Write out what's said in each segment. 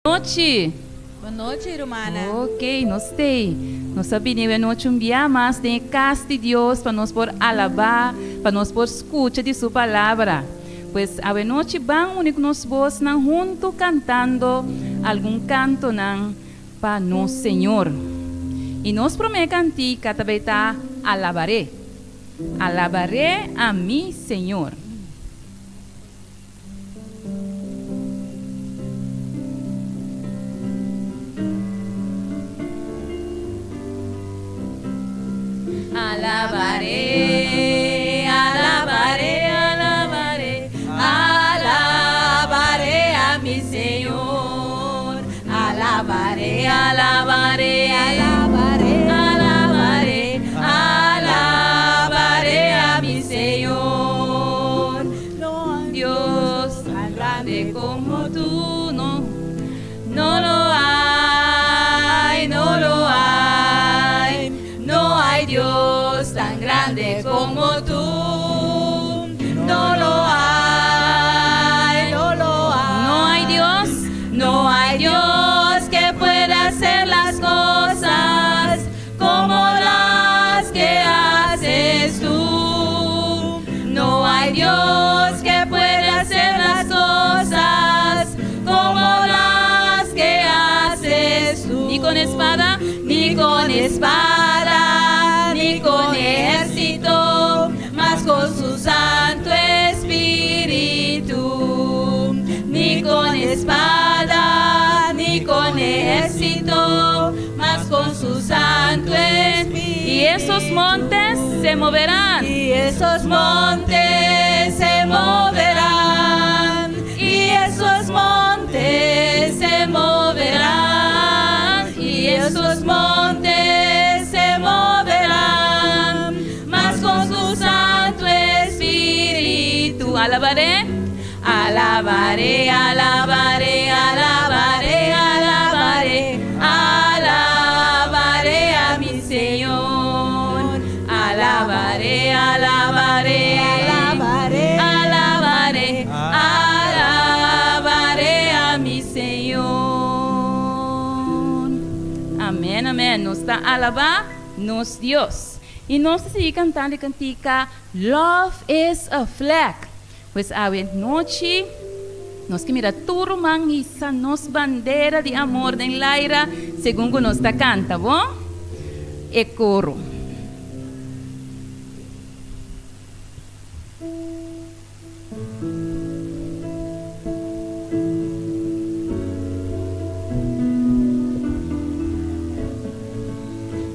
Nochi. Bon nochi rumannan. Ok, nos t'ei. Nos a bini awe nochi un bia mas den e kas di Dios pa nos por alabá, pa nos por skucha di Su Palabra. Pues awe nochi ban uni ku nos bosnan huntu kantando algun kantonan pa nos Señor. I nos promé kantika ta bai ta Alabaré. Alabaré a mi Señor. Alabaré, alabaré, alabaré, alabaré a mi Señor. Alabaré, alabaré, alabaré, alabaré, alabaré a mi Señor. No hay Dios tan grande como tú, no, no lo hay, no lo hay. No hay Dios tan grande como tú, no lo hay, no lo hay. No hay Dios, no hay Dios que pueda hacer las cosas como las que haces tú. No hay Dios que pueda hacer las cosas como las que haces tú. Ni con espada, ni con espada, ni con ejército, mas con su Santo Espíritu. Ni con espada, ni con ejército, mas con su Santo Espíritu. Y esos montes se moverán. Y esos montes se moverán. Y esos montes se moverán. Y esos montes se moverán. Mas con su Santo Espíritu. Alabaré, alabaré, alabaré, alabaré, alabaré, alabaré a mi Señor. Alabaré, alabaré, Alabaré. alabaré, alabaré a mi Señor. Amèn, amèn. Nos ta alabá nos Dios. I nos ta sigui kantando e kantika Love is a Flag. Pues awe nochi nos ke mira tur ruman hisa nos bandera di amor den laira segun ku nos ta kanta, bo? E koro.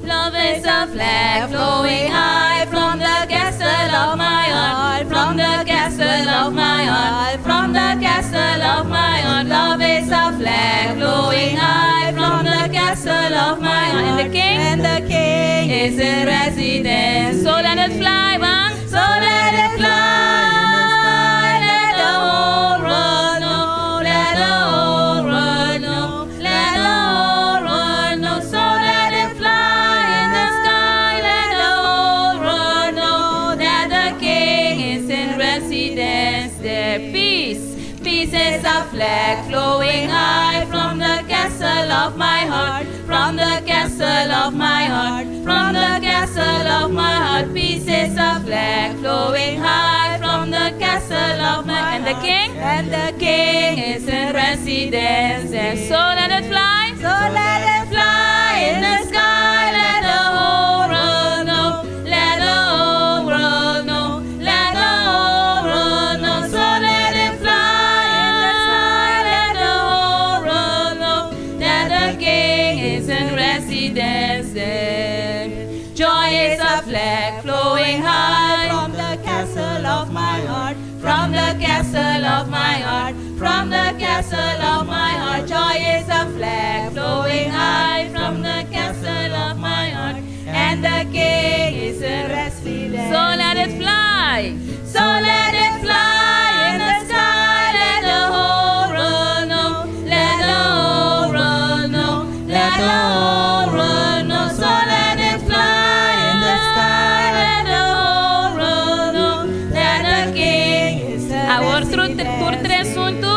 Love is a flag flowing high from the castle of my heart, from the castle of my heart, from the castle of my heart. Love is a flag flowing high from the castle of my heart. And the king And the king is in residence. So let it fly, man. So let it fly. Let the whole world know. Let the whole world know. Let the whole world know. So let it fly in the sky. Let the whole world know that the king is in residence there. Peace. Peace is a flag flowing high from the castle of my heart, from the castle of my heart, from the castle of my heart. Peace is a flag flowing high from the castle of my And the king? And the king is in residence. And so let it fly. So let it fly in the sky. Let the whole world know. Let the whole world know. Let the whole world know. So let it fly in the sky. Let the whole world know that the king is in residence there. Joy is a flag flowing high From the castle of my heart, from the castle of my heart, from the castle of my heart. Joy is a flag flowing high from the castle of my heart, and the king is in residence. So let it fly. So let it fly in the sky. Let the whole world know. Let the whole world know. Let the whole world know. So let it fly in the sky. Let the whole world know. That the king is in Awor tur residence. tur tres huntu.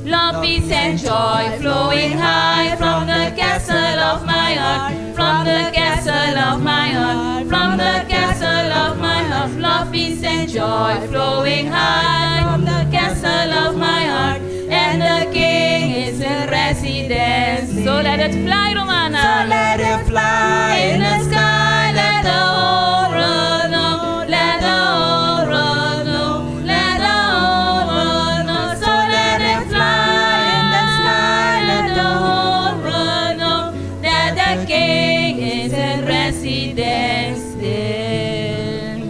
Love, peace and joy flowing. Joy flowing high from the castle of my heart, and the King is in residence. So let it fly, Romana. So let it fly in the sky, let the whole world know, let the whole world know, let the whole world know. So let it fly in the sky, let the whole world know that the King is in residence there.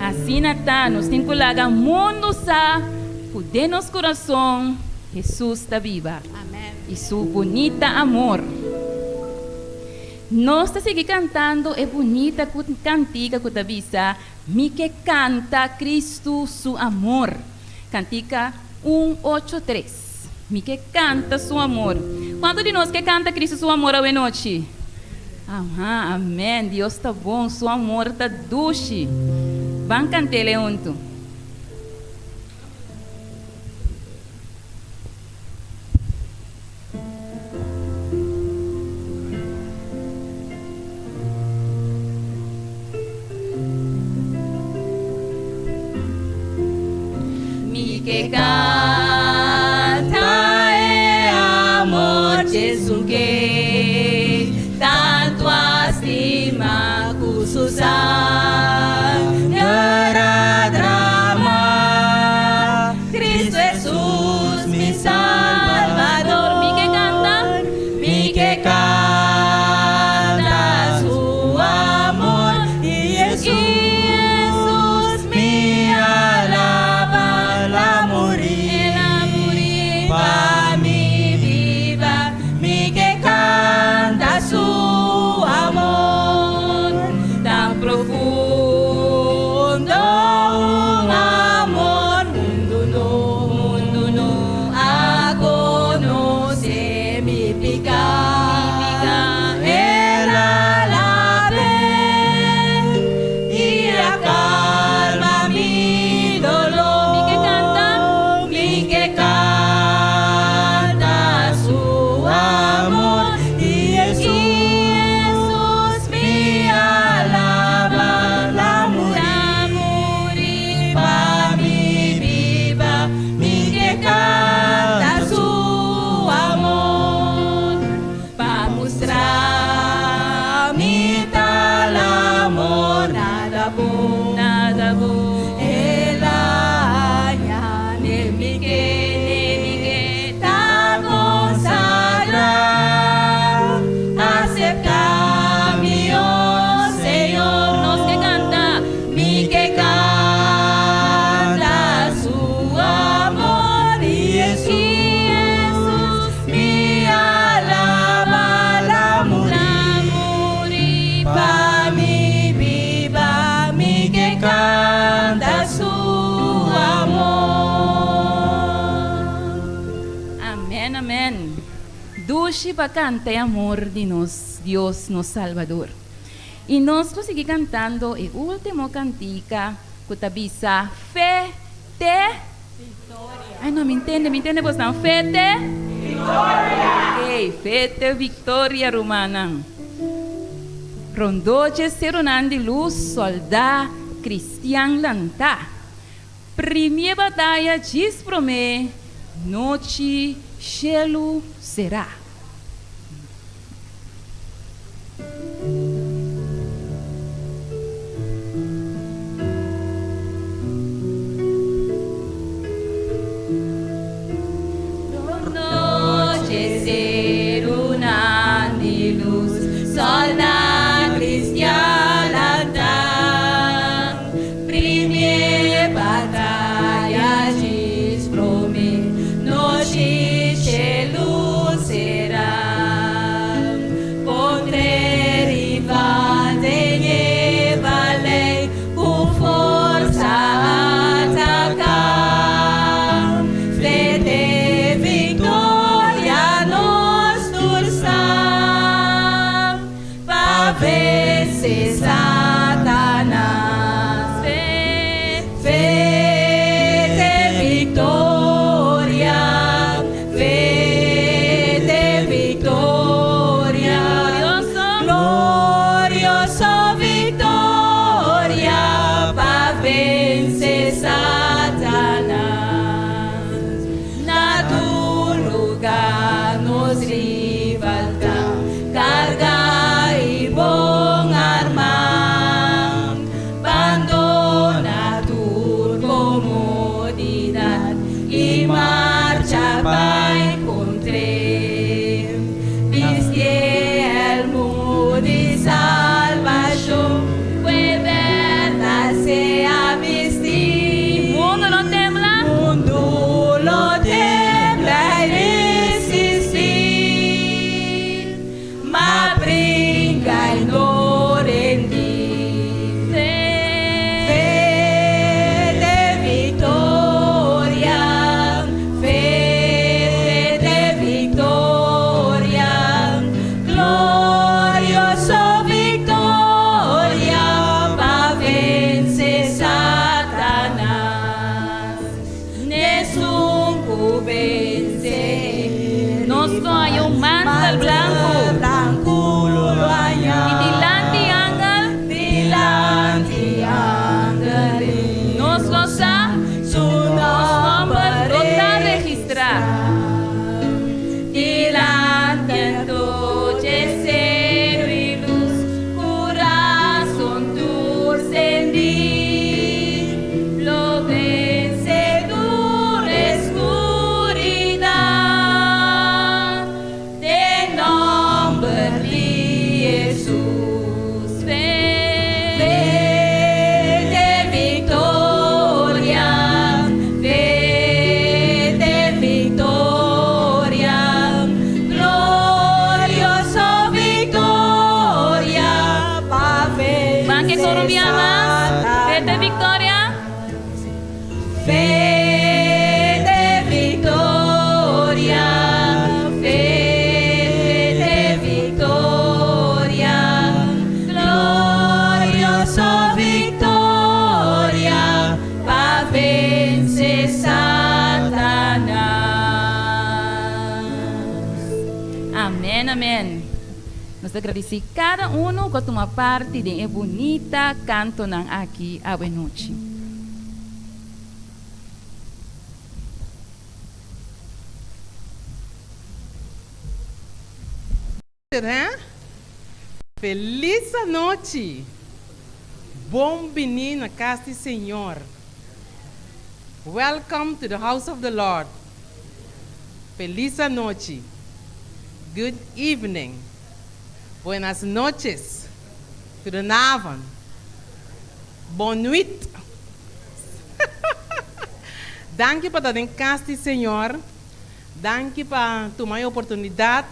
Asina ta, nos tin ku laga mundu sa ku den nos kurason Hesus ta biba. Amen. I su bunita amor. Nos ta sigui kantando e bunita kantika ku ta bisa, Mi ke kanta Kristu su amor. Kantika un ocho tres. Mi ke kanta su amor. Kuantu di nos ke kanta Kristu su amor awenochi? Aha, amen. Dios ta bon, su amor ta dushi. Ban kant'el huntu. Mi ke kanta e amor Jesu ke tantu a stima ku su sanger a drama. Cristo Jesus mi Salvador. Mi ke kanta, mi ke kanta su amor. I Jesus mi alaba la muri. El a muri. Pa mi biba, mi ke kanta su amor. Tan profundo Un amor mundu no, mundu no a konosé mi piká. Piká. El a lab'é i a kalma mi doló. Mi ke kanta. Mi ke kanta su amor. I Jesus mi alaba la muri. Pa mi biba, mi ke kanta su amor. Pa mustra mi tal amor, nada bon, Nada bon. El a haña den mi ke, ta konsagrá. Aseptá mi, oh Señor. Nos ke kanta. Mi ke kanta su amor. I Jesus mi alaba la muri. Pa mi biba, mi ke kanta su amor. Amèn, amèn. Dushi pa kanta e amor di nos Dios, nos Salbador. I nos lo sigui kantando e último kantika ku ta bisa Fe te Viktoria. Ai no, mi ntende, mi ntende bosnan. Fe te Viktoria. Oké, fe te viktoria, rumannan. Rondó dje serunan di lus, sòldá kristian lantá. Primie bataya djis promé nochi shelu será. Rondó dje serunan di lus, sòldá kristian lantá. Primie bataya djis promé nochi shelu será. koro un bia mas. Fe te victoria. Fe te victoria, fe te victoria, glorioso victoria, pa vence Satanas. Amen, amen. Nos ta gradisí kada unu ku a tuma parti den e bunita kantonan aki awe nochi. Felis anochi! Bon bini na kas di Señor. Welcome to the house of the Lord. Felis anochi. Good evening. Buenas noches. Goedenavond. Bon nuit. Danki pa ta den kas di Señor. Danki pa tuma e oportunidat.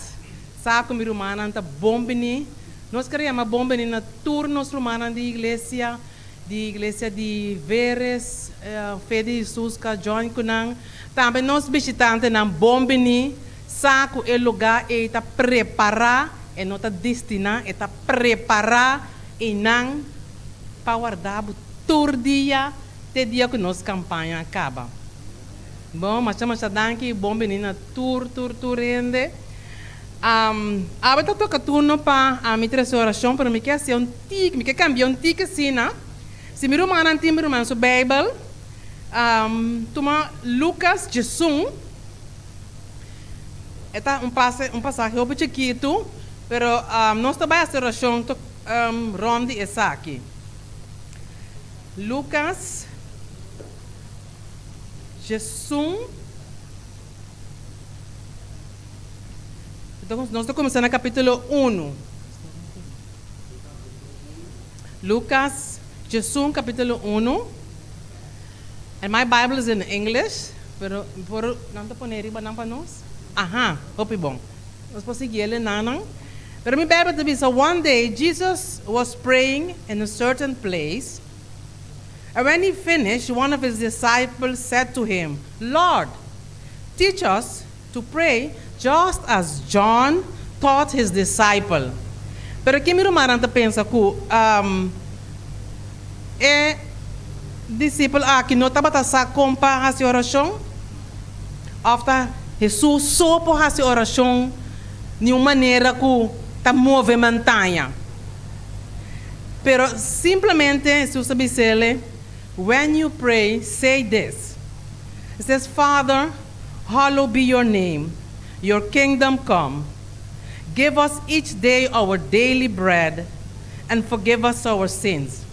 Sa ku mi rumannan ta bon bini. Nos kere yama bon bini na tur nos rumannan di iglesia, di iglesia di Veres, Fe di Hesus ka join ku nan. Tambe nos bishitantenan bon bini. Sa ku e lugá ei ta prepará, e no ta destiná, e ta prepará einan pa warda bo tur dia te dia ku nos kampaña a kaba. Bon, masha masha danki i bon bini na tur tur tur hende. Awe ta toka turno pa ami trese orashon, pero mi ke hasi un tiki, mi ke kambia un tiki asina. Si mi rumannan tin mi ruman su Beibel, tuma Lukas djesun. E ta un pase, un pasahe hopi chikitu, pero nos ta bai hasi orashon rond di esaki. Lukas. Djesun. Nos ta kuminsá na kapítulo unu. Lukas djesun kapítulo unu. And my Bible is in English, pero mi por, nan ta pone riba nan pa nos? Aha, hopi bon. Nos por sigui e lenanan. Pero mi Bijbel ta bisa, One day Jesus was praying in a certain place. And when he finished, one of his disciples said to him, Lord, teach us to pray just as John taught his disciple. Pero ki mi rumannan ta pensa ku e disipel aki no tabata sa kon pa hasi orashon? Òf ta Hesus so por hasi orashon di un manera ku ta move mantaña? Pero simplemente Hesus a bis'ele, When you pray, say this. He says, Father, hallowed be your name, your kingdom come. Give us each day our daily bread, and forgive us our sins.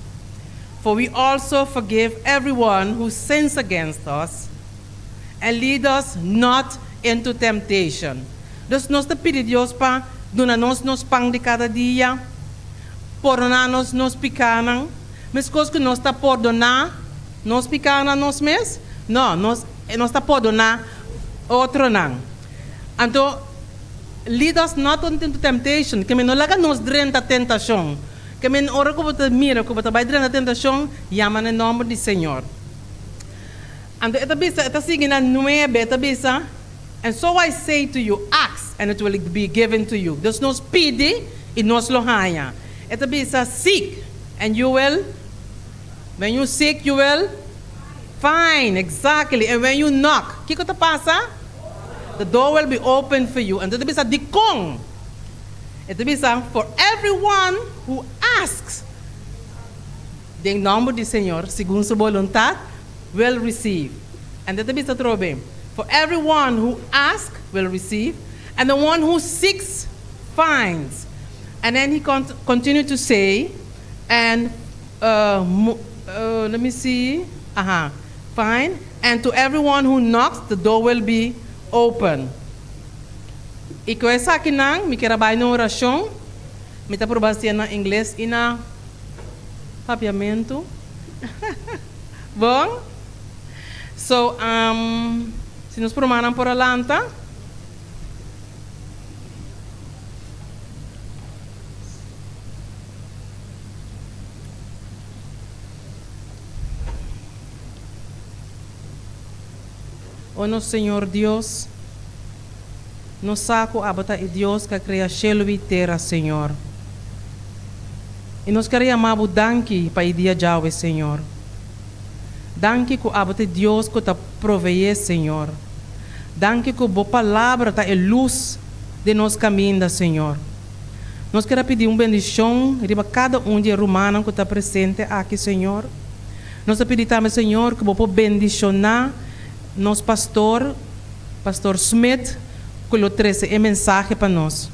For we also forgive everyone who sins against us, and lead us not into temptation. Dus nos ta pidi Dios pa duna nos nos pan di kada dia, pordoná nos nos pikánan, meskos ku nos ta pordoná nos pikánan nos mes? No, nos nos ta pordoná otronan. Anto, lead us not into temptation, ke men no laga nos drenta tentashon. Ke men ora ku bo ta mira ku bo ta bai drenta tentashon, yama na e nòmber di Señor. Anto e ta bisa, e ta sigui na nuebe, e ta bisa, And so I say to you, ask, and it will be given to you. Dus nos pidi, i nos lo haña. E ta bisa, seek, and you will, when you seek, you will find, exactly. And when you knock, kiko ta pasa? The door will be opened for you. Anto e ta bisa, dikon? E ta bisa, for everyone who asks, den nòmber di Señor, segun su boluntat, will receive. And e ta bisa atrobe, For everyone who asks will receive, and the one who seeks finds. And then he continue to say, and let me see, aha, find, and to everyone who knocks, the door will be open. I ku esakinan mi kier a bai na orashon, mi ta proba hasié na ingles i na papiamentu. Bon, so si nos rumannan por a lanta. O nos Señor Dios, nos sa ku abo ta e Dios ku a krea shelu i tera, Señor. I nos ker yama bo danki pa e dia djawe, Señor. Danki ku abo ta e Dios ku ta proveé, Señor. Danki ku bo Palabra ta e lus den nos kaminda, Señor. Nos ker a pidi un bendishon riba kada un di e rumannan ku ta presente aki, Señor. Nos ta pidi tambe, Señor, ku bo por bendishoná nos pastor, Pastor Smith, ku lo trese e mensahe pa nos.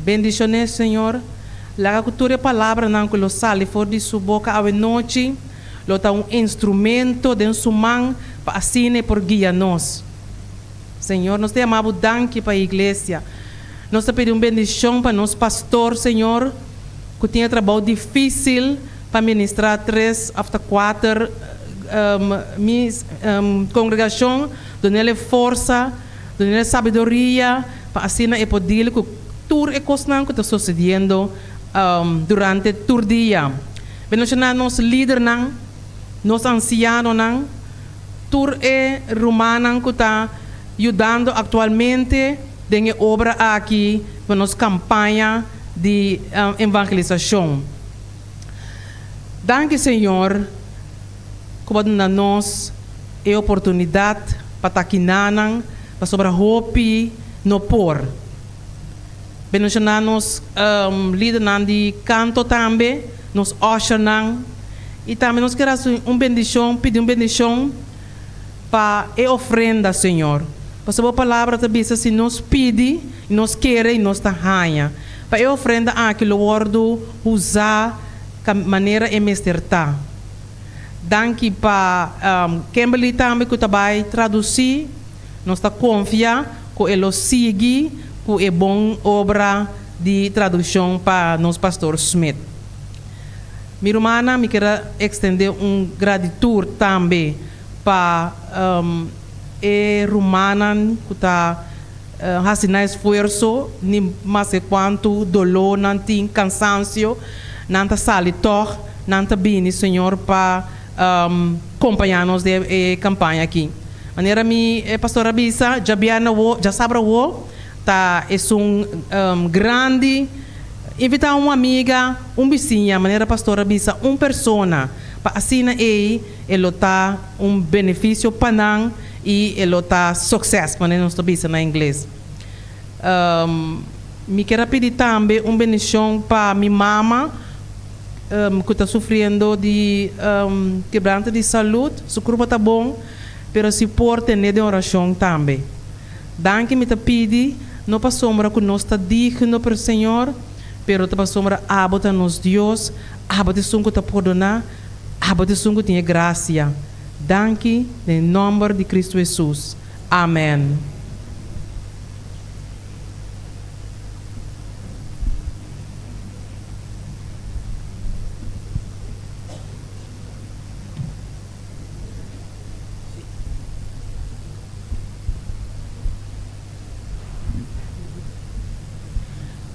Bendishon'é, Señor. Laga ku tur e palabranan ku lo sali for di su boka awe nochi lo ta un instrumento den su man pa asina e por guia nos. Señor, nos ta yama Bo danki pa e iglesia. Nos ta pidi un bendishon pa nos pastor, Señor, ku tin e trabou difísil pa ministrá tres òf ta kuater kongregashon. Dun'el e forsa, dun'el e sabiduria pa asina e por deal ku tur e kosnan ku ta sosediendo durante tur dia. Bendishoná nos lidernan, nos ansianonan. Tur e rumannan ku ta yudando aktualmente den e obra aki pa nos kampaña di evangelisashon. Danki Señor ku bo a duna nos e oportunidat pa ta kinanan pasobra hopi no por. Bendishoná nos lidernan di kanto tambe, nos ushernan, i tambe nos kier hasi un bendishon, pidi un bendishon pa e ofrenda, Señor. Pasobra bo palabra ta bisa si nos pidi, nos kere i nos ta haña. Pa e ofrenda aki lo wòrdu usá manera e mester ta. Danki pa Kimberly tambe ku ta bai tradusí. Nos ta konfia ku e lo sigui ku e bon obra di tradukshon pa nos Pastor Smith. Mi rumannan, mi kier a ekstendé un gratitur tambe pa e rumannan ku ta hasi nan esfuerso, ni maske kuantu doló nan tin, kansansio, nan ta sali tòg, nan ta bini, Señor, pa kompañá nos den e kampaña aki. Manera mi e pastor a bisa, djabièrnè awo, djasabra awo ta esun grandi. Invitá un amiga, un bisiña, manera pastor a bisa, un persona, pa asina ei e lo ta un benefisio pa nan i e lo ta success, manera nos ta bisa na ingles. Mi kier a pidi tambe un bendishon pa mi mama ku ta sufriendo di kebrante di salud. Su kurpa ta bon, pero si por tene den orashon tambe. Danki mi ta pidi, no pasobra ku nos ta digno, pero Señor, pero ta pasobra abo ta nos Dios, abo ta esun ku ta pordoná, abo ta esun ku tin e grasia. Danki den nòmber di Kristu Hesus. Amen.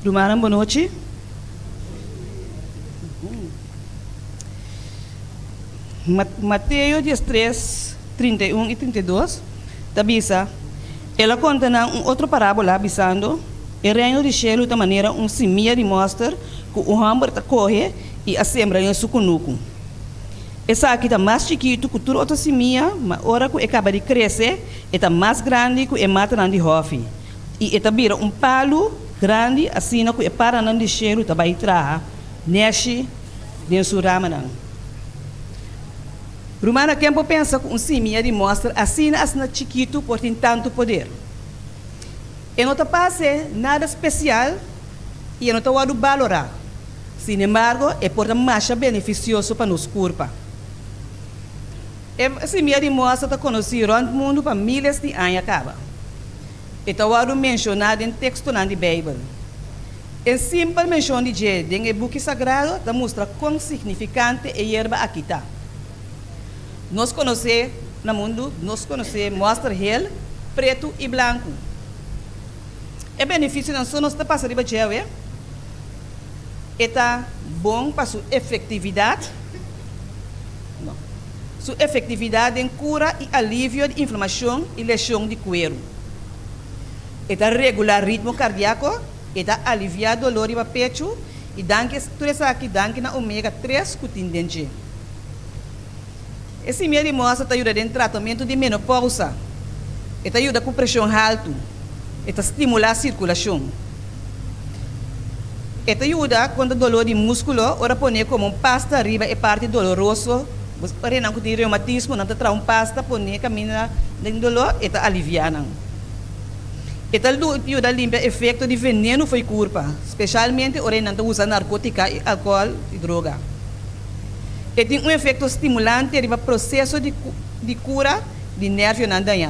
Rumannan bo nochi. Mateo 13, 31 i 32 ta bisa, El a konta nan un otro parábola, bisando, E reino di shelu ta manera un simia di mòster ku un hòmber ta kohe i a sembra den su kunuku. Esaki ta mas chikitu ku tur otro simia, ma ora ku e kaba di krese, e ta mas grandi ku e matanan di hòfi, i e ta bira un palu grandi asina ku e paranan di shelu ta bai traha nèshi den su ramanan. Rumannan, ken por pensa ku un simia di mòster asina asina chikitu por tin tantu poder? E no ta parse nada spesial i e no ta wòrdu balorá. Sinembargo, e por ta masha benefisioso pa nos kurpa. E simia di mòster ta konosí rònt mundu pa míles di aña kaba. E ta wòrdu menshoná den tekstonan di Beibel. E simpel menshon di dje den e buki sagrado ta mustra kon signifikante e yerba aki ta. Nos konosé na mundu, nos konosé mòster hel, pretu i blanku. E benefisionan so nos ta pasa riba dje awe. E ta bon pa su efektividat? No. su efektividat den kura i alivio di inflamashon i leshon di kueru. E ta regulá ritmo kardiako, e ta aliviá doló riba pechu i danki tur esaki danki na omega tres ku tin den dje. E simia di mòster ta yuda den tratamentu di menopousa. E ta yuda ku preshon haltu. E ta stimulá sirkulashon. E ta yuda kontra doló di múskulo ora pon'é komo un pasta riba e parti doloroso. Bo parenan ku tin reumatismo nan ta traha un pasta pon'é kaminda den doló, e ta aliviá nan. E ta yuda limpia efekto di venenu fo'i kurpa, speshalmente ora e nan ta usa narkótika i alkohòl i droga. E tin un efekto stimulante riba proseso di di kura di nervionan dañá.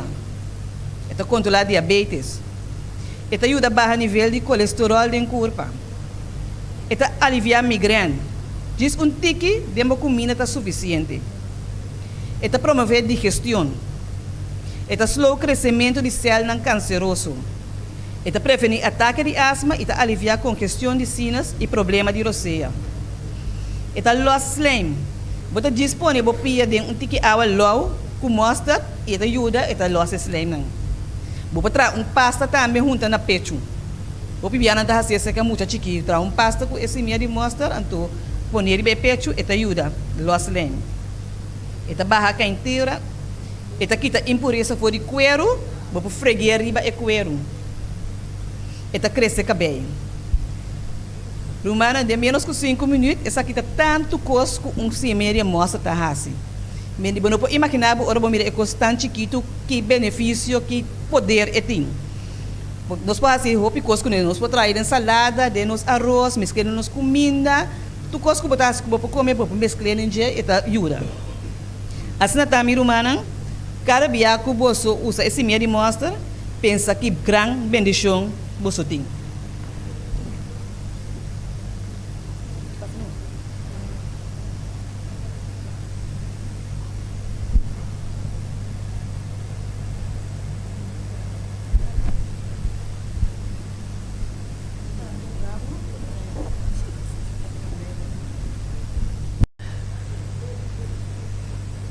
E ta kontrolá diabetes. E ta yuda baha nivel di kolesteròl den kurpa. E ta aliviá migrèn. Djis un tiki den bo kuminda ta sufisiente. E ta promové digestion. E ta slow kresementu di sèlnan kanseroso. E ta prevení atake di asma i ta aliviá kongestion di sinus i problema di rosea. E ta lòs slijm. Bo ta djis pone bo pia den un tiki awa lou ku mòsterd i e ta yuda e ta lòs e slijmnan. Bo por traha un pasta tambe hunta na pechu. Hopi bianan ta hasi esaki a mucha chikí, traha un pasta ku e simia di mòsterd anto pone riba e pechu e ta yuda lòs slijm. E ta baha kaintura. E ta kita impuresa for di kueru, bo por freg'é riba e kueru. E ta krese kabei. Rumannan, den ménos ku sinku minüt, esaki ta tantu kos ku un simia di mòster ta hasi. Mende, bo no por imaginá bo ora bo mira e kos tan chikitu, ki benefisio, ki poder e tin. Nos por hasi hopi kos kuné. Nos por traha den salada, den nos aros, mesk'é den nos kuminda. Tur kos ku bo ta hasi ku bo por kome, bo por mesk'é den dje, e ta yuda. Asina ta, mi rumannan, kada bia ku boso usa e simia di mòster, pensa ki gran bendishon boso tin.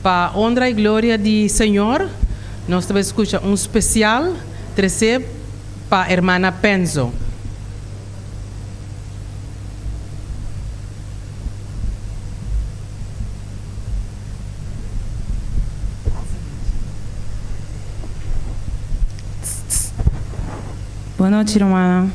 Pa honra y gloria di Señor, nos ta bay scucha un special trece pa hermana Penzo. Bon nochi rumannan.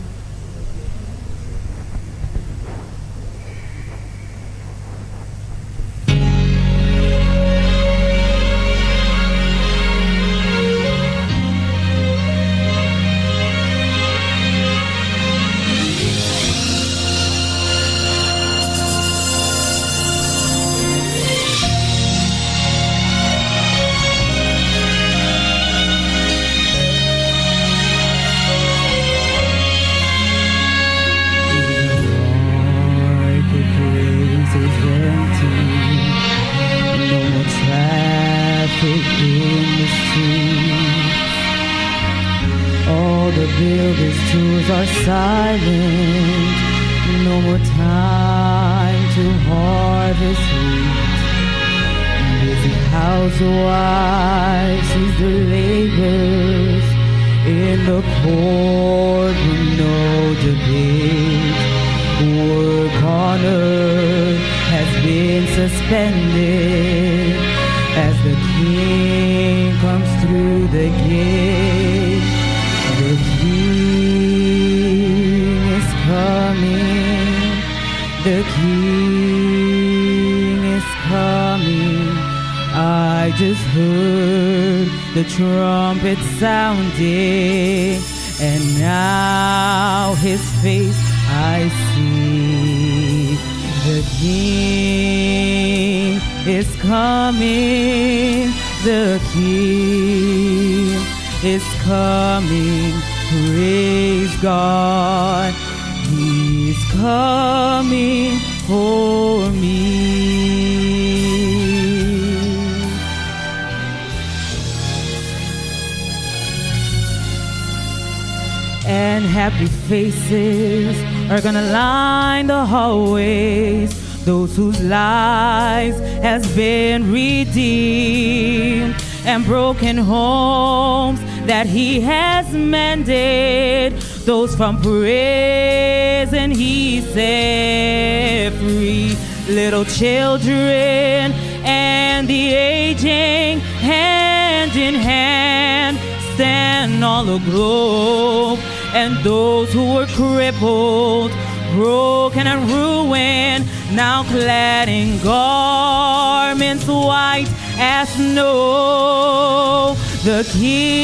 Those whose lives has been redeemed and broken homes that he has mended. Those from prison he set free. Little children and the aging, hand in hand, stand all aglow. And those who were crippled, broken and ruined, now clad in garments white as snow. The King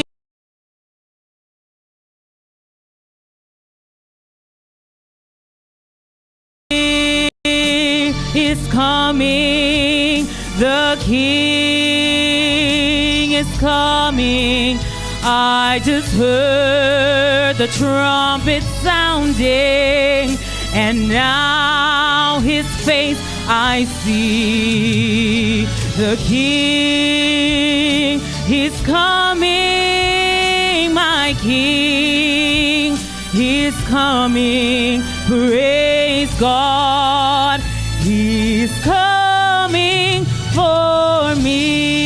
is coming. The King is coming. I just heard the trumpet sounding, and now his face I see. The King is coming, my King. He's coming. Praise God. He's coming for me.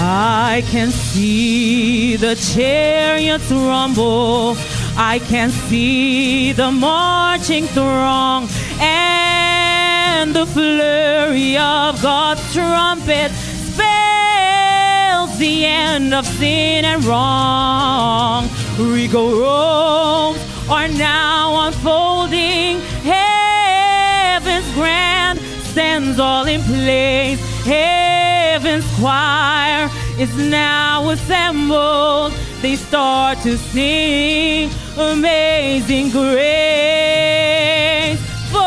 I can see the chariots rumble. I can see the marching throng and the flurry of God's trumpet spells the end of sin and wrong. Regal robes are now unfolding. Heaven's grand stands all in place. Heaven's choir is now assembled. They start to sing Amazing Grace for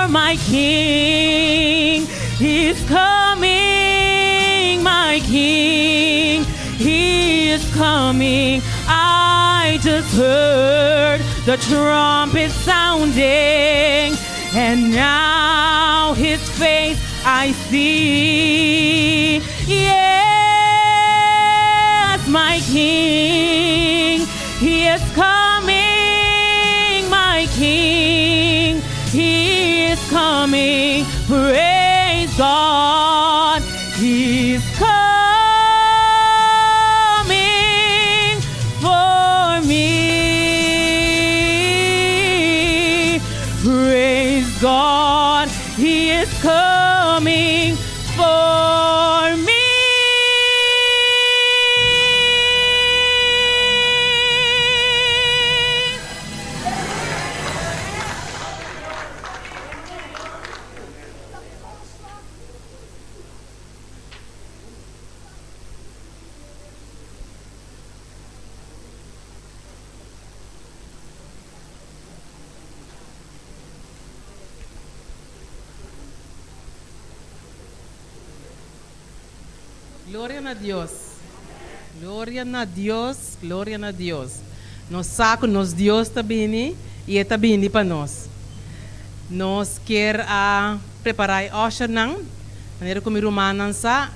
my King. He's coming, my King. He is coming. I just heard the trumpet sounding, and now his face I see. Yes, my King, he is coming, my King, he is coming. Praise God, he's coming for me. Praise God, he is coming for me. Gloria na Dios. Gloria na Dios, gloria na Dios. Nos sa ku nos Dios ta bini i e ta bini pa nos. Nos kier a prepará e ushernan, manera ku mi rumannan sa,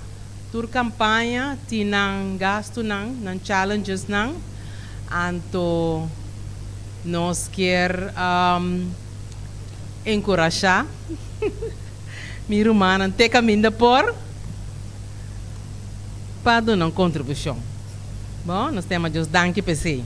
tur kampaña tin nan gastunan, nan challengesnan. Anto nos kier enkurashá mi rumannan te kaminda por pa duna un kontribushon. Bon, nos tema Dios danki p'esei.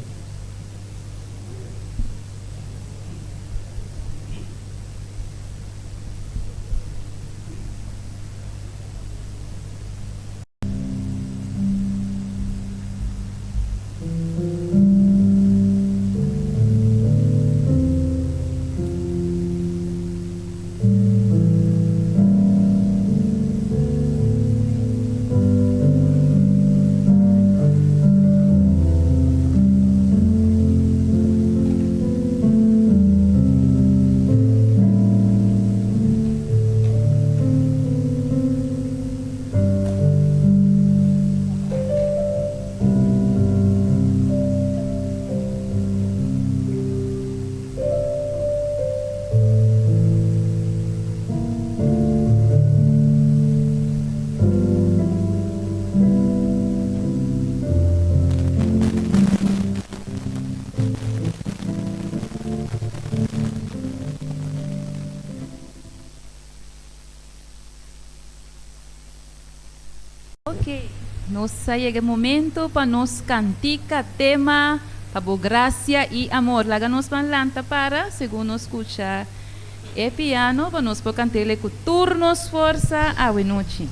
Ok, nos a yega e momento pa nos kantika tema Pa bo gracia y amor. Laga nos ban lanta para segun nos scucha e piano pa nos por cantele cu tur nos forsa awe nochi.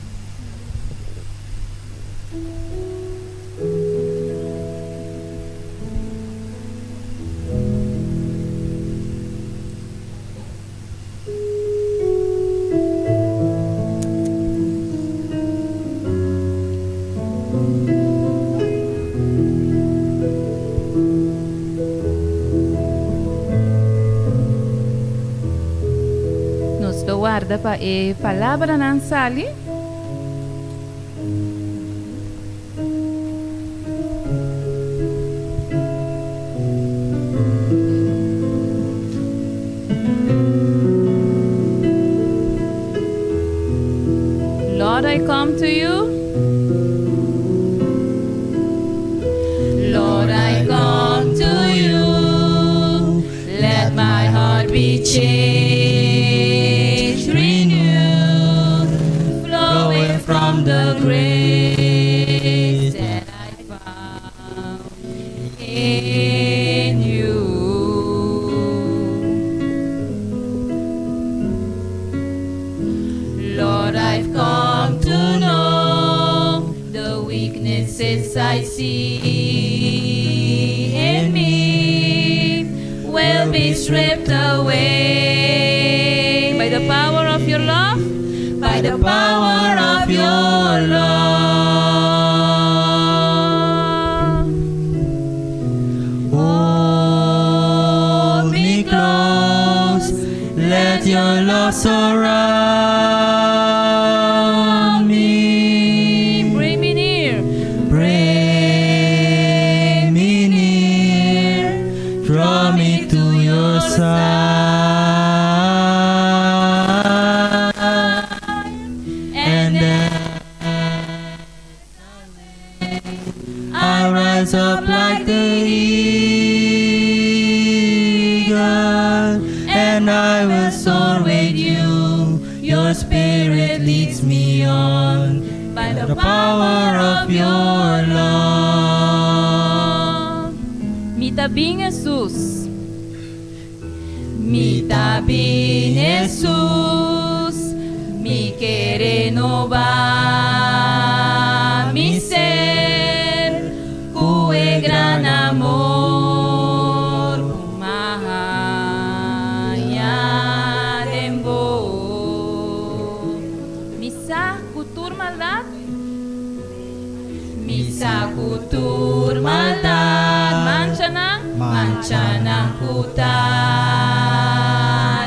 Nos lo warda pa e palabranan sali. Lord, I come to you. Lord, I come to you. Let my heart be changed, renewed, flowing from the grace that I found in you. Lord, I've come to know the weaknesses I see in me will be stripped away by the power of your love, by the power of your love. Hold me close, let your love surround me. Bring me near. Bring me near, draw me to your side. And then I rise up like the eagle, and I will soar with you. Your spirit leads me on by the power of your love. Mi ta bin Jesus. Mi ta bin Jesus. Mi ke renobá mi ser ku e gran amor ku m'a haña den bo. Mi sa ku tur maldat. Mi sa ku tur maldat. Manchanan. Manchanan ku ta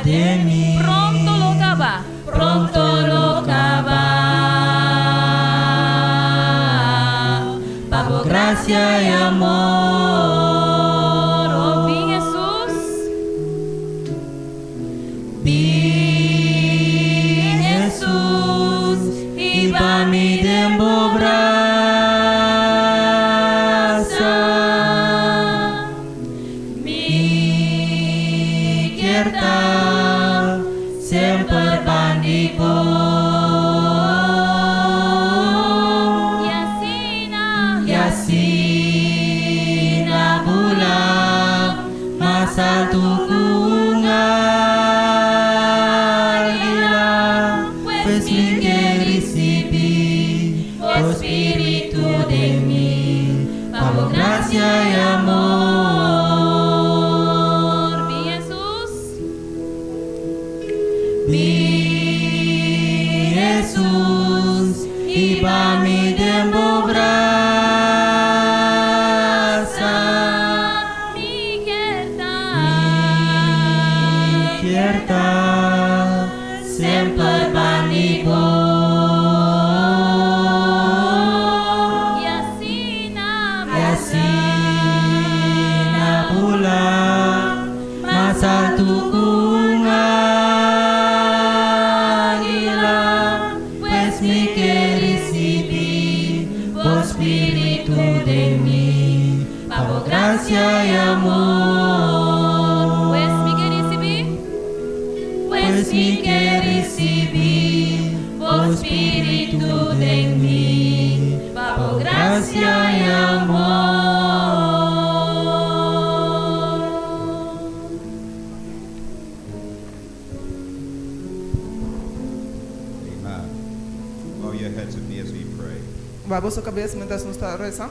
Den mi. Pronto lo kaba. Pronto lo kaba. Pa bo Grasia i amor. Oh, bin Jesus. Bin Jesus, hiba mi den bo brasa. Mi Kier ta semper band'i bo. I asina. I asina bula, mas altu ku un águila, pues mi ke risibí bo spiritu den mi, pa bo grasia i amor. Bin Jesus. Bin Jesus, hiba mi den bo brasa. Mi kier ta. Mi kier ta semper band'i bo. I asina. I asina bula, mas altu ku un águila, pues mi ke risibí bo spiritu den mi, pa bo grasia i amor. Pues mi ke risibí. Pues mi ke risibí bo spiritu den mi, Gracia y amor. Amen. Bow your heads with me as we pray. Baha boso kabes mientras nos ta resa.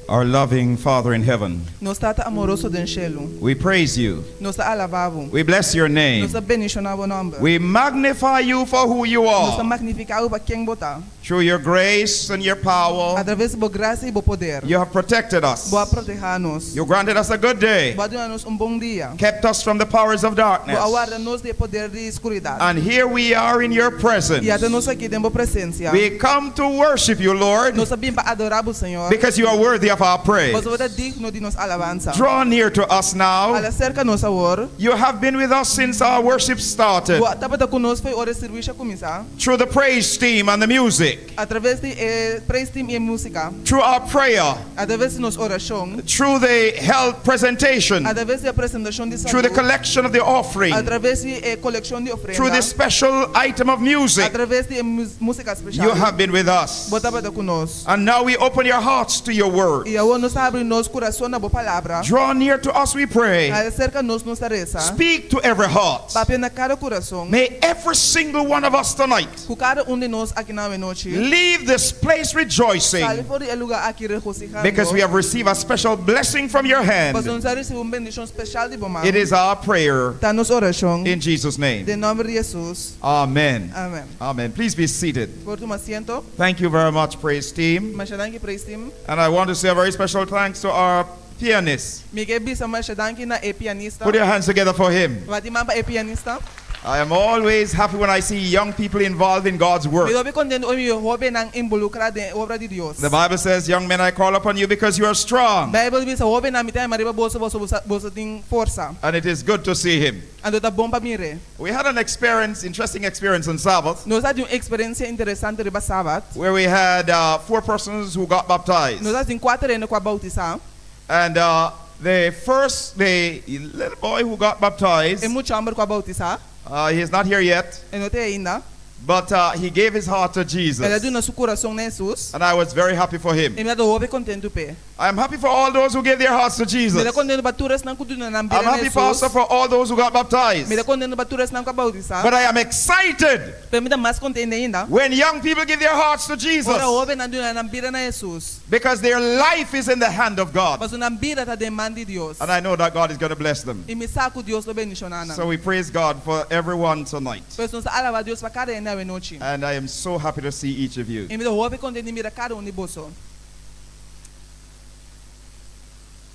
Our loving Father in heaven, Nos Tata amoroso den shelu. we praise you. Nos ta alabá bo. We bless your name. Nos ta bendishoná bo nòmber. We magnify you for who you Nos ta are. magnifiká bo pa ken bo ta. Through your grace and your power, Atraves di bo grasia i bo poder. you have protected us. Bo a protehá nos. You granted us a good day, Bo a duna nos un bon dia. kept us from the powers of Bo a darkness. warda nos di e poder di skuridat. And here we are in your presence. I ata nos aki den bo presensia. We come to worship you, Lord, Nos a bin pa adorá bo, Señor. because you are worthy of our praise. Pasobra bo ta digno di nos alabansa. Draw near to us now. Hala serka nos awor. You have been with us since our worship started, Bo tabata ku nos fo'i ora e sirbishi a kuminsá. through the praise team and the music, Atraves di e praise team i e músika. through our prayer, Atraves di nos orashon. through the health presentation, Atraves di e presentashon di through the salú. collection of the offering, Atraves di e kolekshon di through ofrenda. this special item of music. Atraves di e músika You speshal. have been with us. Bo tabata ku nos. And now we open your hearts to your word. I awor nos ta habri nos kurason na bo palabra. Draw near to us, we pray. Hala serka nos, nos ta resa. Speak to every heart. Papia na kada kurason. May every single one of us tonight Ku kada un di nos aki na awenochi. leave this place rejoicing Sali for di e lugá aki regosihando. because we have received a special blessing from your hand. Pasobra nos a risibí un bendishon speshal di bo man. It is our prayer Ta nos orashon. in Jesus' name. Den nòmber di Hesus. Amen. Amèn. Amen. Please be seated. Por tuma asiento. Thank you very much, praise team. Masha danki praise team. And I want to say a very special thanks to our pianist. Mi ke bisa masha danki na e pianista. Put your hands together for him. Bati man pa e pianista. I am always happy when I see young people involved in God's Mi work. ta hopi kontentu ora mi mira hóbennan involukrá den e obra di Dios. The Bible says, Young men, I call upon you because you are strong. Beibel ta bisa, Hóbennan, mi ta yama riba boso, boso boso tin forsa. And it is good to see him. Anto ta bon pa mir'é. We had an experience, interesting experience on Sabbath, Nos a tin un eksperensia interesante riba Sabat. where we had uh, four persons who got baptized. Nos a tin kuater hende ku a boutisá. And uh, the first, the little boy who got baptized, E mucha hòmber ku a boutisá. uh, he is not here yet, E no t'ei ainda. but uh, he gave his heart to El a Jesus. duna su kurason na Hesus. And I was very happy for him. I mi tabata hopi kontentu p'e. I am happy for all those who gave their hearts to Mi Jesus. ta kontentu pa tur esnan ku duna nan I'm bida na happy, Pastor, Hesus. for all those who got baptized. Mi ta kontentu pa tur esnan ku a boutisá. But I am excited Pero mi ta mas kontentu ainda. when young people give their hearts to Jesus Ora hóbennan duna nan bida na Hesus. because their life is in the hand of God. Pasobra nan bida ta den man di Dios. And I know that God is going to bless them. I mi sa ku Dios lo bendishoná nan. So we praise God for everyone tonight. Pues nos ta alabá Dios pa kada hende awe nochi. And I am so happy to see each of you. I mi ta hopi kontentu di mira kada un di boso.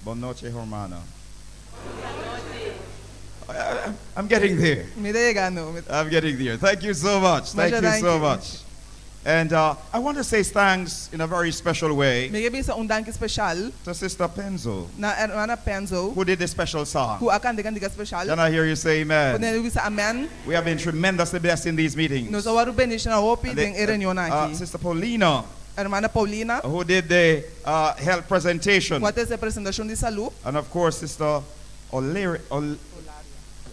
Bon nochi, hermano. I'm getting there. Mi ta yegando. Mi I'm getting there. Thank you so much. Thank Masha you danki. so much. And uh, I want to say thanks in a very special way Mi ke bisa un danki speshal to Sister Penzo, na hermana Penzo who did the special song. ku a kanta e kantika speshal. Can I hear you say amen? Por tende mi bisa amen. We have been tremendously blessed in these meetings. Nos a wòrdu bendishoná hopi And den e reunion uh, aki. Sister Paulina, Hermana Paulina, who did the uh, health presentation. ku a trese e presentashon di salú. And of course, Sister O'Leary, Ol-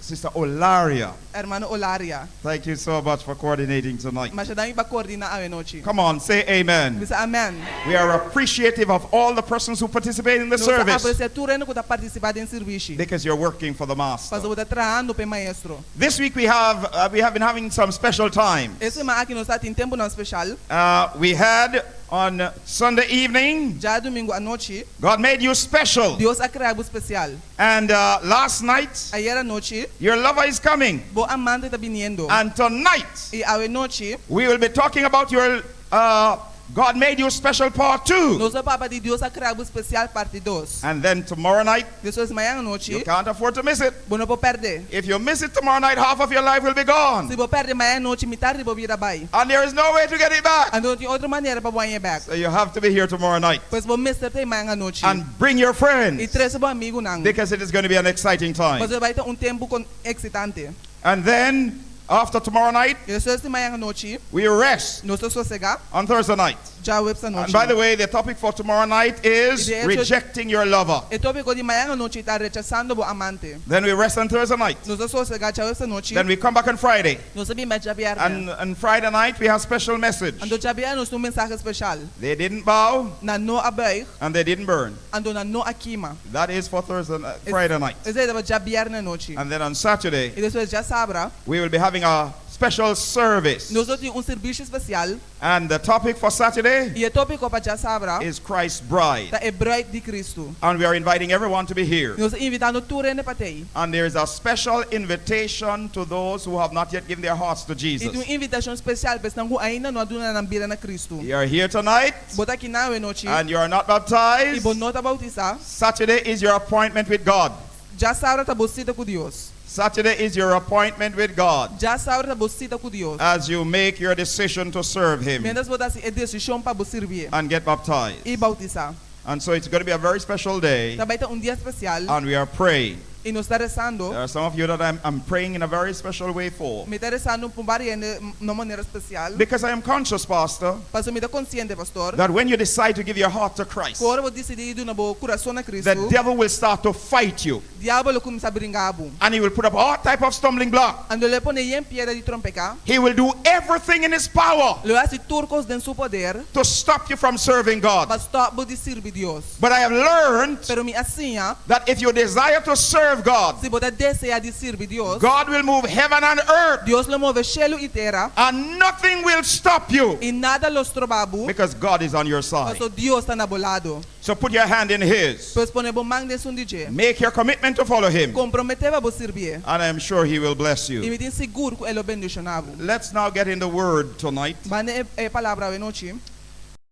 Sister Olaria. Hermano Olaria. Thank you so much for coordinating tonight. Masha danki pa koordiná awe nochi. Come on, say amen. Bisa amen. We are appreciative of all the persons who participate in the Nos ta service apresiá tur hende ku ta partisipá den sirbishi. because you're working for the master. Pasobra bo ta trahando pa e maestro. This week we have uh, we have been having some special time. E siman aki nos ta tin tempunan speshal. Uh, we had on Sunday evening. Djadumingu anochi. God made you special. Dios a krea bo spesial. And uh, last night, Ayera nochi. your lover is coming. Bo amante ta biniendo. And tonight, I awe nochi. we will be talking about your uh, God made you special part 2. Nos lo papia di Dios a krea bo spesial parti dos. And then tomorrow night, Despues mañan anochi. you can't afford to miss it. Bo no por pèrdè. If you miss it tomorrow night, half of your life will be gone. Si bo pèrdè mañan anochi, mitar di bo bida a bai. And there is no way to get it back. Anto no tin otro manera pa bo hañ'é bèk. So you have to be here tomorrow night. Pues bo mester t'ei mañan anochi. And bring your friends. I trese bo amigunan. Because it is going to be an exciting time. Pasobra bai ta un tempu kon eksitante. And then After tomorrow night, I despues di mañan anochi, we rest nos ta sosegá on Thursday night. djaweps And anochi. by the way, the topic for tomorrow night is I de echo, rejecting your lover. e tópiko di mañan anochi ta rechasando bo amante. Then we rest on Thursday night. Nos ta sosegá djaweps anochi. Then we come back on Friday. Nos ta bin bèk djabièrnè. And on Friday night, we have special message. Anto djabièrnè nos tin un mensahe speshal. They didn't bow Nan no a bùig, and they didn't burn. anto nan no a kima. That is for Thursday, Friday night. Esei ta pa djabièrnè anochi. And then on Saturday, I despues djasabra, we will be having a special service. nos lo tin un servisio spesial. And the topic for Saturday I e tópiko pa djasabra is Christ's bride. ta e brùit di Kristu. And we are inviting everyone to be here. I nos ta invitando tur hende pa t'ei. And there is a special invitation to those who have not yet given their hearts to I tin Jesus. un invitashon spesial pa esnan ku ainda no a duna nan bida na Kristu. You are here tonight Bo ta aki na awe nochi and you are not i baptized. bo no ta boutisá. Saturday is your appointment with God. Djasabra ta bo sita ku Dios. Saturday is your appointment with God Djasabra ta bo sita ku Dios. as you make your decision to serve Him Miéntras bo ta hasi e desishon pa bo sirbié and get baptized. i boutisá. And so it's going to be a very special day, Ta bai ta un dia spesial and we are praying. i nos ta resando. There are some of you that I'm, I'm praying in a very special way for. Mi ta resando pa un par di hende na un manera spesial. Because I am conscious, Pastor, Pasobra mi ta konsiente, pastor, that when you decide to give your heart to Christ, ku ora bo disidí di duna bo kurason na the Kristu, devil will start to fight you. diabel lo kuminsá bringa bo. And he will put up all type of stumbling block. Anto lo e pone yen piedra di trompeká. He will do everything in his power Lo e hasi tur kos den su poder to stop you from serving God. pa stòp bo di sirbi Dios. But I have learned Pero mi a siña, that if you desire to serve God, si bo ta deseá di sirbi Dios, God will move heaven and earth Dios lo move shelu i tera and nothing will stop you i nada lo stroba bo, because God is on your side. pasobra Dios ta na bo lado. So put your hand in his. Pues pone bo man den esun di dje. Make your commitment to follow him Komprometé pa bo sirbié. and I'm sure he will bless I you. mi tin sigur ku e lo bendishoná bo. Let's now get in the word tonight. Ban den e palabra awe nochi.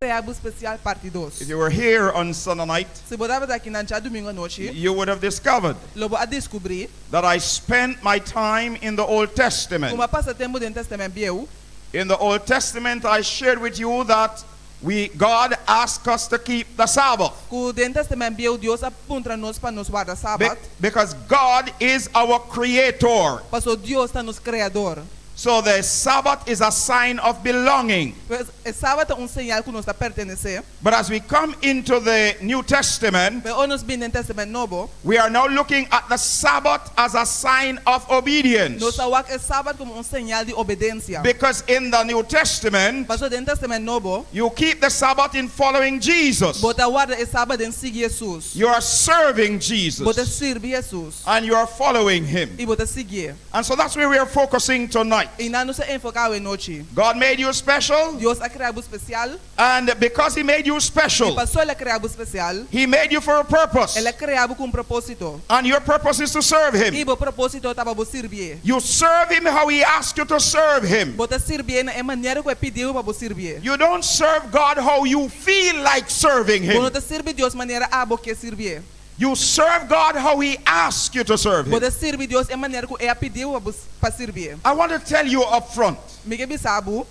Krea Bo Spesial Parti dos. If you were here on Sunday night, Si bo tabata aki nan djadumingu anochi, you would have discovered lo bo a deskubrí that I spent my time in the Old ku Testament. mi a pasa tempu den Tèstamènt Bieu. In the Old Testament, I shared with you that we God asked us to keep the Sabbath Ku den Tèstamènt Bieu Dios a puntra nos pa nos warda Be- Sabat, because God is our creator. pasobra Dios ta nos Kreador. So the Sabbath is a sign of belonging. Pues, e Sabat ta un señal ku nos ta pertenesé. But as we come into the New Testament, Pero ora nos bini den Tèstamènt Nobo, we are now looking at the Sabbath as a sign of obedience. nos ta wak e Sabat komo un señal di obedensia. Because in the New Testament, Pasobra den Tèstamènt Nobo, you keep the Sabbath in following Jesus. bo ta warda e Sabat den sigui Hesus. You are serving Bo ta Jesus sirbi Hesus and you are following him. i bo ta siguié. And so that's where we are focusing tonight. Einan nos ta enfoká awe nochi. God made you special, Dios a krea bo spesial. and because He made you I special, pasobra El a krea bo spesial, He made you for a purpose. El a krea bo ku un propósito. And your purpose is to serve I Him. bo propósito ta pa bo sirbié. You serve Him how He asked you to serve Him. Bo ta sirbié na e manera ku E pidi bo pa bo sirbié. You don't serve God how you feel like serving Bo no Him. ta sirbi Dios manera abo ke sirbié. You serve God how He asked you to serve Bo Him. ta sirbi Dios e manera ku E a pidi bo pa sirbié. I want to tell you up front Mi ke bisa bo,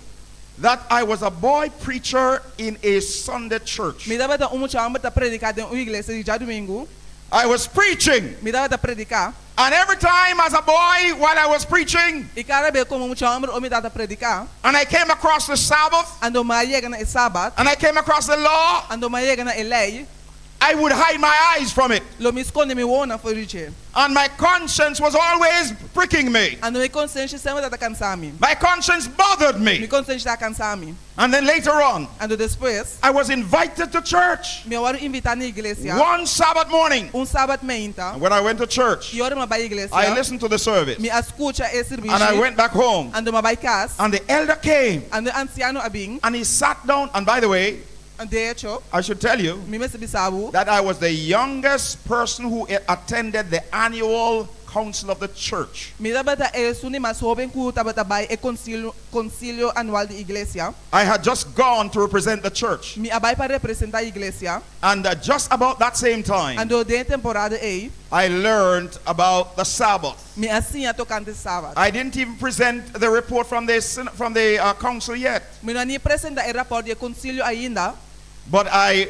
that I was a boy preacher in a Sunday church. mi tabata un mucha hòmber ta prediká den un iglesia di djadumingu. I was preaching, Mi tabata prediká. and every time as a boy while I was preaching, I kada bes komo mucha hòmber ora mi tabata prediká. and I came across the Sabbath, Anto m'a yega na e sabat. and I came across the law, Anto m'a yega na e lei. I would hide my eyes from it. Lo mi skonde mi wowonan for di dje. And my conscience was always pricking me. Anto mi konsenshi semper tabata kansa mi. My conscience bothered Mi me. konsenshi tabata kansa mi. And then later on, Anto despues, I was invited to church mi a wòrdu invitá na iglesia. one Sabbath morning. Un sabat mainta. And when I went to church, I ora mi a bai iglesia, I listened to the service. mi a skucha e And I servisio. went back home. Anto mi a bai kas. And the elder came Anto e ansiano a bin. and he sat down. And by the way, De echo, I should tell you mi mester bisa bo that I was the youngest person who attended the annual council of the church. Mi tabata esun di mas hóben ku tabata bai e konsilio, konsilio anual di iglesia. I had just gone to represent the church. Mi a bai pa representá iglesia. And uh, just about that same time, Anto den e temporada ei, I learned about the Sabbath. mi a siña tokante Sabat. I didn't even present the report from the, from the uh, council yet, Mi no a ni presentá e rapòrt di e konsilio ainda, but I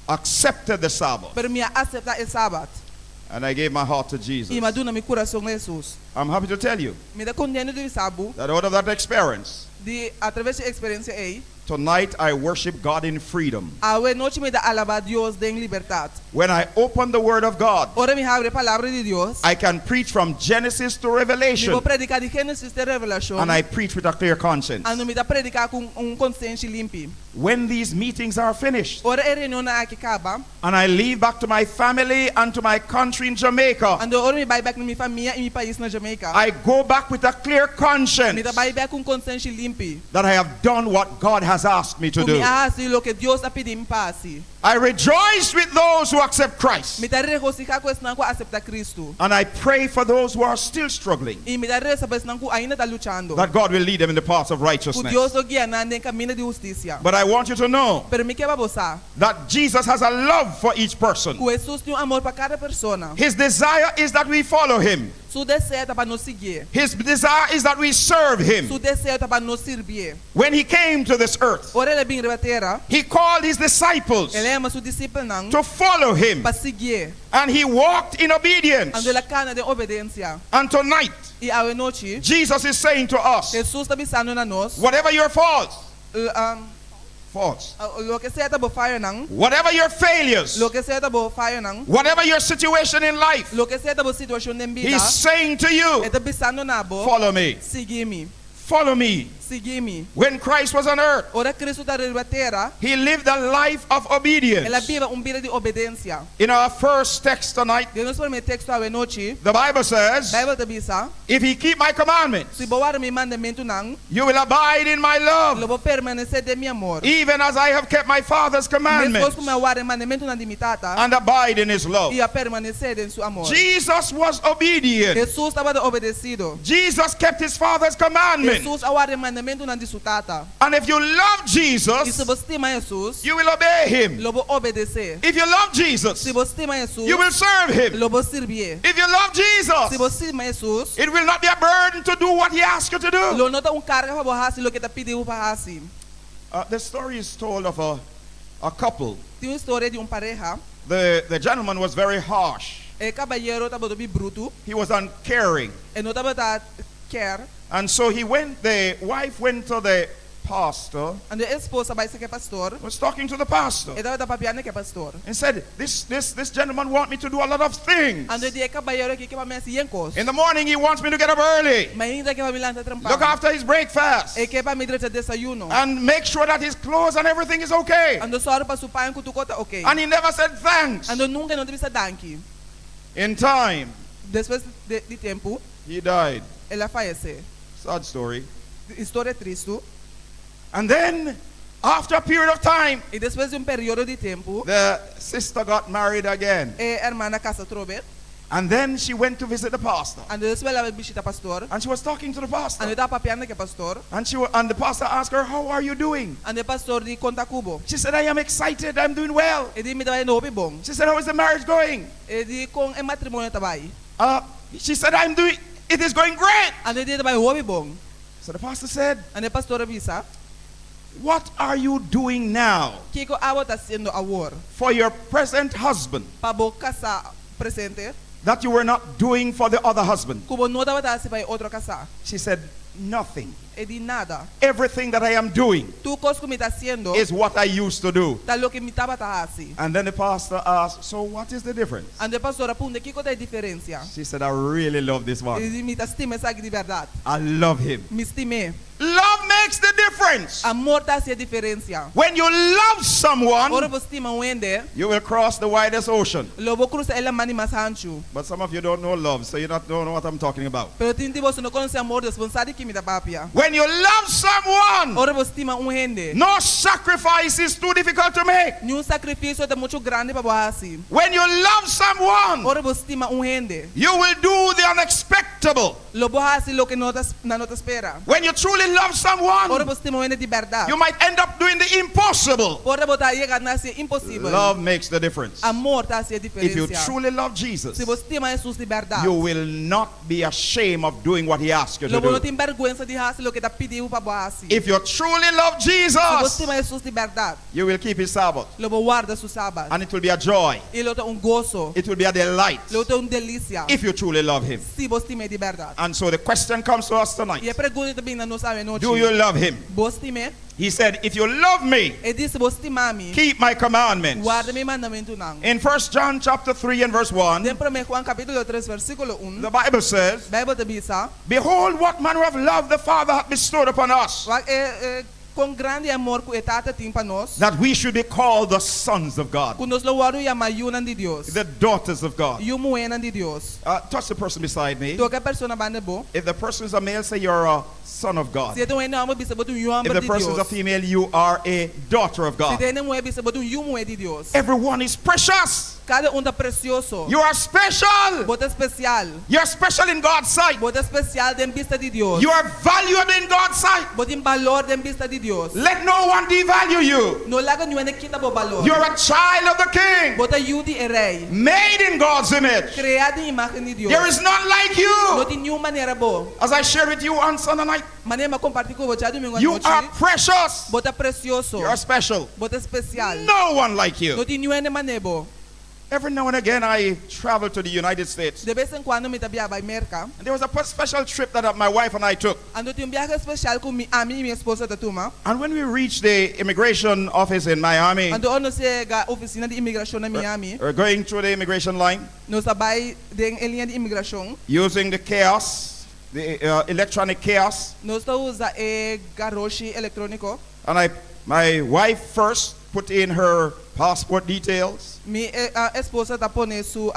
accepted the Sabbath. pero mi a aseptá e Sabat. And I gave my heart to I Jesus. m'a duna mi kurason na Hesus. I'm happy to tell you Mi ta kontentu di bisa bo that out of that experience, di atraves di e eksperensia ei, tonight I worship God in freedom. awe nochi mi ta alabá Dios den libertat. When I open the Word of God, Ora mi habri e Palabra di Dios, I can preach from Genesis to mi Revelation, por prediká di Génesis te Revelashon, and I preach with a clear conscience. anto mi ta prediká ku un konsenshi limpi. When these meetings are finished, Ora e reunionnan aki kaba, and I leave back to my family and to my country in Jamaica, anto ora mi bai bèk na mi famia i mi pais na Jamaica, I go back with a clear mi conscience ta bai bèk ku un konsenshi limpi, that I have done what God has asked me to ku mi do. a hasi loke Dios a pidi mi pa hasi. I rejoice with those who accept Christ, Mi ta regosihá ku esnan ku a aseptá Kristu, and I pray for those who are still struggling i mi ta resa pa esnan ku ainda ta luchando, that God will lead them in the paths of ku righteousness. Dios lo guia nan den kaminda di hustisia. But I want you to know Pero mi ke pa bo sa that Jesus has a love for each person. ku Hesus tin un amor pa kada persona. His desire is that we follow him. Su deseo ta pa nos siguié. His desire is that we serve him. Su deseo ta pa nos sirbié. When he came to this earth, Ora el a bin riba tera, he called his disciples el a yama su disipelnan to follow him, pa siguié. and he walked in obedience. Anto el a kana den obedensia. And tonight, I awe nochi, Jesus is saying to us, Hesus ta bisando na nos, whatever your faults, faults, loke sea ta bo fayonan, whatever your failures, loke sea ta bo fayonan, whatever your situation in life, loke sea ta bo situashon den bida, he's saying to you, e ta bisando na bo, follow me, sigui mi, follow me. sigui mi. When Christ was on earth, Ora Kristu tabata riba tera, he lived a life of el a obedience. biba un bida di obedensia. In our first text tonight, Den nos promé teksto awe nochi, the Bible says, Beibel ta bisa, if ye keep my commandments, Si bo warda mi mandamentunan, you will abide in my love, lo bo permanesé den mi amor. even as I have kept my Father's Meskos commandments ku mi a warda e mandamentunan di mi Tata, and abide in his love. i a permanesé den su amor. Jesus was obedient. Hesus tabata obedesido. Jesus kept his Father's commandments. Hesus a warda e mandamentunan di su Tata. And if you love I si Jesus, bo stima Hesus, you will obey him. lo bo obedes'é. If you love Jesus, Si bo stima Hesus, you will serve him. lo bo sirbié. If you love Si bo Jesus, stima Hesus, it will not be a burden to do what he asks you to do. lo no ta un karga pa bo hasi loke e ta pidi bo pa hasi. The story is told of a couple. Tin un historia di un pareha. The gentleman was very harsh. E kabayero tabata hopi brutu. He was uncaring. E no tabata care. And so he went, the wife went to the pastor, Anto e esposa a bai serka e pastor. was talking to the pastor, E tabata papiando ku e pastor. and said, This gentleman wants me to do a lot of things. Anto e di e kabayero aki ke pa mi hasi yen kos. In the morning, he wants me to get up early, Mainta e ke pa mi lanta trempan. look after his breakfast, E ke pa mi drecha desayuno. and make sure that his clothes and everything is okay. Anto sòru pa su paña ku tur kos ta okay. And he never said thanks. Anto nunka e no ta bisa danki. In time, Despues di tempu, he died. el a fayesé. Sad story. Historia tristu. And then, after a period of time, I despues di un periodo di tempu, the sister got married again. e hermana a kasa atrobe. And then she went to visit the pastor. Anto despues el a bai bishitá pastor. And she was talking to the pastor. Anto e tabata papiando ku e pastor. And the pastor asked her, How are you doing? Anto e pastor di kon ta ku bo. She said, I am excited. I'm doing well. E di mi ta bai hopi bon. She said, How is the marriage going? E di kon e matrimonio ta bai. She said, I'm doing, it is going great. Anto e di e ta bai hopi bon. So the pastor said, Anto e pastor a bisa. What are you doing now? Kiko abo ta hasiendo awor? For your present husband. Pa bo kasá presente. That you were not doing for the other husband. Ku bo no tabata hasi pa e otro kasá. She said, Nothing. E di nada. Everything that I am doing Tur kos ku mi ta hasiendo is what I used to do. Ta loke mi tabata hasi. And then the pastor asked, So what is the difference? Anto e pastor a puntra kiko ta e diferensia. She said, I really love this one. E di mi ta stima esaki di bèrdat. I love him. Mi stim'é. Love makes the difference. Amor ta hasi e diferensia. When you love someone, Ora bo stima un hende, you will cross the widest ocean. Lo bo krusa e laman di mas hanchu. But some of you don't know love, so you don't know what I'm talking about. Pero tin di boso no konosé amor, dus bo no sa di ki mi ta papia. When you love someone, Ora bo stima un hende, no sacrifice is too difficult to make. Niun sakrifisio ta muchu grandi pa bo hasi. When you love someone, Ora bo stima un hende, you will do the unexpected. unexpectable. Lo bo hasi loke no ta, nan no ta spera. When you truly love Ora someone, bo stima un hende di bèrdat. you might end up doing the impossible. Por ta bo ta yega na hasi e imposibel. Love makes the difference. Amor ta hasi e If you diferensia. truly love Jesus, Si bo stima Hesus di bèrdat, you will not be ashamed of doing what he asks you lo to bo no do. tin bèrgwensa di hasi loke e ta pidi bo pa bo hasi. If you truly love Si bo Jesus, stima Hesus di bèrdat, you will keep his Sabbath. lo bo warda su sabat. And it will be a joy. I lo ta un goso. It will be a delight Lo ta un delisia. if you truly love him. Si bo stim'é di bèrdat. And so the question comes to us I e tonight. pregunta ta bin na nos awe nochi. Do you love him? Bo stim'é? He said, If you love me, E di, si bo stima mi, keep my commandments. warda mi mandamentunan. In 1 John chapter 3 and verse 1, Den promé Juan kapítulo 3 versíkulo 1, the Bible says, Beibel ta bisa, Behold what manner of love the Father hath bestowed upon us, Wak e, e kon grandi amor ku e Tata tin pa nos, that we should be called the sons of God, ku nos lo wòrdu yamá yunan di Dios, the daughters of God. Yu muhénan di Dios. Touch the person beside me. Toka e persona banda bo. If the person is a male, say you're a son of God. Si e ta un hende hòmber, bisa bo ta un yu If hòmber the di person is a Dios. female, you are a daughter of Si God. ta hende muhé, bisa bo ta un yu muhé di Dios. Everyone is precious. Kada un ta presioso. You are special. Bo ta spesial. You're special in God's sight. Bo ta spesial den bista di Dios. You are valuable in God's sight. Bo tin balor den bista di Dios. Let no one devalue you. No laga niun hende kita bo balor. You're a child of the King, Bo ta yu di e Rei. made in God's image. Kreá den imágen di Dios. There is none like No you. tin niun manera bo. As I shared with you on Sunday night, Manera mi a kompartí ku bo djadumingu you anochi. are precious. Bo ta presioso. You are special. Bo ta spesial. No one like No you. tin niun hende manera bo. Every now and again, I travel to the United States. De bes en kuando mi ta biaha bai Merka. And there was a special trip that my wife and I took. Anto tin un biahe spesial ku mi, ami i mi esposa ta tuma. And when we reached the immigration office in Miami, Anto ora nos yega ofisina di imigrashon na Miami, we're going through the immigration line nos ta bai den e liña di imigrashon. using the chaos, the electronic chaos. Nos ta usa e garoshi elektróniko. And I, my wife first put in her passport details. Mi esposa ta pone su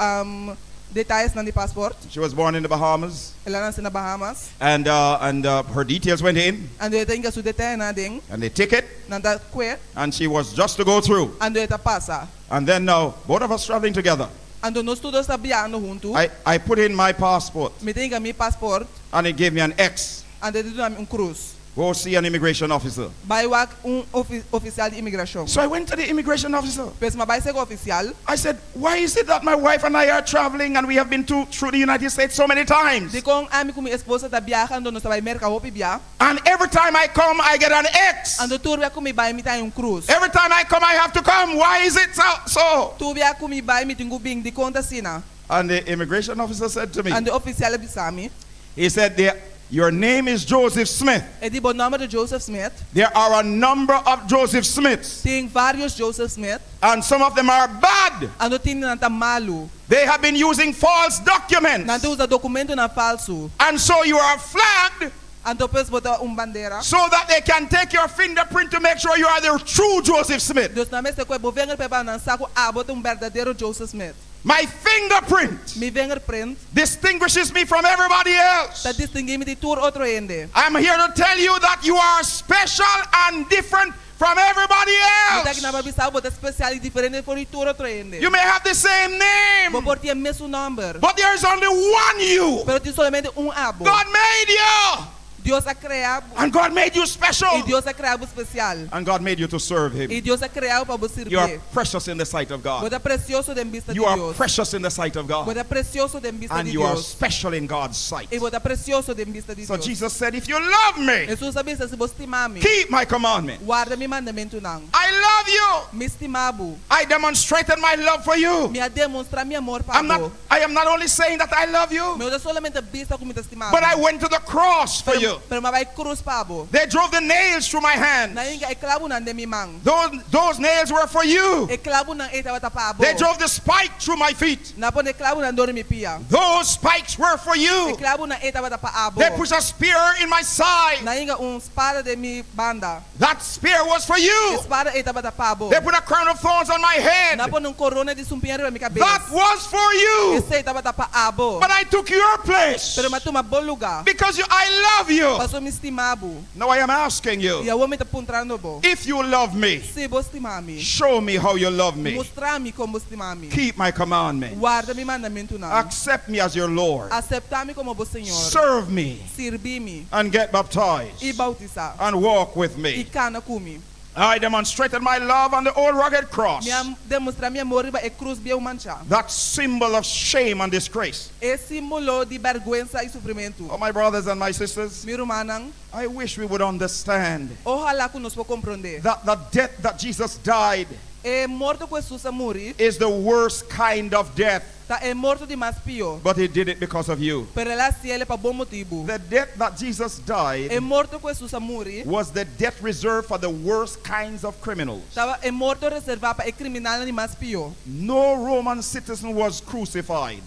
detayesnan di pasport. She was born in the Bahamas. El a nase na Bahamas. And, and her details went in. Anto e ta hinka su detayenan aden. And they tick it. Nan ta kue. And she was just to go through. Anto e ta pasa. And then now, both of us traveling together. Anto nos tur dos ta biahando huntu. I, I put in my passport. Mi ta hinka mi pasport. And it gave me an X. Anto e ta duna mi un krus. Go see an immigration officer. Bai wak un ofisial di imigrashon. So I went to the immigration officer. Pues m'a bai serka ofisial. I said, Why is it that my wife and I are traveling and we have been to, through the United States so many times? Dikon ami ku mi esposa ta biaha anto nos ta bai Merka hopi bia. And every time I come, I get an X. Anto tur bia ku mi bai mi ta haña un krus. Every time I come, I have to come. Why is it so? so? Tur bia ku mi bai mi tin ku bin. Dikon ta asina? And the immigration officer said to me, Anto e ofisial a bisa mi. He said, there, Your name is Joseph Smith. E di, Bo nòmber ta Joseph Smith. There are a number of Joseph Smiths. Tin vários Joseph Smith. And some of them are bad. Anto tin di nan ta malu. They have been using false documents. Nan ta usa dokumentonan falsu. And so you are flagged. Anto pues bo ta un bandera. So that they can take your fingerprint to make sure you are the true Joseph Smith. Dus nan mester kohe bo vinger pa nan sa ku abo ta un berdadero Joseph Smith. My fingerprint Mi vingerprint distinguishes me from everybody else. ta distinguí mi di tur otro hende. I'm here to tell you that you are special and different from everybody Mi ta else. akinan pa bisa bo, bo ta spesial i diferente for di tur otro hende. You may have the same name, Bo por tin e mesun nòmber, but there is only one you. pero tin solamente un abo. God made you. Dios a krea bo. And God made you special. I Dios a krea bo spesial. And God made you to serve Him. I Dios a krea bo pa bo You are sirbié. precious in the sight of Bo God. ta presioso den bista di You are Dios. precious in the sight of Bo God. ta presioso den bista And di you are Dios. special in God's sight. I bo ta presioso den bista di So Dios. Jesus said, If you love me, Hesus a bisa, si bo stima mi, keep my commandment. warda mi mandamentunan. I love you. Mi stima bo. I demonstrated my love for you. Mi a demostrá mi amor pa I'm bo. not, I am not only saying that I love you, Mi no ta solamente bisa ku mi ta stima bo. but I went to the cross for Pero, you. pero m'a bai krus pa bo. They drove the nails through my hands. Nan a hinka e klabunan den mi man. Those, those nails were for you. E klabunan ei tabata pa bo. They drove the spike through my feet. Nan a pone e klabunan dor di mi pia. Those spikes were for E you. klabunan ei tabata pa abo. They put a spear in my side. Nan a hinka un spada den mi banda. That spear was for E you. spada ei tabata pa bo. They put a crown of thorns on my head. Nan a pone un korona di sumpiña riba mi kabes. That was for you. Esei tabata pa abo. But I took your place Pero m'a tuma bo lugá. because you, I love you. you. Paso mi stima bo. Now I am asking you, I awor mi ta puntrando bo. if you love me, Si bo stima mi, show me how you love me. Mustra mi kon bo stima mi. Keep my commandments. Warda mi mandamentunan. Accept me as your Lord. Aseptá mi komo bo Señor. Serve me Sirbi mi. and get baptized I boutisá. and walk with I me. kana ku mi. I demonstrated my love on the old rugged cross, Mi a demostrá mi amor riba e krus bieu manchá. that symbol of shame and disgrace. E símbolo di bèrgwensa i sufrimentu. Oh, my brothers and my sisters, Mi rumannan, I wish we would understand ohalá ku nos por komprondé. that the death that Jesus died E morto ku Hesus a muri is the worst kind of death, ta e morto di mas pió. but he did it because of you. Pero el a hasié pa bo motibu. The death that Jesus E died morto ku Hesus a muri was the death reserved for the worst kinds of criminals. tabata e morto reservá pa e kriminalnan di mas pió. No Roman citizen was crucified.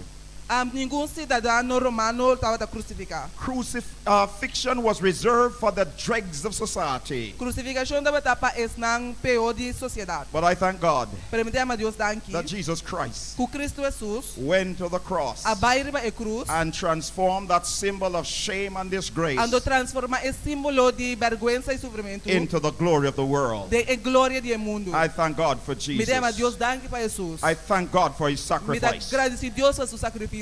Ningun siudadano romano tabata krusifiká. Crucifixion was reserved for the dregs of society. Krusifikashon tabata pa esnan pió di sosiedat. But I thank God Pero mi ta yama Dios danki that Jesus Christ ku Kristu Hesus went to the cross a bai riba e krus and transformed that symbol of shame and disgrace anto transformá e símbolo di bèrgwensa i sufrimentu into the glory of the world. den e gloria di e mundu. I thank God for Mi ta yama Jesus. Dios danki pa Hesus. I thank God for his Mi ta sacrifice. gradisí Dios pa su sakrifisio.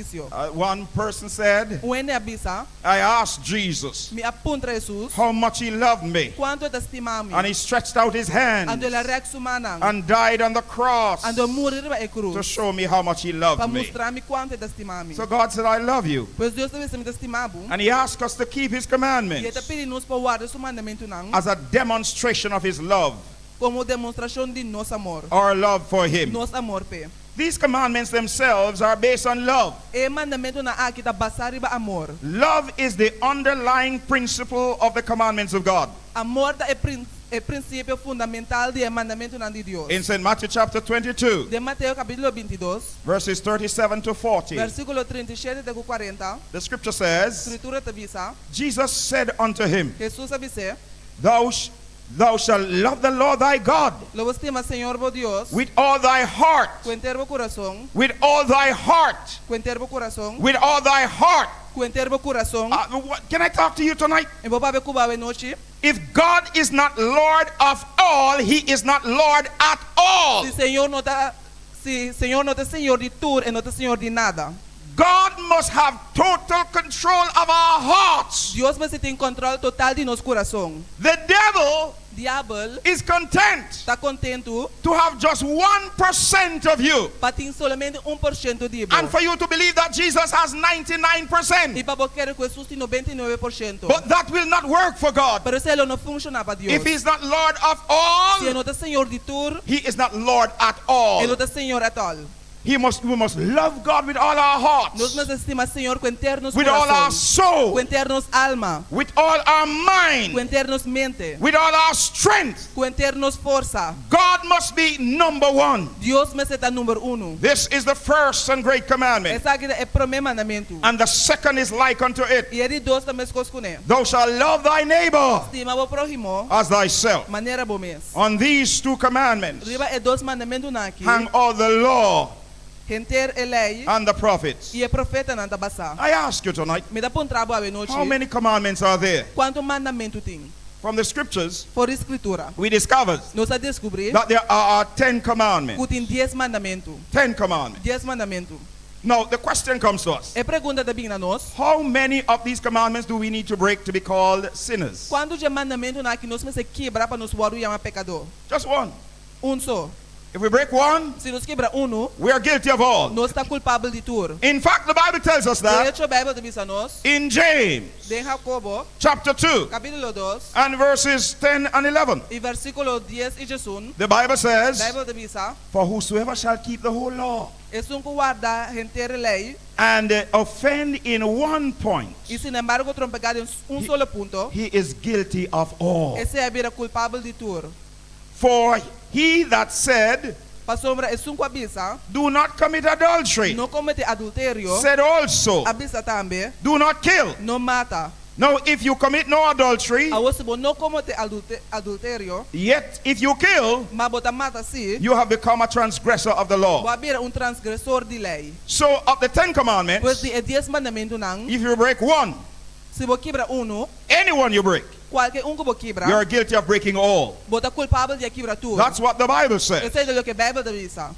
One person said, Un hende a bisa, I asked Jesus Mi a puntra Hesus how much he loved me. kuantu e ta stima mi. And he stretched out his hand Anto el a rèk su mannan. and died on the cross Anto muri riba e to krus show me how much he pa loved me. mustra mi kuantu e ta stima mi. So God said, I love you. Pues Dios ta bisa mi ta stima bo. And he asked us to keep his I e ta commandments pidi nos pa warda su mandamentunan as a demonstration of his love, komo demostrashon di nos amor. our love for him. Nos amor p'e. These commandments themselves are based on love. E mandamentunan aki ta basá riba amor. Love is the underlying principle of the commandments of God. Amor ta e e prinsipio fundamental di e mandamentunan di Dios. In St. Matthew chapter 22, Den Mateo kapítulo 22, verses 37 to 40, versíkulo 37 te ku 40, the scripture says, Skritura ta bisa, Jesus said unto him, Hesus a bis'é, Thou, sh- thou shalt love the Lord thy God Lo bo stima Señor bo Dios with all thy heart, ku henter bo kurason, with all thy heart, ku henter bo kurason, with all thy heart. ku henter bo kurason. What, can I talk to you tonight? Mi por papia ku bo awe nochi. If God is not Lord of all, he is not Lord at all. Si Señor no ta si Señor no ta Señor di tur, e no ta Señor di nada. God must have total control of our hearts. Dios mester tin kòntròl total di nos kurason. The devil Diabel is content ta kontentu to have just 1% of you pa tin solamente 1% di bo. and for you to believe that Jesus has 99%. I pa bo kere ku Hesus tin 99%. But that will not work for God. Pero esei lo no funshoná pa Dios. If he's not Lord of Si e all, no ta Señor di tur, he is not Lord at e all. no ta Señor at all. He must, we must love God with all our Nos hearts, mester stima Señor ku henter nos with all our kurason, soul, ku henter nos alma, with all our ku mind, henter nos mente, with all our strength. ku henter nos forsa. God must be number one. Dios mester ta number uno. This is the first and great commandment. Esaki ta e promé mandamentu. And the second is like unto it. I e di dos ta meskos kuné. Thou shalt love thy neighbor Stima bo próhimo as thyself. manera bo mes. On these two commandments Riba e dos mandamentunan aki, hang all the law henter e lei and the prophets. i e profetanan ta basá. I ask you tonight, Mi ta puntra bo awe nochi, how many commandments are there? kuantu mandamentu tin? From the scriptures, For di Skritura, we discovered nos a deskubrí that there are 10 commandments. ku tin dies mandamentu. 10 commandments. Dies mandamentu. Now, the question comes to us. E pregunta ta bin na nos, How many of these commandments do we need to break to be called sinners? kuantu di e mandamentunan aki nos mester kibra pa nos wòrdu yamá pekadó? Just one. Un so. If we break one, Si nos kibra unu, we are guilty of all. nos ta kulpabel di tur. In fact, the Bible tells us De that echo, Beibel ta bisa nos, in James den Jakobo, chapter 2 kapítulo 2, and verses 10 and 11. i versíkulo 10 i 11, The Bible says, Beibel ta bisa, For whosoever shall keep the whole law Esun ku warda henter e lei, and offend in one point, i sinembargo trompeká den un solo punto, he is guilty of all. esei a bira kulpabel di tur. For he that said, Pasobra esun ku a bisa, Do not commit adultery, No kometé adulterio, said also, a bisa tambe, Do not kill. No mata. Now, if you commit no adultery, Awor si bo no kometé adulterio, yet if you kill, ma bo ta mata sí, you have become a transgressor of the law. bo a bira un transgresor di lei. So, of the 10 Pues Commandments, di e dies mandamentunan, if you break one, Si bo kibra unu, anyone you break, kualke un ku bo kibra, you're guilty of breaking all. Bo ta kulpabel di a kibra tur. That's what the Bible says. Esei ta loke Beibel ta bisa.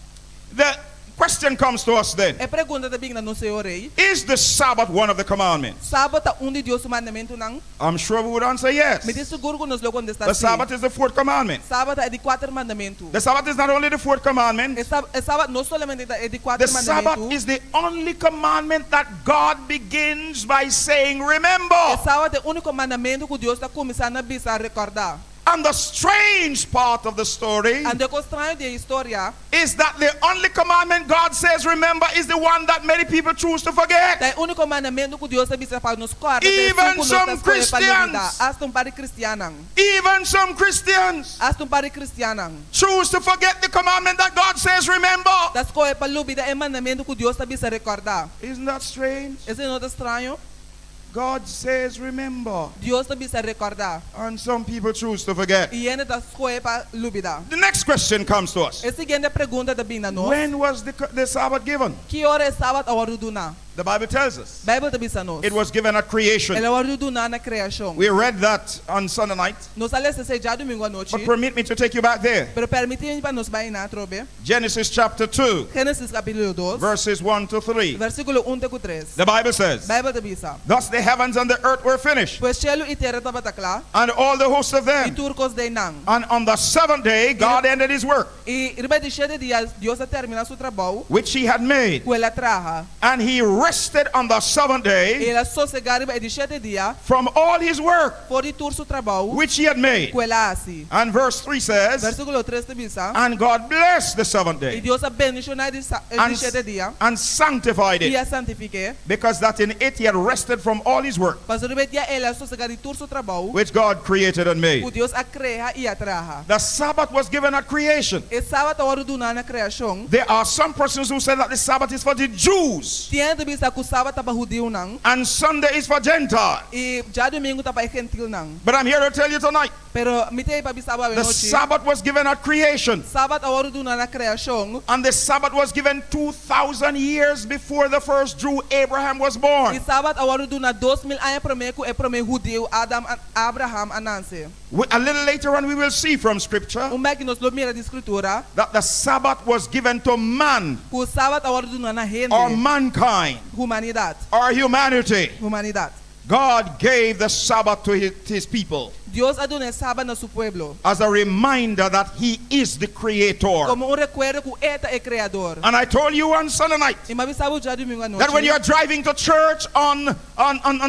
The question comes to us then. E pregunta ta bin na nos e ora ei. Is the Sabbath one of the commandments? Sabat ta un di Dios su mandamentunan? I'm sure we would answer yes. Mi tin sigur ku nos lo kontestá The sí. Sabbath is the fourth commandment. Sabat ta e di kuater mandamentu. The Sabbath is not only the fourth commandment. E Sabat no solamente ta e di The kuater Sabbath mandamentu. is the only commandment that God begins by saying, E remember. Sabat ta e úniko mandamentu ku Dios ta kuminsá na bisa rekordá. And the strange part of the story Anto e kos straño di e historia is that the only commandment God says remember is the one that many people choose to forget. ta e úniko mandamentu ku Dios ta bisa pa nos kòrda ta esun Even ku nos some ta skohe pa lubidá. Christians. Asta un par di kristiannan. Even some Christians Asta un par di kristiannan. choose to forget the commandment that God says remember. Ta skohe pa lubidá e mandamentu ku Dios ta bisa rekordá. Isn't that strange? Esei no ta straño? God says remember. Dios ta bisa rekordá. And some people choose to forget. I hende ta skohe pa lubidá. The next question comes to us. E siguiente pregunta ta bin na nos. When was the Sabbath given? Ki ora e Sabat a wòrdu duná? The Bible tells us. Beibel ta bisa nos. It was given at creation. El a wòrdu duná na kreashon. We read that on Sunday night. Nos a lesa esei djadumingu anochi. But permit me to take you back there. Pero permití mi pa nos bai einan atrobe. Genesis chapter 2. Génesis kapítulo 2. Verses 1 to 3. Versíkulo 1 te ku 3. The Bible says. Beibel ta bisa. Thus the heavens and the earth were finished. Pues shelu i tera tabata kla. And all the hosts of them. I tur kos den nan. And on the seventh day God ended his work. I riba di shete dia Dios a terminá su trabou. Which he had made. Ku el a traha. And he rested on the seventh day. I el a sosegá riba e di shete dia. From all his work. For di tur su trabou. Which he had made. Ku el a hasi. And verse 3 says. Versíkulo 3 ta bisa. And God blessed the seventh day. I Dios a bendishoná e di shete dia. And sanctified it. I a santifik'é. Because that in it he had rested from all his work. Pasobra riba e dia el a sosegá di tur su trabou. Which God created and made. Ku Dios a krea i a traha. The Sabbath was given at creation. E Sabat a wòrdu duná na kreashon. There are some persons who say that the Sabbath is for the Jews. Tin hende ta bisa ku Sabat ta pa hudiunan. And Sunday is for Gentiles. I djadumingu ta pa e gentilnan. But I'm here to tell you tonight. Pero mi t'ei pa bisa bo The anochi. Sabbath was given at creation. Sabat a wòrdu duná na kreashon. And the Sabbath was given 2,000 years before the first Jew Abraham was born. I Sabat a wòrdu duná 2000 aña promé ku e promé hudiu Adam Abraham a nase. A little later on we will see from scripture. Un bèki nos lo mira di Skritura. That the Sabbath was given to man. Ku Sabat a wòrdu duná na hende. Or mankind. Humanidat. Or humanity. Humanidat. God gave the Sabbath to his people. Dios a duna e Sabat na su pueblo. As a reminder that he is the creator. Komo un rekuerdo ku e ta e kreador. And I told you on Sunday night. I mi a bisa bo djadumingu anochi. That when you are driving to church on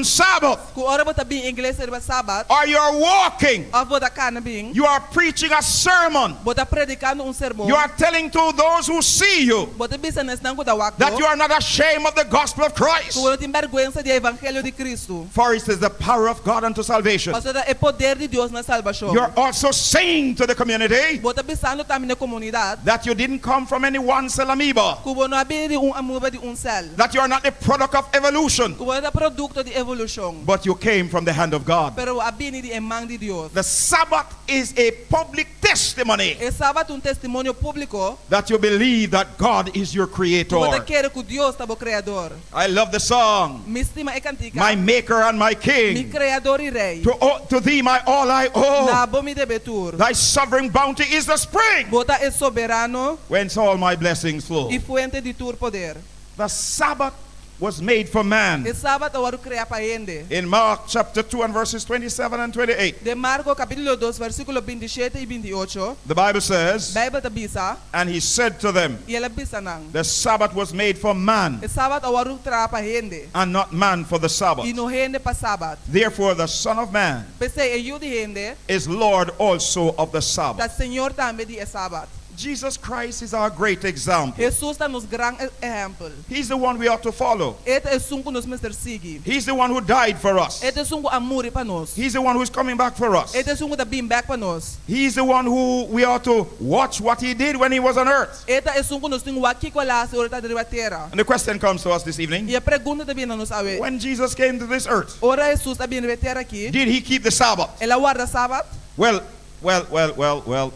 Sabbath. Ku ora bo ta bin iglesia riba Sabat. Or you are walking. Òf bo ta kana bin. You are preaching a sermon. Bo ta predikando un sermon. You are telling to those who see you. Bo ta bisa na esnan ku ta wak bo. That you are not ashamed of the gospel of Christ. Ku bo no tin bèrgwensa di e evangelio di Kristu. For it is the power of God unto salvation. Pasobra ta e poder di Dios na salbashon. You are also saying to the community. Bo ta bisando tambe na komunidat. That you didn't come from any one cell amoeba. Ku bo no a bini di un amuba di un sèl. That you are not the product of evolution. Ku bo no ta produkto di evolushon. But you came from the hand of God. Pero bo a bini di e man di Dios. The Sabbath is a public testimony. E Sabat ta un testimonio públiko. That you believe that God is your creator. Ku bo ta kere ku Dios ta bo kreador. I love the song. Mi stima e kantika. My maker and my king. Mi kreador i rei. To thee my all I owe. Na bo mi debe tur. Thy sovereign bounty is the spring. Bo ta e soberano. Whence all my blessings flow. I fuente di tur poder. The Sabbath was made for man. E Sabat a wòrdu kreá pa hende. In Mark chapter 2 and verses 27 and 28. Den Marko kapítulo 2 versíkulo 27 i 28. The Bible says. Beibel ta bisa. And he said to them. I el a bisa nan. The Sabbath was made for man. E Sabat a wòrdu traha pa hende. And not man for the Sabbath. I no hende pa Sabat. Therefore the Son of Man. P'esei e Yu di hende. Is Lord also of the Sabbath. Ta Señor tambe di e Sabat. Jesus Christ is our great example. Hesus ta nos gran ehèmpel. He's the one we ought to follow. E ta esun ku nos mester sigui. He's the one who died for us. E ta esun ku a muri pa nos. He's the one who's coming back for us. E ta esun ku ta bin bèk pa nos. He's the one who we ought to watch what he did when he was on earth. E ta esun ku nos tin wak kiko el a hasi ora e ta riba tera. And the question comes to us this evening. I e pregunta ta bin na nos awe. When Jesus came to this earth. Ora Hesus a bin riba e tera aki. Did he keep the Sabbath? El a warda Sabat? Well, well, well, well, well.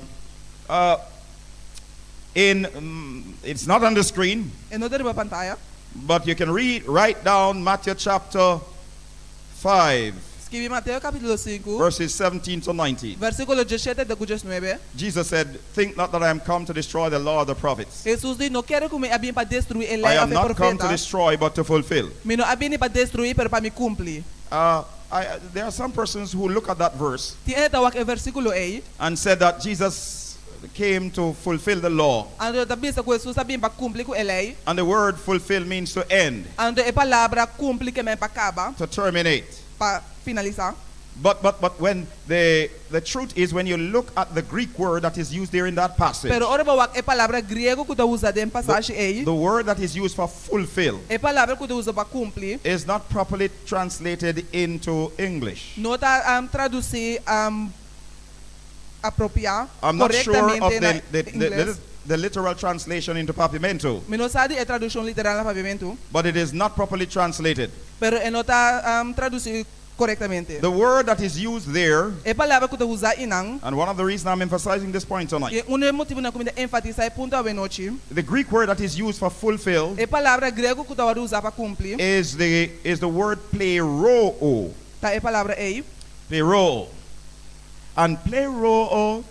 Uh, in, um, it's not on the screen. E no ta riba pantaya. But you can read right down Matthew chapter 5, Skirbi Mateo kapítulo 5, verses 17 to 19. Versíkulo 17 te ku 19. Jesus said, Think not that I am come to destroy the law of the prophets. Hesus di, No kere ku mi a bin pa destruí e I lei am òf e not come to profeta. destroy, but to fulfill. Mi no a bini pa destruí, pero pa mi kumpli. There are some persons who look at that verse Tin hende ta wak e versíkulo ei, and said that Jesus came to fulfill the law. anto ta bisa ku Hesus a bin pa kumpli ku e lei. And the word fulfill means to end, Anto e palabra kumpli ke men pa kaba, to terminate. pa finalisá. But when the truth is, when you look at the Greek word that is used there in that passage, Pero ora bo wak e palabra griego ku ta usa den pasashi ei, the word that is used for fulfill e palabra ku ta usa pa kumpli, is not properly translated into English. no ta um, tradusí um, apropiá I'm not sure of korektamente na the ingles. literal translation into Papiamento, Mi no sa di e tradukshon literal na papiamentu, but it is not properly translated. pero e no ta um, tradusí korektamente. The word that is used there, E palabra ku ta usa einan, and one of the reasons I'm emphasizing this point tonight, i un di e motibunan ku mi ta enfatisá e punto awe nochi, the Greek word that is used for fulfill e palabra griego ku ta usa pa kumpli, is the word pleroo. Ta e palabra ei. Pleroo. And pleroo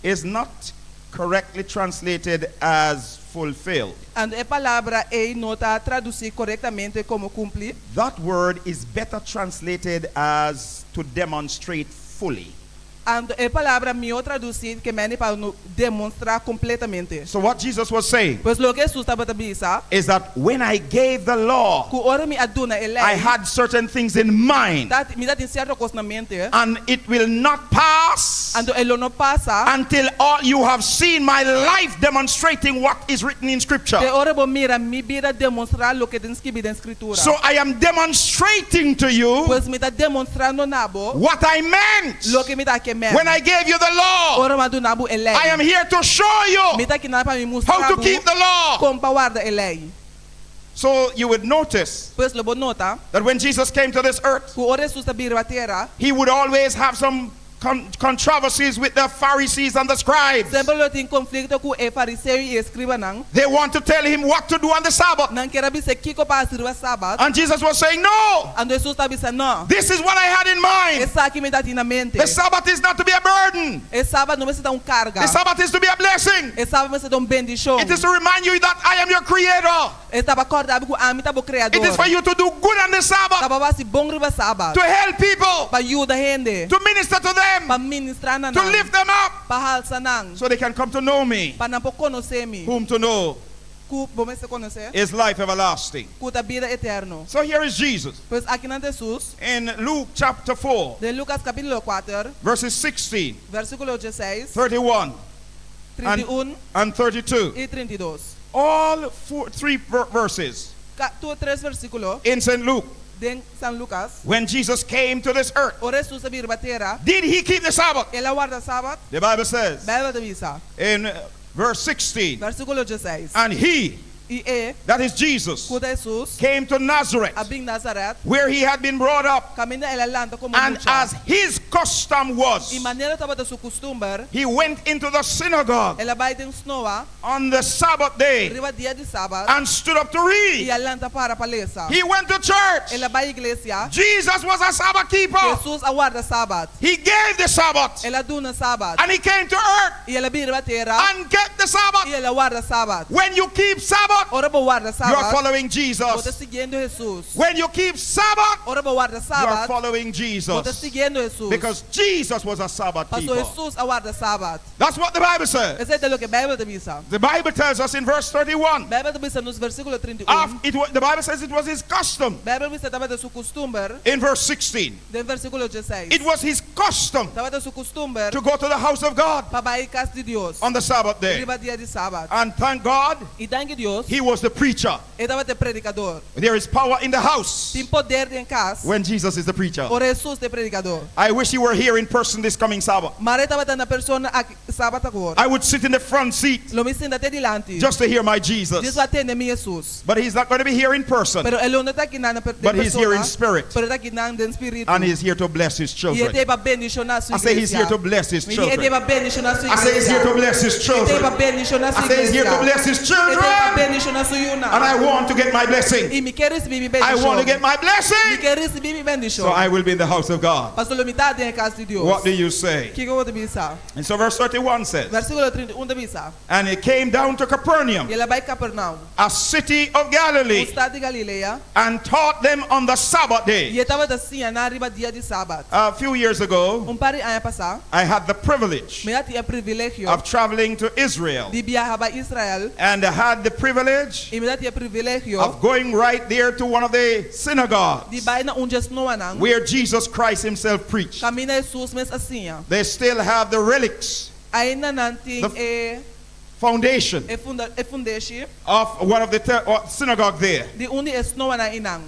is not correctly translated as fulfill. Anto e palabra ei no ta tradusí korektamente komo kumpli. That word is better translated as to demonstrate fully. Anto e palabra mihó tradusí ke men pa demostrá kompletamente. So what Jesus was saying Pues loke Hesus tabata bisa, is that when I gave the law, ku ora mi a duna e lei, I had certain things in mind, ta, mi tabatin sierto kos na mente, and it will not pass anto e lo no pasa, until all you have seen my life demonstrating what is written in Scripture. te ora bo mira mi bida demostrá loke ta skibí den Skritura. So I am demonstrating to you Pues mi ta demostrando na bo what I meant loke mi ta ke men when I gave you the law. Ora m'a duna bo e lei. I am here to show you Mi ta akinan pa mi mustra how to keep the law. kon pa warda e lei. So you would notice Pues lo bo nota that when Jesus came to this earth, ku ora Hesus a bin riba tera, he would always have some controversies with the Pharisees and the scribes. Semper lo tin konflikto ku e fariseo i eskribanan. They want to tell him what to do on the Sabbath. Nan ker a bis'é kiko pa hasi riba sabat. And Jesus was saying, No, Anto Hesus ta bisa no. this is what I had in mind. Esaki mi tabatin na mente. The Sabbath is not to be a burden, E sabat no mester ta un karga. the Sabbath is to be a blessing. E sabat mester ta un bendishon. It is to remind you that I am your creator. E ta pa kòrda bo ku ami ta bo kreador. It is for you to do good on the Sabbath, Ta pa hasi bon riba sabat. to help people, Pa yuda hende. to minister to them, Pa ministrá na to nan. lift them up, Pa halsa nan. so they can come to know me. Pa nan por konosé mi. Whom to know Ku bo mester konosé. is life everlasting. Ku ta bida eterno. So here is Jesus Pues akinan ta Hesus. in Luke chapter 4, Den Lukas kapítulo 4, verses 16, versíkulo 16, 31, 31 and 32. i 32. All four, three verses Tur tres versíkulo in St. Luke. den San Lukas. When Jesus came to this earth, Ora Hesus a bin riba tera, did he keep the Sabbath? El a warda sabat. The Bible says Beibel ta bisa, in verse 16, versíkulo 16. and he, I e, that is Jesus, ku ta Hesus, came to Nazareth, a bin Nazaret, where he had been brought up, kaminda el a lanta komo and mucha. as his custom was, I manera tabata su kustumber, he went into the synagogue el a bai den snoa, on the Sabbath day riba dia di sabat, and stood up to read. i a lanta para pa lesa. He went to church. El a bai iglesia, Jesus was a Sabbath keeper. Hesus a warda sabat. He gave the Sabbath El a duna sabat. and he came to earth I el a bin riba tera, and kept the Sabbath. i el a warda sabat. When you keep Sabbath, Ora bo warda you are sabat, following bo ta Jesus. siguiendo Hesus. When you keep Sabbath, Ora bo warda you are sabat, following bo ta Jesus. siguiendo Hesus. Because Jesus was a Sabbath Paso keeper. Hesus a warda sabat. That's what the Bible says. Esei ta loke Beibel ta bisa. The Bible tells us in verse 31. Beibel ta bisa nos versíkulo 31. After the Bible says it was his custom. Beibel ta bisa tabata su kustumber, In verse 16, den versíkulo 16. it was his custom Tabata su kustumber to go to the house of God pa bai kas di Dios. on the Sabbath day. Riba dia di sabat. And thank God, I danki Dios, he was the preacher. e tabata e predikadó. There is power in the house Tin poder den kas. when Jesus is the preacher. Ora Hesus ta e predikadó. I wish he were here in person this coming Sabbath. Mare e tabata na persona aki sabat awor. I would sit in the front seat Lo mi sinta te dilanti. just to hear my Djis Jesus. pa tende mi Hesus. But he's not going to be here in person, Pero e lo no ta akinan na but he's here in persona. spirit. Pero e ta akinan den spiritu. And he's here to bless his I e children. t'ei pa bendishoná su I say he's iglesia. here to bless his Mi di e t'ei children. pa bendishoná su I say he's here iglesia. to bless his E t'ei pa children. bendishoná su I say he's here iglesia. to bless his E t'ei pa children. bendishoná bendishoná su yunan. And I want to get my blessing. I mi ke risibí mi I want to bendishon. get my Mi blessing. ke risibí mi bendishon. So I will be in the house of God. Paso lo mi ta den kas di Dios. What do you say? Kiko bo ta bisa? And so verse 31 says, Versíkulo 31 ta bisa. And he came down to Capernaum, I el a bai Kapernaum, a city of un Galilee, stat di Galilea, and taught them on the Sabbath day. i e tabata siña nan riba dia di sabat. A few years ago, Un par di aña pasá, I had the privilege mi tabatin e privilegio of traveling to Israel di biaha bai Israel and I had the privilege i mi tabatin e privilegio of going right there to one of the synagogues di bai na un dje snoanan where Jesus Christ himself preached. kaminda Hesus mes a siña. They still have the relics, Ainda nan tin The e foundation e funda e fundeshi of one of the synagogue there di un di e snoanan einan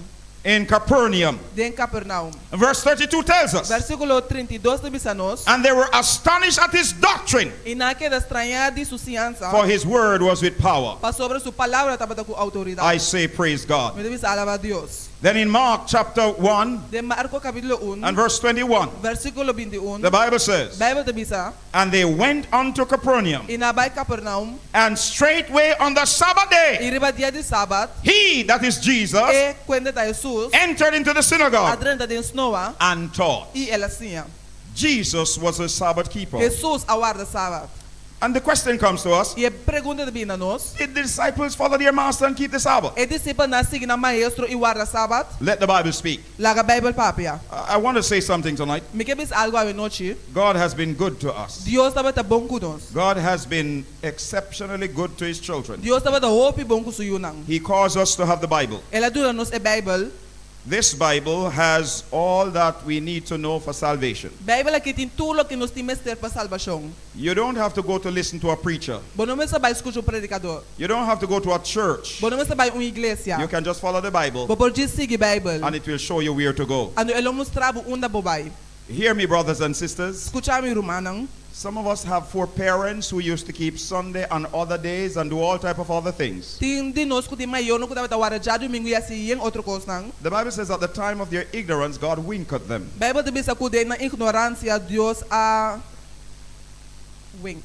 in Capernaum. den Capernaum. And verse 32 tells us, Versíkulo 32 ta bisa nos, and they were astonished at his doctrine, I nan a keda strañá di su siñansa, for his word was with power. pasobra su palabra tabata ku outoridat. I say, praise God. Mi ta bisa alabá Dios. Then in Mark chapter 1 Den Marko kapítulo 1, and verse 21, versíkulo 21, the Bible says, Beibel ta bisa, And they went unto Capernaum, I nan a bai Capernaum, and straightway on the Sabbath day, i riba dia di sabat, he, that is Jesus, e kende ta Hesus, entered into the synagogue a drenta den snoa and taught. i el a siña. Jesus was a Sabbath keeper. Hesus a warda sabat. And the question comes to us, I e pregunta ta bini na nos, did the disciples follow their master and keep the Sabbath? E disipelnan a sigui nan maestro i warda sabat? Let the Bible speak. Laga Beibel papia. I want to say something tonight. Mi ke bisa algu awe nochi. God has been good to us. Dios tabata bon ku nos. God has been exceptionally good to his children. Dios tabata hopi bon ku su yunan. He caused us to have the Bible. El a duna nos e Beibel. This Bible has all that we need to know for salvation. Beibel akí tin tur loke nos tin mester pa salbashon. You don't have to go to listen to a preacher. Bo no mester bai skucha un predikadó. You don't have to go to a church. Bo no mester bai un iglesia. You can just follow the Bible Bo por djis sigui Beibel. and it will show you where to go. Anto e lo mustra bo unda bo bai. Hear me, brothers and sisters. Skucha mi, rumannan. Some of us have foreparents who used to keep Sunday and other days and do all type of other things. Tin di nos ku tin mayornan ku tabata warda djadumingu i hasi yen otro kosnan. The Bible says at the time of their ignorance, God winked at them. Beibel ta bisa ku den nan ignoransia Dios a wink.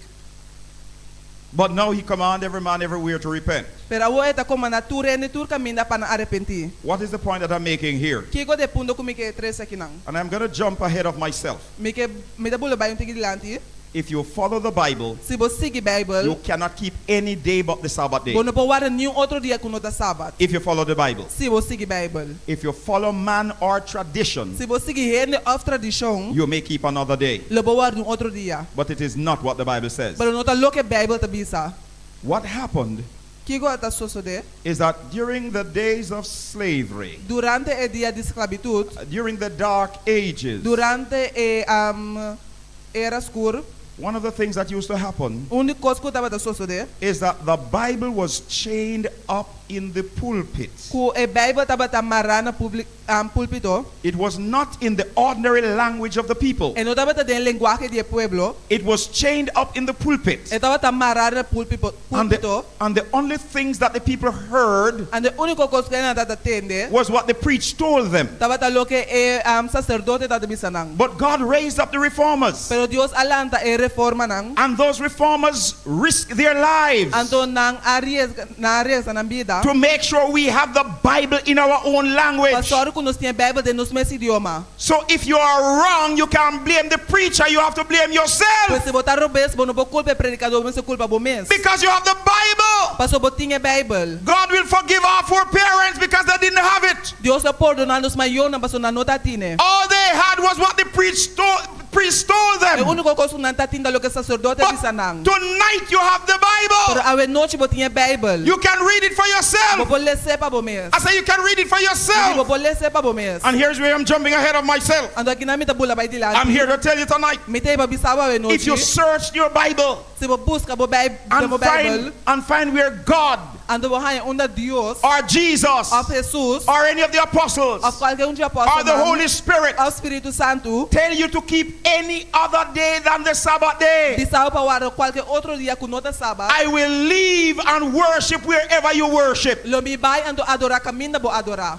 But now he command every man everywhere to repent. Pero awor e ta komandá tur hende tur kaminda pa nan arepentí. What is the point that I'm making here? Kiko ta e punto ku mi ke trese akinan? And I'm going to jump ahead of myself. Mi ke mi ta bula bai un tiki dilanti. If you follow the Bible, Si bo sigui Beibel, you cannot keep any day but the Sabbath day. bo no por warda niun otro dia ku no ta Sabat. If you follow the Bible. Si bo sigui Beibel. If you follow man or tradition, Si bo sigui hende òf tradishon, you may keep another day. lo bo warda un otro dia. But it is not what the Bible says. Pero no ta loke Beibel ta bisa. What happened Kiko ta sosodé? is that during the days of slavery, Durante e dia di sklabitut, during the dark ages, durante e um, era skur, one of the things that used to happen un di kos ku tabata sosodé, is that the Bible was chained up in the pulpit. ku e Beibel tabata mará na publi um, púlpito, It was not in the ordinary language of the people. e no tabata den lenguahe di e pueblo, It was chained up in the pulpit. e tabata mará na púlpito, And the, púlpito, and the only things that the people heard anto e úniko kos ku nan tabata tende, was what the priest told them. tabata loke e um, saserdote tabata bisa nan. But God raised up the reformers. Pero Dios a lanta e reformanan, And those reformers risked their lives anto nan a riesga, nan a riesga nan bida, to make sure we have the Bible in our own language. pa sòru ku nos tin e Beibel den nos mes idioma. So if you are wrong, you can't blame the preacher, you have to blame yourself. Pues si bo ta robes, bo no por kulpa e predikadó, bo mester kulpa bo mes. Because you have the Bible. Pasobra bo tin e Beibel. God will forgive our foreparents because they didn't have it. Dios lo pordoná nos mayornan pasobra nan no tatin e. All they had was what the priest told, priest told E them. úniko kos ku nan tatin ta loke e saserdote a But bisa nan. tonight you have the Pero Bible. awe nochi bo tin e Beibel. You can read it for Bo yourself. por les'é pa bo mes. I say you can read it for Bo yourself. por les'é pa bo mes. And here's where I'm jumping ahead of myself. Anto akinan mi ta bula bai dilanti. I'm here to tell you tonight. Mi t'ei pa bisa bo awe If you nochi. search your Bible Si bo buska bo Beibel, and bo Beibel, find and find where God anto bo haña unda Dios or Jesus òf Hesus or any of the apostles òf kualke un di or the apòstelnan Holy Spirit òf Spiritu Santu tell you to keep any other day than the Sabbath day, bisa bo pa warda kualke otro dia ku no ta sabat, I will leave and worship wherever you worship. lo mi bai anto adorá kaminda bo adorá.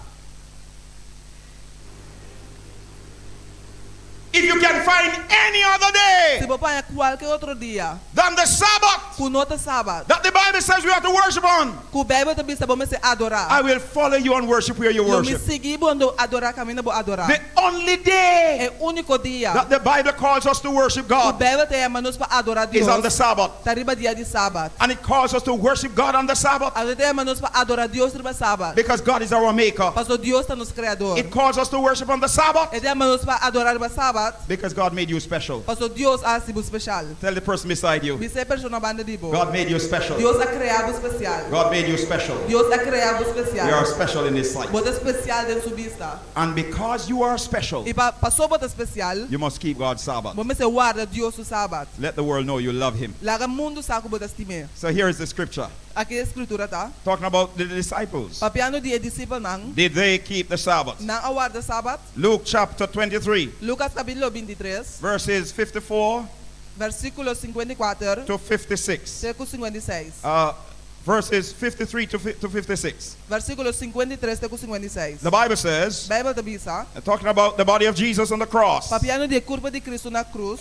If you can find any other day, day Si bo haña kualke otro dia than the Sabbath ku no ta sabat, that the Bible says we have to worship on, ku Beibel ta bisa bo mester adorá. I will follow you and worship where you Lo mi worship. sigui bo anto adorá kaminda bo adorá. The only day E úniko dia that the Bible calls us to worship ku God Beibel ta yama nos pa adorá is on the Dios Sabbath. ta riba dia di sabat. And it calls us to worship God on the Sabbath Anto e ta yama nos pa adorá Dios riba sabat. because God is our maker. Paso Dios ta nos kreador. It calls us to worship on the Sabbath E ta yama nos pa adorá riba sabat because God made you special. paso Dios a hasi bo spesial. Tell the person beside you, Bisa e persona banda di bo. God made you special. Dios a krea bo spesial. God made you special. Dios a krea bo You spesial. are special in His sight. Bo ta spesial den su bista. And because you are special, I pa paso bo ta spesial, you must keep God's Sabbath. bo mester warda Dios su sabat. Let the world know you love Him. Laga mundu sa ku bo ta stim'é. So here is the scripture Aki e skritura ta. talking about the disciples. Papiando di e disipelnan. Did they keep the Sabbath? Nan a warda sabat. Luke chapter 23, Lukas kapítulo 23, verses 54 versíkulo 54 to 56. te ku 56. Verses 53 to 56. Versíkulo 53 te ku 56. The Bible says, Beibel ta bisa, talking about the body of Jesus on the cross, papiando di e kurpa di Kristu na krus,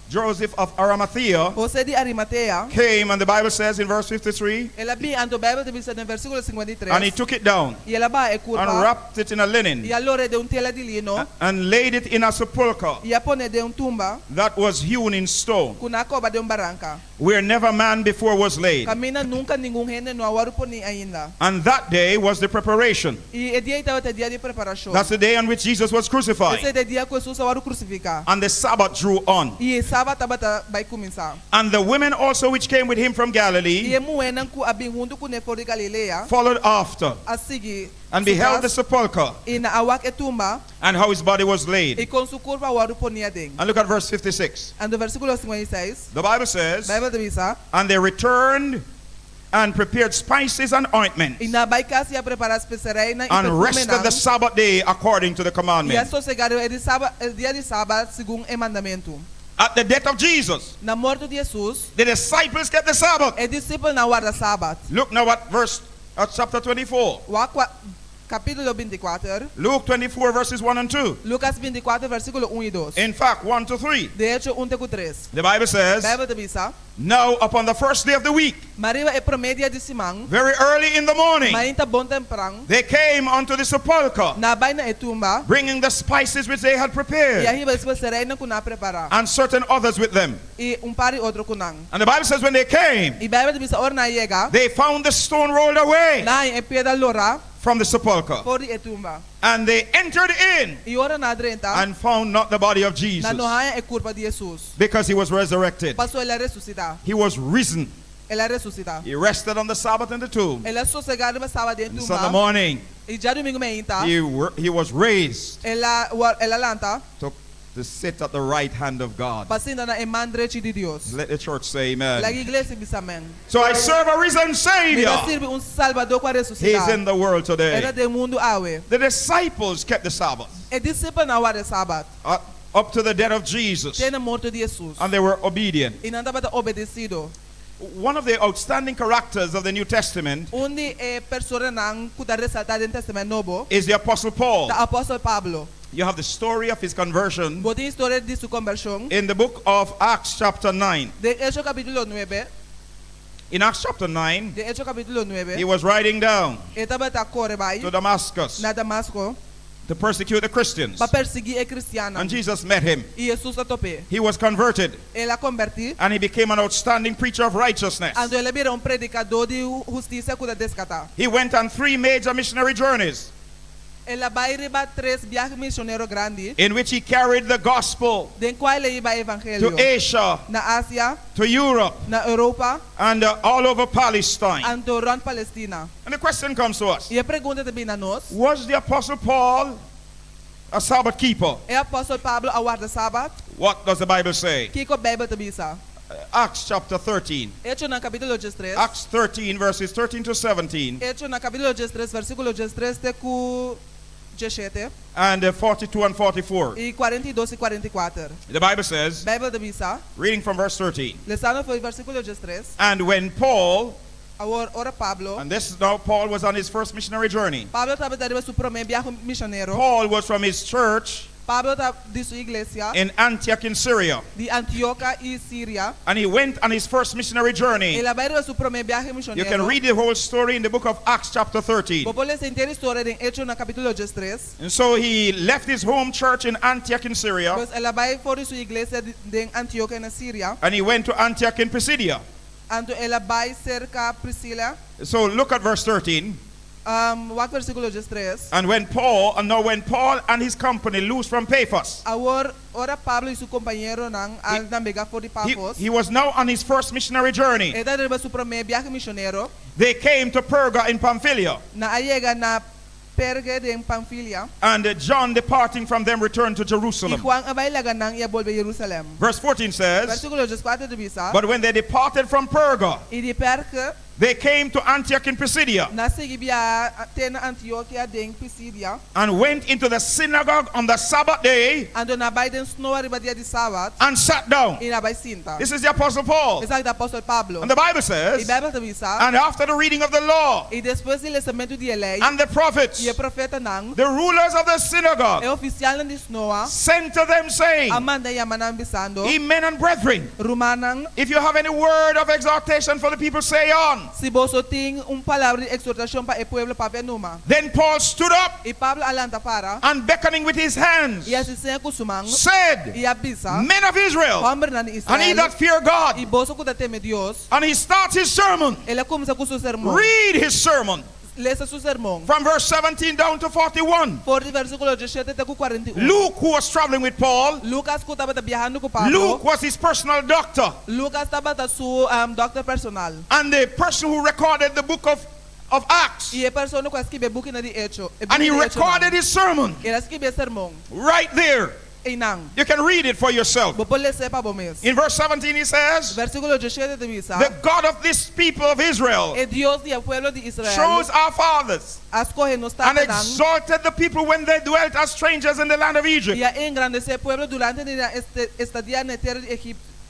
Joseph of Arimathea José di Arimatea, came, and the Bible says in verse 53, el a bin, anto Beibel ta bisa den versíkulo 53, and he took it down i el a baha e and kurpa, wrapped it in a linen i a lor'é den un tela di lino, and laid it in a sepulchre i a pon'é den un tumba, that was hewn in stone, ku nan a koba den un baranka, where never man before was laid. kaminda nunka ningun hende no a wòrdu poní ainda. And that day was the preparation. I e dia ei tabata e dia di preparashon. That's the day on which Jesus was crucified. Esei ta e dia ku Hesus a wòrdu krusifiká. And the Sabbath drew on. I e sabat tabata bai kuminsá. And the women also which came with him from I Galilee e muhénan ku a bin huntu kuné for di Galilea followed after a sigui and su beheld the tras sepulchre i nan a wak e tumba and how his body was i laid. kon su kurpa a wòrdu poní aden. And look at verse 56. Anto versíkulo 56, The Bible says, Beibel ta bisa, And they returned and prepared spices and ointments I nan a bai kas i a prepará spesereinan i and rested perfumenan the Sabbath day according to the i a commandment. sosegá riba e di saba, e dia di sabat segun e mandamentu. At the death of Jesus, Na morto di Hesus, the disciples kept the Sabbath. e disipelnan a warda sabat. Look now at verse at chapter 24. Wak kua, kapítulo 24, Luke 24 verses 1 and 2. Lukas 24 versíkulo un i dos. In fact, 1 to 3. De echo, un te ku tres. The Bible says, Beibel ta bisa, Now upon the first day of the week, Ma riba e promé dia di siman, very early in the morning, mainta bon tempran, they came unto the sepulchre, nan a bai na e tumba, bringing the spices which they had i prepared, a hiba e spesereinan ku nan a prepará, and certain others with them. i un par di otro ku nan. And the Bible says, when they came, I Beibel ta bisa ora nan a yega, they found the stone rolled away nan a haña e piedra lorá from the sepulchre. for di e tumba. And they entered in I ora nan a drenta, and found not the body of Jesus nan no haña e kurpa di Hesus, because he was resurrected. paso el a resusitá. He was risen. El a resusitá. He rested on the Sabbath in the tomb. El a sosegá riba sabat den And Sunday tumba. morning, I djadumingu mainta, he was raised el a el a lanta to sit at the right hand of God. pa sinta na e man drechi di Dios. Let the church say amen. Laga iglesia bisa amèn. So I serve a risen Mi ta Savior. sirbi un Salbadó ku a He's resusitá. in the world E ta today. den mundu awe. The disciples kept the Sabbath E disipelnan a warda sabat up to the death of Jesus, te na morto di Hesus. and they were obedient. I nan tabata obedesido. One of the outstanding characters of the New Testament Un di e personanan ku ta resaltá den Tèstamènt Nobo is the Apostle Paul. ta Apòstel Pablo. You have the story of his conversion Bo tin historia di su kombershon in the book of Acts, chapter 9. den Echo kapítulo 9. In Acts chapter 9, Den Echo kapítulo he 9, was riding down e tabata kore bai to Damascus na Damasko to persecute the Christians. pa persiguí e kristiannan. And Jesus met him. I Hesus a top'é. He was converted El a kombertí, and he became an outstanding preacher of righteousness. anto el a bira un predikadó di hustisia ku ta deskatá. He went on three major missionary journeys El a bai riba tres biahe misionero grandi, in which he carried the gospel den kua el a hiba to evangelio Asia, na Asia, to Europe, na Europa, and all over Palestine. anto rònt Palestina. And the question comes to us I e pregunta ta bin na nos, Was the Apostle Paul a Sabbath keeper? e apòstel Pablo a warda sabat? What does the Bible say? Kiko Beibel ta bisa? Acts chapter 13. Echonan kapítulo 13. Acts 13, verses 13 to 17, Echonan kapítulo 13, versíkulo 13 te ku 17 and 42 and 44. i 42 i 44. The Bible says, Beibel ta bisa, reading from verse 13, lesando for di versíkulo 13, and when Paul, Awor, ora Pablo, and this is now Paul was on his first missionary journey. Pablo tabata riba su promé biahe misionero. Paul was from his church Pablo ta di su iglesia in Antioch in Syria. Di Antiokia i Siria. And he went on his first missionary journey. El a bai riba su promé biahe You can misionero. read the whole story in the book of Acts, chapter 13. Bo por lesa henter historia den Echonan kapítulo 13. And so he left his home church in Antioch in Syria Pues el a bai for di su iglesia den Antiokia na Siria. and he went to Antioch in Pisidia. Anto el a bai serka Prisila. So look at verse 13. Um, wak versíkulo 13. And when Paul, and now when Paul and his company loosed from Paphos, Awor, ora Pablo i su kompañeronan a nabegá for di he, Pafos, he was now on his first missionary journey. e ta riba su promé biahe misionero. They came to Perga in Pamphylia. Nan a yega na Perge den Panfilia. And John, departing from them, returned to I Jerusalem. Juan a bai laga nan i a bolbe Jerusalèm. Verse 14 says, Versíkulo 14 ta bisa. But when they departed from Perga, I di Perge they came to Antioch in Pisidia nan a sigui biaha te na Antiokia den Pisidia. and went into the synagogue on the Sabbath day Anto nan a bai den snoa riba dia di sabat and sat down. i nan a bai sinta. This is the Apostle Paul. Esaki ta apòstel Pablo. And the Bible I says, Beibel ta bisa. and after the reading of the law I despues di lesamentu di e lei and the prophets, i e profetanan, the rulers of the e synagogue ofisialnan di snoa sent to them, saying, a manda yama nan bisando, Ye men and brethren, Rumannan, if you have any word of exhortation for the people, say on. si boso tin un palabra di eksortashon pa e pueblo, papia numa. Then Paul stood up I Pablo a lanta para and beckoning with his hands, i a hasi seña ku su man said, i a bisa, Men of Israel, Hòmbernan di and ye Israel that fear i God. boso ku ta teme Dios. And he starts his sermon. El a kuminsá ku su sermon. Read his sermon Lesa su sermon. from verse 17 down to 41. For di versíkulo 17 te ku 41. Luke, who was traveling with Paul, Lucas ku tabata biahando ku Pablo. Luke was his personal doctor Lucas tabata su dòkter personal. and the person who recorded the book of Acts. I e persona ku a skibi e bukinan di Echo. E And he buki di Echonan. recorded his sermon El a skibi e sermon. right there. Einan. You can read it for yourself. Bo por les'é pa bo mes. In verse 17, he says, Versíkulo 17 ta bisa. The God of this people of Israel E Dios di e pueblo di Israel chose our fathers a skohe nos and tatanan exalted the people when they dwelt as strangers in the land of Egypt. i a engrandesé e pueblo durante di nan estadia na e tera di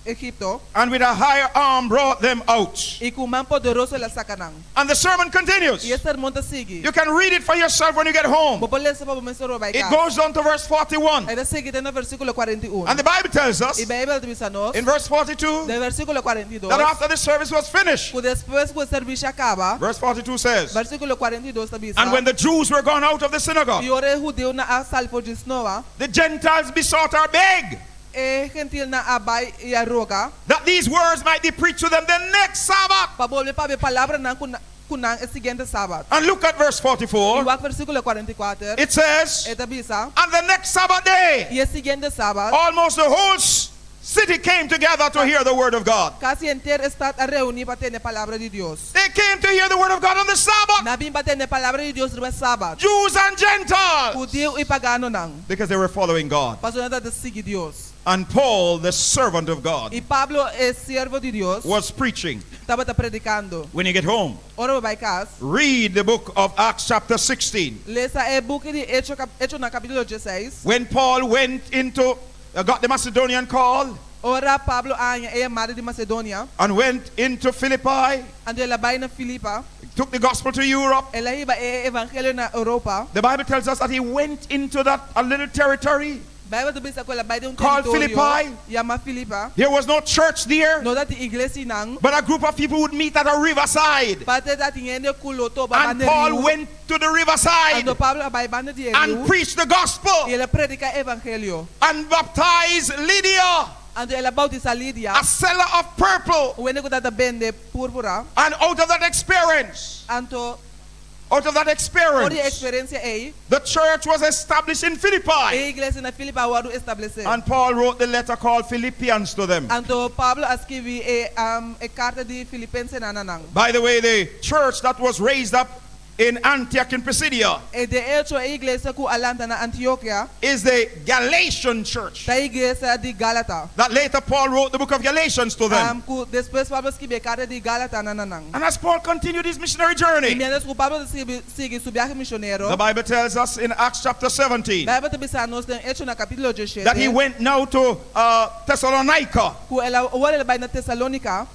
Egipto. And with a higher arm brought them out. I ku man poderoso el a saka nan. And the sermon continues. I e sermon ta sigui. You can read it for yourself when you get home. Bo por lesa pa bo mes ora bo bai It kas. goes on to verse 41. E ta sigui te na versíkulo 41. And the Bible tells us I Beibel ta bisa nos, in verse 42 den versíkulo 42, that after the service was finished, ku despues ku e servisio a kaba, verse 42 says, versíkulo 42 ta bisa, And when the Jews were gone out of the synagogue, I ora e hudiunan a sali for di snoa, the Gentiles besought or beg E gentilnan a bai i a roga. That these words might be preached to them the next Sabbath. Pa bolbe papia palabranan ku nan e siguiente Sabat. And look at verse 44. I wak versíkulo 44. It says, E ta bisa. And the next Sabbath day, I e siguiente Sabat. Almost the whole city came together to hear the word of God. Kasi henter e stat a reuní pa tende palabra di Dios. They came to hear the word of God on the Sabbath. Nan a bin pa tende palabra di Dios riba Sabat. Jews and Gentiles. Hudiu i paganonan. Because they were following God. Pasobra nan tabata sigui Dios. And Paul, the servant of God, I Pablo, e siervo di Dios, was preaching. tabata predikando. When you get home, Ora bo bai kas, read the book of Acts chapter 16. lesa e buki di Echo, Echonan kapítulo 16. When Paul went into, got the Macedonian call, Ora Pablo a haña e yamada di Macedonia, and went into Philippi, anto el a bai na Filipa, took the gospel to Europe. El a hiba e evangelio na Europa. The Bible tells us that he went into that a little territory. Bijbel ta bisa ku el a bai den un Called teritorio Philippi. yama Filipa. There was no church there. No tatin iglesia einan. But a group of people would meet at a riverside. Pero tatin hende ku lo topa And banda Paul riu. went to the riverside. Anto Pablo a bai banda di e riu. And preached the gospel. I el a prediká e evangelio. And baptized Lydia. Anto el a boutisá Lidia. A seller of purple. Un hende ku tabata bende púrpura. And out of that experience. Anto Out of that for di experience. eksperensia ei. The church was established in Philippi. E iglesia na Filipi a wòrdu establesé. And Paul wrote the letter called Philippians to them. Anto Pablo a skibi e e karta di Filipensenan na nan. By the way, the church that was raised up in Antioch in Pisidia. E de echo e iglesia ku a lanta na Antiokia. Is the Galatian church. Ta e iglesia di Galata. That later Paul wrote the book of Galatians to them. Ku despues Pablo a skibi e karta di Galatanan na nan. And as Paul continued his missionary journey. I miéntras ku Pablo ta sigui sigui su biahe misionero. The Bible tells us in Acts chapter 17. Bijbel ta bisa nos den Echonan kapítulo 17. That he went now to Thessalonica. Ku el a awor el a bai na Tesalonica.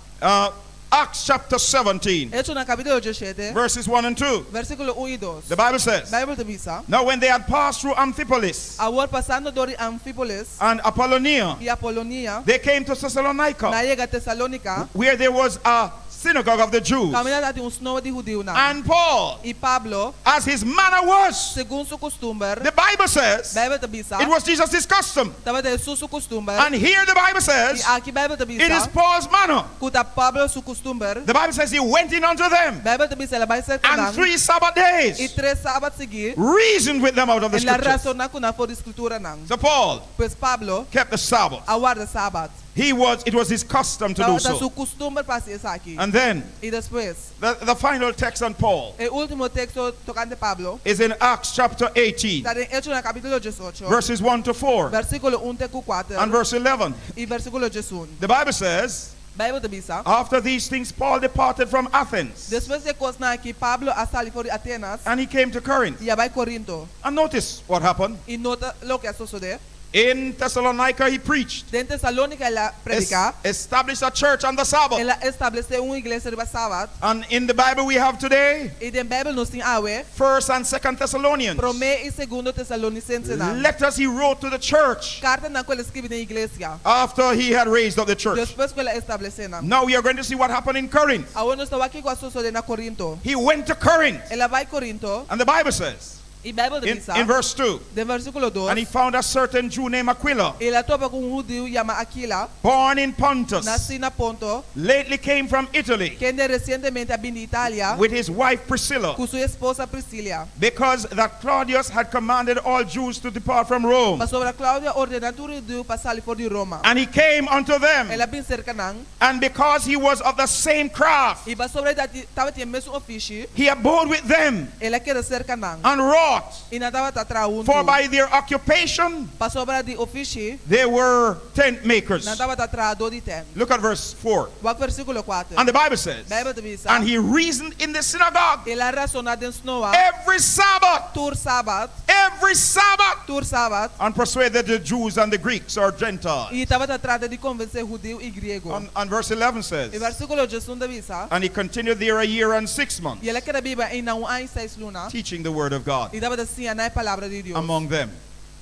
Acts chapter 17, Echonan kapítulo 17, verses 1 and 2. Versíkulo 1 i 2. The Bible says, Beibel ta bisa. Now when they had passed through Amphipolis Awor pasando dor di Amfípolis and Apollonia, i Apolonia, they came to Thessalonica, nan a yega Tesalónika, where there was a synagogue of the Jews. Kaminda tabatin un snoa di hudiunan. And Paul, I Pablo, as his manner was, segun su kustumber, the Bible says, Beibel ta bisa, it was Jesus' custom. Tabata Hesus su kustumber. And here the Bible says, I aki Beibel ta bisa, it is Paul's manner. Ku ta Pablo su kustumber. The Bible says he went in unto them. Beibel ta bisa, el a bai serka And nan. 3 Sabbath days. I tres sabat siguí. Reasoned with them out of the El a scriptures. rasoná ku nan for di Skrituranan. So Paul Pues Pablo kept the Sabbath. a warda sabat. He was, it was his custom to do Tabata so. su kustumber pa hasi esaki. And then I despues, the final text on Paul e último teksto tokante Pablo is in Acts chapter 18, ta den Echonan kapítulo 18, verses 1 to 4, versíkulo 1 te ku 4 and verse 11. I versíkulo 11. The Bible says, Beibel ta bisa, After these things, Paul departed from Athens, Despues di e kosnan aki, Pablo a sali for di Atenas and he came to Corinth. i a bai Korinto. And notice what happened. I nota loke a sosodé. In Thessalonica, he preached. Den Tesalónika el a prediká. Established a church on the Sabbath. El a establesé un iglesia riba sabat. And in the Bible we have today, I den Beibel nos tin awe, 1st and 2nd Thessalonians. Promé i Segundo Tesalonisensenan. Letters he wrote to the church Kartanan ku el a skirbi na iglesia after he had raised up the church. Despues ku el a establesé nan. Now we are going to see what happened in Corinth. Awor nos ta wak kiko a sosodé na Korinto. He went to Corinth. El a bai Korinto. And the Bible says, I Beibel ta in, bisa in verse 2, den versíkulo 2, and he found a certain Jew named Aquila, El a topa ku un hudiu yama Aquila, born in Pontus, nasí na Ponto, lately came from Italy, kende resientemente a bini di Italia, with his wife Priscilla, ku su esposa Priscilla. because that Claudius had commanded all Jews to depart from Rome. Pasobra Claudio a ordená tur hudiu pa sali for di Roma. And he came unto them, El a bin serka nan, and because he was of the same craft, i pasobra e tabatin e mesun ofishi, he abode with them el a keda serka nan. and wrought. I nan tabata traha huntu. For by their occupation Pasobra di ofishi, they were tent makers. nan tabata trahadó di tènt. Look at verse 4. Wak versíkulo 4. And the Bible says, Beibel ta bisa, and he reasoned in the synagogue El a rasoná den snoa every Sabbath, tur sabat, every Sabbath, tur sabat, and persuaded the Jews and the Greeks or Gentiles. i tabata trata di konvensé hudiu i griego. And verse 11 E says, versíkulo 11 ta bisa, and he continued there a year and 6 months, I el a keda biba einan un aña i seis luna, teaching the word of God i tabata siña nan e palabra di Dios. among them.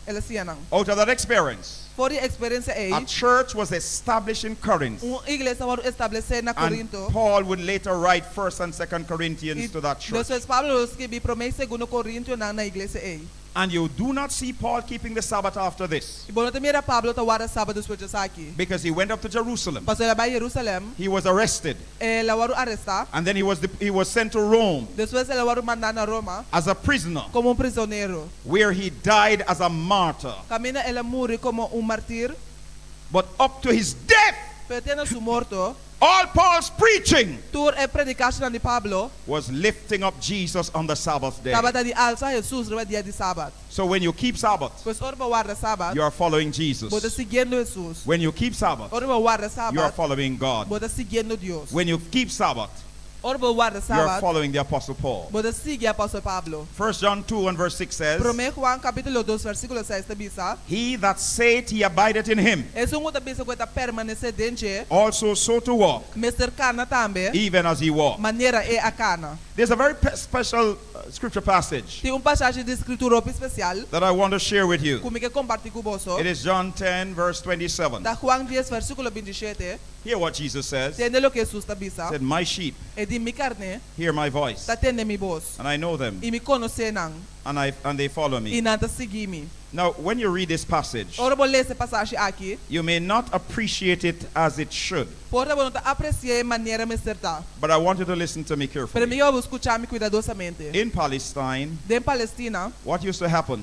El a siña nan. Out of that experience, For di e eksperensia ei, a church was established in Corinth. un iglesia a wòrdu establesé na And Korinto. Paul would later write 1st and 2nd Corinthians I to that church. despues Pablo lo skirbi promé i segundo Korintionan na e iglesia ei. And you do not see Paul keeping the Sabbath after this, I bo no ta mira Pablo ta warda sabat despues di esaki. because he went up to Jerusalem. Pasobra el a bai Jerusalèm, He was arrested, el a wòrdu arestá. and then he was sent to Rome Despues el a wòrdu mandá na Roma as a prisoner, komo un prizonero. where he died as a martyr. Kaminda el a muri komo un mártir. But up to his death, Pero te na su morto, all Paul's preaching tur e predikashonnan di Pablo was lifting up Jesus on the Sabbath day. tabata di alsa Hesus riba dia di sabat. So when you keep Sabbath, Pues ora bo warda sabat, you are following Jesus. bo ta siguiendo Hesus. When you keep Sabbath, Ora bo warda you are sabat, following God. bo ta siguiendo Dios. When you keep Sabbath, Ora bo warda you are sabat, following the Apostle Paul. bo ta sigui Apòstel Pablo. 1 John 2 and verse 6 says, Promé Juan kapítulo 2 versíkulo 6 ta bisa, He that saith he abideth in him, Esun ku ta bisa ku e ta permanesé den dje, also so to walk, mester kana tambe, even as he walked. manera e a kana. There's a very special scripture passage Tin un pasashi di Skritura hopi spesial that I want to share with you. ku mi ke kompartí ku boso. It is John 10, verse 27. Ta Juan 10, versíkulo 27. Hear what Jesus says. He Tende loke Hesus ta bisa. said, My sheep E di, Mi karné hear my voice, ta tende mi bos. and I know them, I mi konosé nan. and they follow I me. nan ta sigui mi. Now, when you read this passage, Ora bo lesa e pasashi aki, you may not appreciate it as it should, por ta bo no ta apresi'é manera mester ta. but I want you to listen to me Pero carefully. mi ke bo skucha mi kuidadosamente. In Palestine, Den Palestina, what used to happen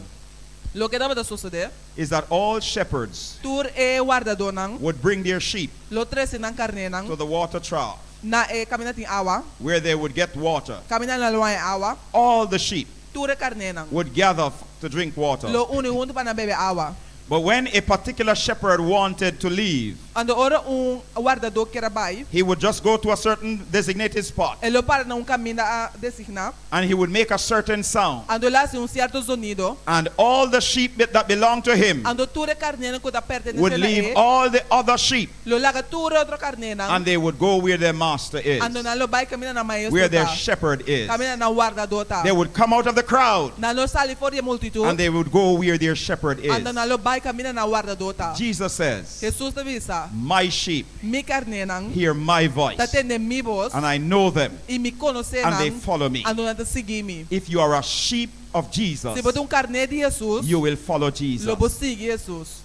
loke tabata sosodé, is that all shepherds tur e wardadónan would bring their sheep lo trese nan karnénan to the water trough na e kaminda tin awa, where they would get water. kaminda nan lo haña awa, All the sheep tur e karnénan would gather to drink water. lo uni huntu pa nan bebe awa. But when a particular shepherd wanted to leave, Anto ora un wardadó ker a bai. He would just go to a certain designated spot. E lo para na un kaminda a designá. And he would make a certain sound. Anto el a hasi un sierto zonido. And all the sheep that belonged to him. Anto tur e karnénan ku ta pertenesé Would na leave e. all the other sheep. Lo laga tur e otro karnénan. And they would go where their master is. Anto nan lo bai kaminda nan maestro Where their ta. shepherd is. Kaminda nan wardadó ta. They would come out of the crowd. Nan lo sali for di e multitut. And they would go where their shepherd is. Anto nan lo bai kaminda nan wardadó ta. Jesus says. Hesus ta bisa. My sheep. Mi karnénan. Hear my voice. Ta tende mi bos. And I know them. I mi konosé nan. And they follow me. Anto nan ta sigui mi. If you are a sheep of Jesus. Si bo ta un karné di Hesus. You will follow Jesus. Lo bo sigui Hesus.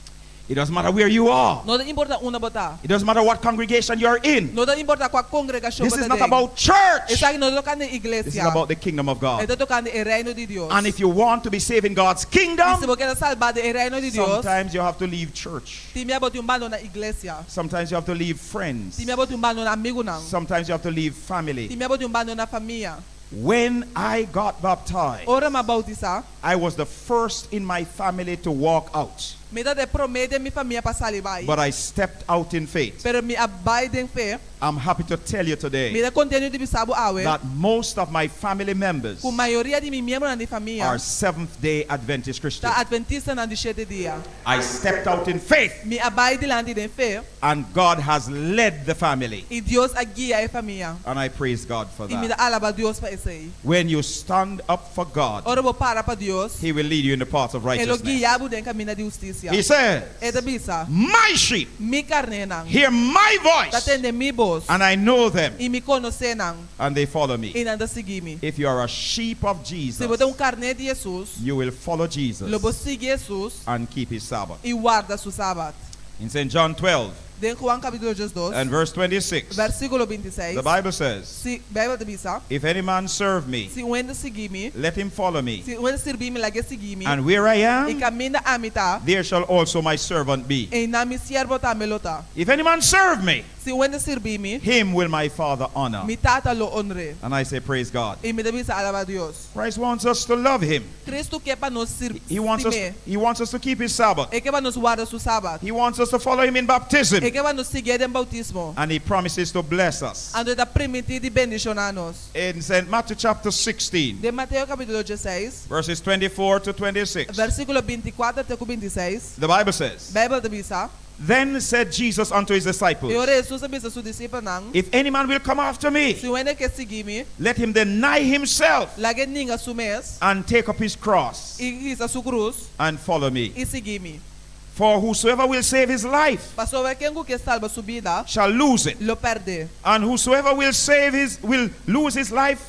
It doesn't matter where you are. No ta importá unda bo ta. It doesn't matter what congregation you are in. No ta importá kua kongregashon This bo is ta not den. about church. Esaki no ta tokante This is iglesia. about the kingdom of God. E ta tokante e reino di Dios. And if you want to be saved in God's I si kingdom, bo ke ta salbá den e reino di Dios, sometimes you have to leave church. tin bia bo tin bandoná iglesia. Sometimes you have to leave friends. Tin bia bo tin bandoná amigunan. Sometimes you have to leave family. Tin bia bo tin bandoná famia. When I got baptized, Ora m'a bautisá. I was the first in my family to walk out. Mi ta e promé den mi famia pa sali bai. But I stepped out in faith. Pero mi a bai den fe. I'm happy to tell you today. Mi ta kontentu di bisa bo awe. That most of my family members. Ku mayoria di mi miembronan di famia. Are Seventh Day Adventist Christians. Ta Atventistanan di shete dia. I stepped out in faith. Mi a bai dilanti den fe. And God has led the family. I Dios a guia e famia. And I praise God for I mi that. ta alabá Dios pa esei. When you stand up for God. Ora bo para pa Dios. He will lead you in the path of E lo righteousness. guia bo den kaminda di hustisia. He says. E ta bisa. My sheep. Mi karnénan. Hear my voice. Ta tende mi bos. And I know them. I mi konosé nan. And they follow me. I nan ta sigui mi. If you are a sheep of Jesus. Si bo ta un karné di Hesus. You will follow Jesus. Lo bo sigui Hesus. And keep his Sabbath. I warda su Sabat. In Saint John 12. Den Juan kapítulo diesdos. And verse 26. Versíkulo bintiseis. The Bible says. Si, Beibel ta bisa. If any man serve me. Si un hende sigui mi. Let him follow me. Si un hende sirbi mi, lag'é sigui mi. And where I am. I kaminda ami ta. There shall also my servant be. Einan mi siervo tambe lo ta. If any man serve me. Si un hende sirbi mi. Him will my Father honor. Mi Tata lo honr'é. And I say praise God. I mi ta bisa alabá Dios. Christ wants us to love him. Cristo ke pa nos sirbi. He wants us, he wants us to keep his Sabbath. E ke pa nos warda su Sabat. He wants us to follow him in baptism. E ke pa nos siguié den boutismo. And he promises to bless us. Anto e ta primintí di bendishoná nos. In Saint Matthew chapter 16. Den Mateo kapítulo diesseis. Verses 24 to 26. Versíkulo bintikuater te ku bintiseis. The Bible says. Beibel ta bisa. Then said Jesus unto his disciples, E ora Hesus a bisa su disipelnan, If any man will come after me, Si un hende ke sigui mi, let him deny himself, lag'é ninga su mes, and take up his cross, i hisa su krus, and follow me. i sigui mi. For whosoever will save his life, Pasobra ken ku ke salba su bida, shall lose it, lo pèrdè. And whosoever will save his, will lose his life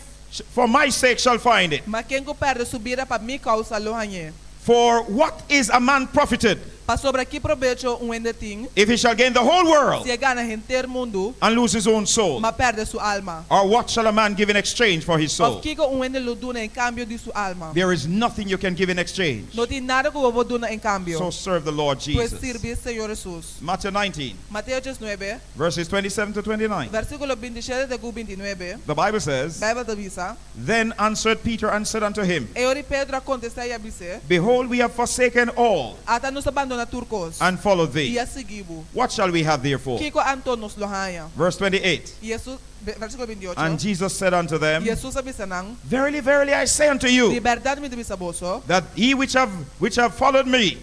for my sake shall find it. Ma ken ku pèrdè su bida pa mi kousa lo hañ'é. For what is a man profited? Pasobra ki probecho un hende tin? If he shall gain the whole world. Si e gana henter mundu. And lose his own soul. Ma pèrdè su alma. Or what shall a man give in exchange for his soul? Òf kiko un hende lo duna en kambio di su alma? There is nothing you can give in exchange. No tin nada ku bo por duna en kambio. So serve the Lord Pues Jesus. sirbi Señor Hesus. Matthew 19. Mateo diesnuebe. Verses 27 to 29. Versíkulo bintishete te ku bintinuebe. The Bible says. Beibel ta bisa. Then answered Peter and said unto him. E ora Pedro a kontestá i a bis'é. Behold, we have forsaken all. Ata nos a bandoná tur kos. And followed thee. I a sigui bo. What shall we have therefore? Kiko anto nos lo haña? Verse 28. Hesus, versíkulo bintiocho. And Jesus said unto them. Hesus a bisa nan. Verily, verily, I say unto you. Di bèrdat mi ta bisa boso. That ye which have, which have followed me.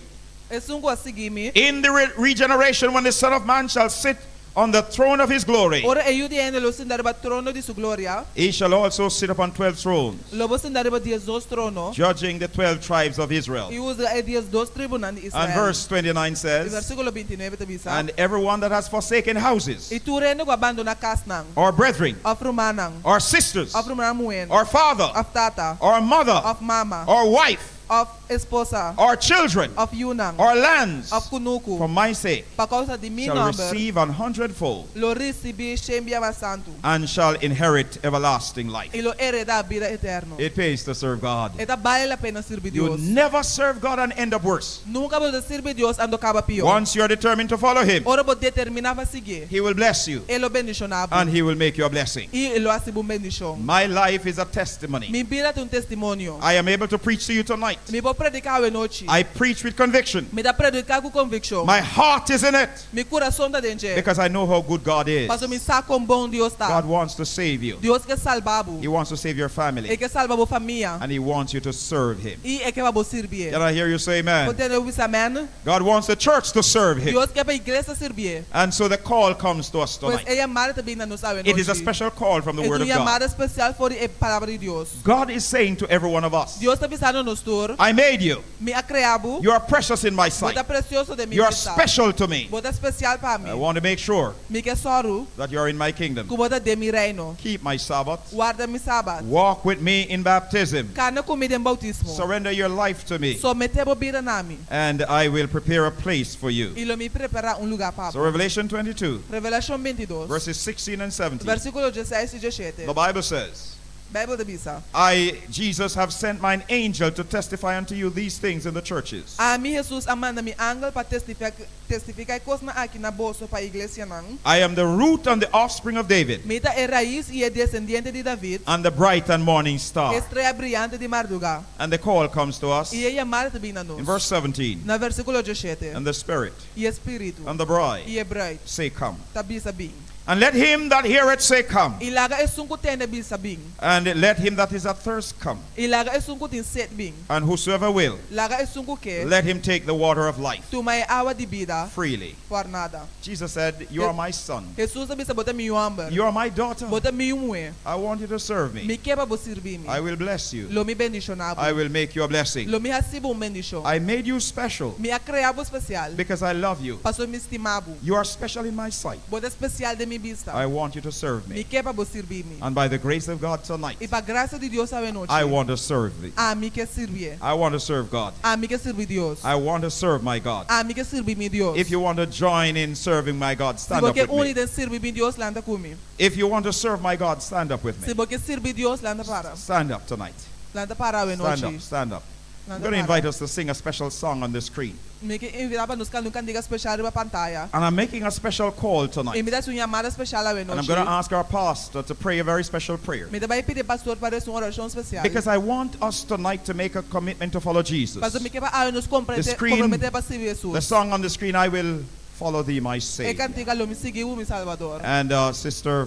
Esun ku a sigui mi. In the regeneration when the Son of Man shall sit on the throne of his glory. Ora e Yu di hende lo sinta riba trono di su gloria. He shall also sit upon 12 thrones. Lo bo sinta riba diesdos trono. Judging the 12 tribes of Israel. I husga e diesdos tribunan di Israel. And verse 29 says. I versíkulo bintinuebe ta bisa. And everyone that has forsaken houses. I tur hende ku a bandoná kasnan. Or brethren. Òf rumannan. Or sisters. Òf rumannan muhé. Or father. Òf tata. Or mother. Òf mama. Or wife. Òf esposa. Or children. Òf yunan. Or lands. Òf kunuku. For my sake. Pa kousa di mi Shall nòmber. receive an hundredfold. Lo risibí shen bia mas tantu. And shall inherit everlasting life. I lo heredá bida eterno. It pays to serve God. E ta bale la pena sirbi You Dios. never serve God and end up worse. Nunka bo ta sirbi Dios anto kaba pió. Once you are determined to follow him. Ora bo determiná pa siguié. He will bless you. E lo bendishoná bo. And he will make you a blessing. I e lo hasi bo un bendishon. My life is a testimony. Mi bida ta un testimonio. I am able to preach to you tonight. tonight. Mi por prediká awe nochi. I preach with conviction. Mi ta prediká ku konvikshon. My heart is in it Mi kurason ta den dje. because I know how good God is. Pasobra mi sa kon bon Dios ta. God wants to save you. Dios ke salba bo. He wants to save your E family. ke salba bo famia. And He wants you to serve Him. I e ke pa bo sirbié. Can I hear you say Por amen? tende bo bisa amèn? God wants the church to serve Him. Dios ke pa iglesia sirbié. And so the call comes to us Pues tonight. e yamada ta bin na nos awe It is a nochi. special call from the E ta Word un of God. yamada spesial for di e Palabra di Dios. God is saying to every one of us, Dios ta bisando nos tur, I made you. Mi a krea bo. You are precious in my Bo ta sight. presioso den mi You are bista. special to me. Bo ta spesial pa mi. I want to make sure Mi ke sòru that you are in my kingdom. ku bo ta den mi reino. Keep my Sabbath. Warda mi sabat. Walk with me in baptism. Kana ku mi den boutismo. Surrender your life to me, Someté bo bida na mi. and I will prepare a place for you. I lo mi prepará un lugá pa So, bo. Revelation 22, Revelashon 22, verses 16 and 17. versíkulo 16 i 17. The Bible says, Beibel ta bisa. I, Jesus, have sent mine angel to testify unto you these things in the churches. Ami, Hesus, a manda mi angel pa testifiká e kosnan aki na boso pa iglesianan. I am the root and the offspring of David, Mi ta e rais i e desendiente di David, and the bright and morning star. e strea briante di mardugá. And the call comes to us I e yamada ta bin na in nos. verse 17. Na versíkulo 17. And the Spirit I e Spiritu and the bride i e brùit say, Come. ta bisa bin. And let him that heareth say, Come. I laga esun ku tende bisa bin. And let him that is athirst come. I laga esun ku tin set bin. And whosoever will, Laga esun ku ke, let him take the water of life tuma e awa di bida freely. pòrnada. Jesus said, You are my son. Hesus a bisa, Bo ta mi yu hòmber. You are my daughter. Bo ta mi yu muhé. I want you to serve me. Mi ke pa bo sirbi mi. I will bless you. Lo mi bendishoná I bo. will make you a blessing. Lo mi hasi bo un bendishon. I made you special Mi a krea bo spesial, because I love you. pasobra mi stima bo. You are special in my sight. Bo ta spesial den mi bista. I want you to serve Mi me. ke pa bo sirbi mi. And by the grace of God tonight, I pa grasia di Dios awe nochi, I want to serve thee. ami ke sirbié. I want to serve God. Ami ke sirbi Dios. I want to serve my God. Ami ke sirbi mi Dios. If you want to join in serving my God, Si stand bo up ke with uni me. den sirbi mi Dios, lanta ku mi. If you want to serve my God, stand up with Si me. bo ke sirbi Dios, lanta para. Stand up tonight. Lanta para awe Stand up, nochi. stand up. I'm Lanta going to para. invite us to sing a special song on the screen. Mi ke invitá pa nos kanta un kantika spesial riba pantaya. And I'm making a special call I tonight. mi ta hasi un yamada spesial awe And I'm going to nochi. ask our pastor to pray a very special prayer. Mi ta bai pidi pastor pa resa un orashon spesial. Because I want us tonight to make a commitment to follow Jesus. Pasobra mi ke pa awe nos The komprometé screen, komprometé pa sigui the Hesus. song on the screen, I will follow thee, my E Savior. kantika lo mi sigui bo mi Salbador. And uh, Sister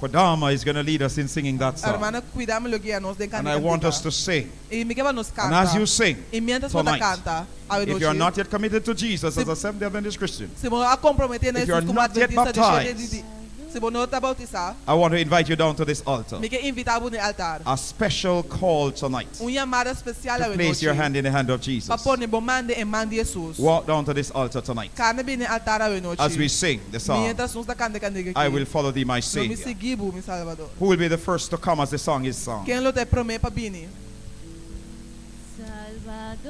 Kodama is going to lead us in singing that song. Hermana Kuidama lo guia nos den And kanta I want us kantika. to sing. I mi ke pa nos And as kanta. you sing I miéntras bo ta tonight, kanta awe if you are nochi, not yet committed to Jesus si as a Seventh-day Adventist Christian, si bo no a komprometé na if you are Hesus komo not yet Adventista di shete baptized, di si bo no ta boutisá, I want to invite you down to this altar. mi ke invitá bo na e altar. A special call tonight Un yamada spesial to awe place your nochi hand in the hand of pa Jesus. pone bo man den e man di Hesus. Walk down to this altar tonight Kana bin na e altar awe as we nochi. sing the song, Miéntras nos ta kanta e kantika I aki, will follow thee, my lo mi Savior. sigui bo, mi Salbador. Who will be the first to come as the song is sung? Ken lo ta e promé pa bini?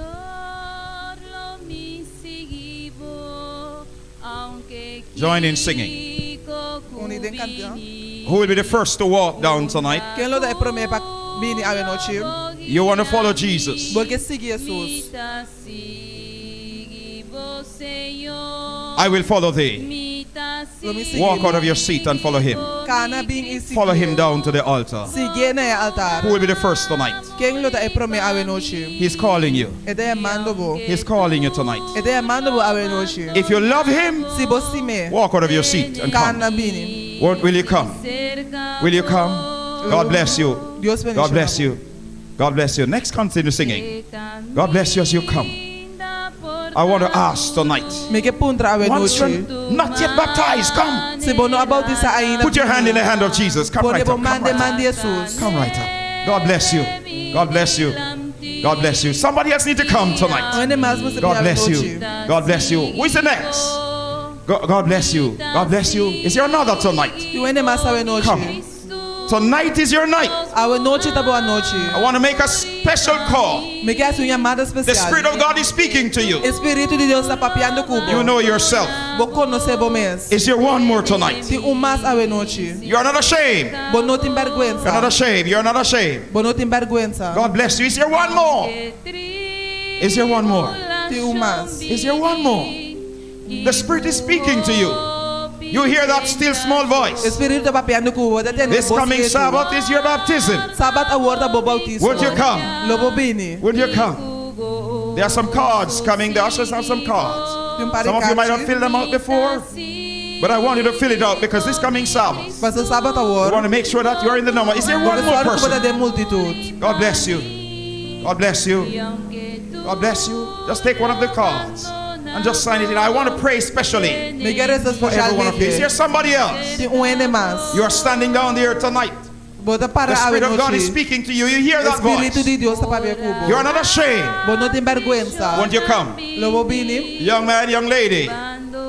Salvador, lo mi sigui bo, aunke Join in singing. kiko ku Uni den kanta. bini. Who will be the first to walk down tonight? Ken lo ta e promé pa bini awe nochi? You want to follow Jesus. Bo ke sigui Hesus. Mi ta sigui bo, Señor. I will follow thee. Mi ta Lo mi sigui Walk bo. out of your seat and follow him. Kana bin i sigui. Follow him down to the altar. Siguié na e altar. Who will be the first tonight? Ken lo ta e promé awe nochi? He's calling you. E ta yamando bo. He's calling you tonight. E ta yamando bo awe nochi. If you love him, Si bo stim'é, walk out of your seat and come. kana bini. Won't, will you come? Will you come? God bless you. Dios God bless bendishoná bo. you. God bless you. Next, continue singing. God bless you as you come. I want to ask tonight. Mi ke puntra awe Once you're nochi. not yet baptized, come. Si bo no a boutisá ainda, Put your hand in the hand of Jesus. Come pone right bo up. Come man den right up. man di Hesus. Come right up. God bless you. God bless you. God bless you. Somebody else need to come tonight. Un hende mas mester God bini awe bless you. nochi. God bless you. Who is the next? God, God bless you. God bless you. Is there another tonight? Tin un hende mas awe nochi. Come. Tonight is your night. Awe nochi ta bo anochi. I want to make a special call. Mi ke hasi un yamada The spesial. Spirit of God is speaking to you. E Spiritu di Dios ta papiando ku bo. You know yourself. Bo konosé bo mes. Is there one more tonight? Tin un mas awe nochi. You are not ashamed. Bo no tin You're not bèrgwensa. ashamed. You're not ashamed. Bo no tin bèrgwensa. God bless you. Is there one more? Is there one more? Tin un mas. Is there one more? The Spirit is speaking to you. You hear that still small E voice. Spiritu ta papiando ku bo. Ta tende This bos coming ketu. Sabbath is your baptism. Sabat awor ta bo boutismo. Would you come? Lo bo bini. Would you come? There are some cards coming. The ushers have some cards. Tin un par di Some of you might have karchi. filled them out before, but I want you to fill it out because this coming Sabbath, Paso sabat we awor. want to make sure that you're in the number. Is there one more Sòru ku bo ta person? den multitut. God bless you. God bless you. God bless you. Just take one of the cards and just sign it in. I want to pray specially Mi ke resa for every one of you. Is there spesialmente. somebody else? Tin un hende mas. You are standing down there tonight. Bo ta para The awe Spirit of God is nochi. speaking to you. You hear that Spiritu voice. di Dios ta papia ku bo. You are not ashamed. Bo no tin bèrgwensa. Won't you come? Lo bo bini. Young man, young lady,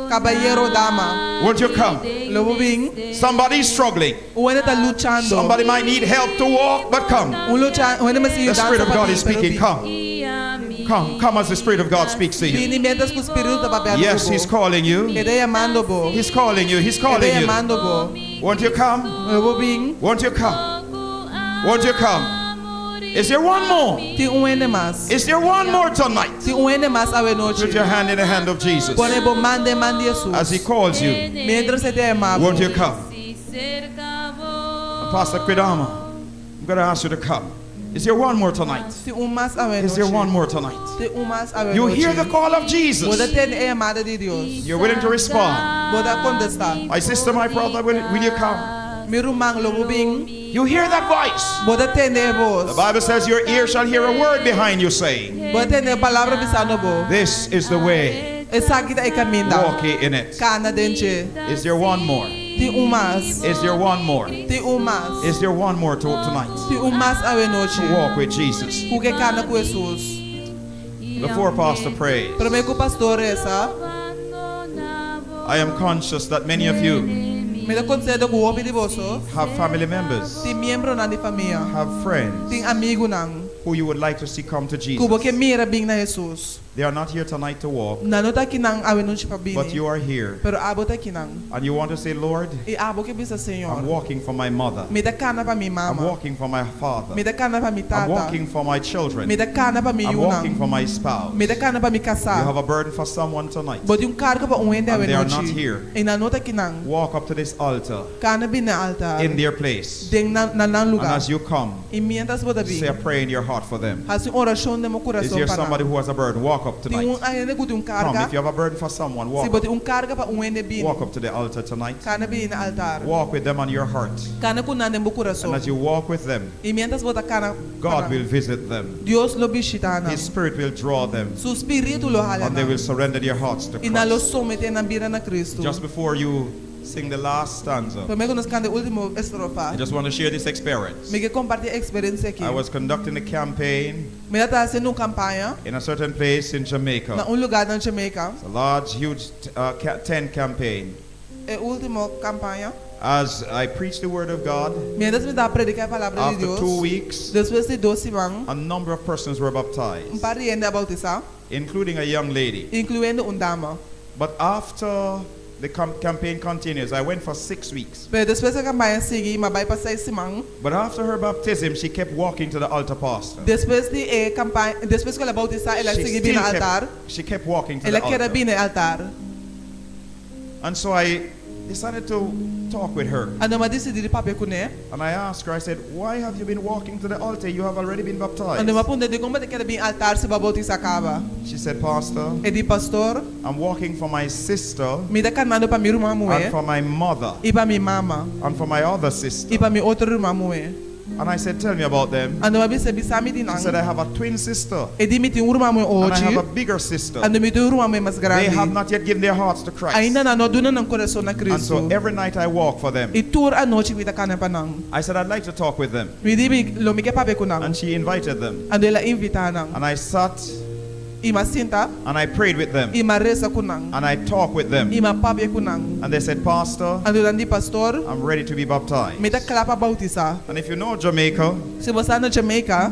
Kabayero, dama. won't you come? Lo bo bin. Somebody is struggling. Un hende ta luchando. Somebody might need help to walk, but come. Un lucha, un hende mester The yudansa Spirit of pa God is bin, pero speaking. bin. Come. Come. Come as the Spirit of God speaks to you. Bini mientras ku Spiritu ta papiando Yes, ku bo. He's calling you. E ta yamando bo. He's calling you. He's E ta calling you. yamando bo. Won't you come? Lo bo bin. Won't you come? Won't you come? Is there one more? Tin un hende mas. Is there one more tonight? Tin un hende mas awe Put your nochi. hand in the hand of Jesus Pone bo man den man di Jesus. as He calls you. Mientras E ta yama bo. Won't you come? Pastor Quidama, I'm going to ask you to come. Is there one more tonight? Tin un mas awe Is there one nochi. more tonight? Tin un mas awe You hear the nochi. call of Bo ta Jesus. tende e yamada di Dios. You're willing to respond. Bo ta kontestá. My sister, my brother, will you come? Mi ruman lo bo bin. You hear that voice. Bo ta tende e The bos. Bible says your ear shall hear a word behind you saying, Bo ta tende e palabra bisando bo. This is the way. Esaki ta e kaminda. Walk ye in it. Kana den dje. Is there one more? Tin un mas. Is there one more? Tin un mas. Is there one more to, tonight? Tin un mas awe nochi. To walk with Jesus. Ku ke kana ku Jesus. Before Pastor prays, Promé ku pastor resa. I am conscious that many of you Mi ta konsiente ku hopi di boso. have family members, Tin miembronan di famia. have friends Tin amigunan. who you would like to see come to Ku bo Jesus. ke mira bin na Jesus. They are not here tonight to walk, Nan no ta akinan awe nochi pa but bini. you are here Pero abo ta akinan. and you want to say, Lord, I abo ke bisa I'm Señor. walking for my mother. Mi ta kana pa mi I'm mama. walking for my father. Mi ta kana pa mi I'm tata. walking for my children. Mi ta kana pa mi I'm walking yunan. for my spouse. Mi ta kana pa mi You kasá. have a burden for someone tonight. Bo tin un karga pa un hende And awe they are not nochi. here. I nan no ta akinan. Walk up to this altar Kana bin na altar. in their place. Den nan nan And lugá. as you come, I mientras bo ta say a bin. prayer in your heart for them. Hasi un orashon den bo Is kurason there pa somebody nan. who has a burden? Walk up Tin un tonight. hende ku tin un Come, karga. if you have a burden for someone, Si walk bo up. tin un karga pa un hende bin. Walk up to the altar tonight. Kana bin na altar. Walk with them on your heart. Kana ku nan den bo And kurason. as you walk with them, I mientras bo ta kana God will visit them. Dios lo bishitá nan. His Spirit will draw them. Su spiritu lo hala And they nan. will surrender their hearts to I nan lo Christ. someté nan bida na Kristu. Just before you sing the last stanza, Promé ku nos kanta e último estrofa. I just want to share this experience. Mi ke kompartí e eksperensia aki. I was conducting a campaign Mi tabata hasiendo un kampaña in a certain place in na Jamaica. un lugá na Jamaica. It's a large, huge tent campaign. E último kampaña. As I preached the word of God, Mientras mi tabata prediká e palabra di after Dios, 2 weeks, despues di 2 siman, a number of persons were un baptized, par di hende a boutisá, including a young lady. inkluyendo un dama. But after the campaign continues, I went for 6 weeks. Pero despues e kampaña a sigui, m'a bai pa 6 siman. But after her baptism, she kept walking to the altar, pastor. Despues di e kampaña, despues ku el a boutisá, el a She sigui bin still na altar. kept, she kept walking to El a the keda altar. bin na altar. And so I decided to talk with her. Anto m'a disidí di papia kuné. And I asked her, I said, "Why have you been walking to the altar? You have already been baptized." Anto m'a puntr'é dikon bo ta keda bin altar si b'a boutisá kaba. She said, "Pastor, E di pastor, I'm walking for my sister mi ta kanando pa mi ruman and muhé for my mother i pa mi mama and for my other sister." i pa mi otro ruman muhé. And I said, "Tell me about them." Anto m'a bis'é bisa mi She di nan. said, "I have a twin sister E di mi tin un ruman muhé and I have a ochi. bigger sister. Anto mi tin un ruman muhé mas They have grandi. not yet given their hearts to Christ." Ainda nan no a duna nan kurason na And so Kristu. every night I walk for them. I tur anochi mi ta kana pa nan. I said, "I'd like to talk with them." Mi di mi lo mi ke papia ku nan. And she invited them. Anto el a invitá nan. And I sat I m'a sinta and I prayed with them i m'a resa ku nan. and I talked with them. I m'a papia ku nan. And they said, "Pastor, Anto nan di pastor, I'm ready to be baptized." mi ta kla pa boutisá. And if you know Jamaica, Si bo sa na Jamaica,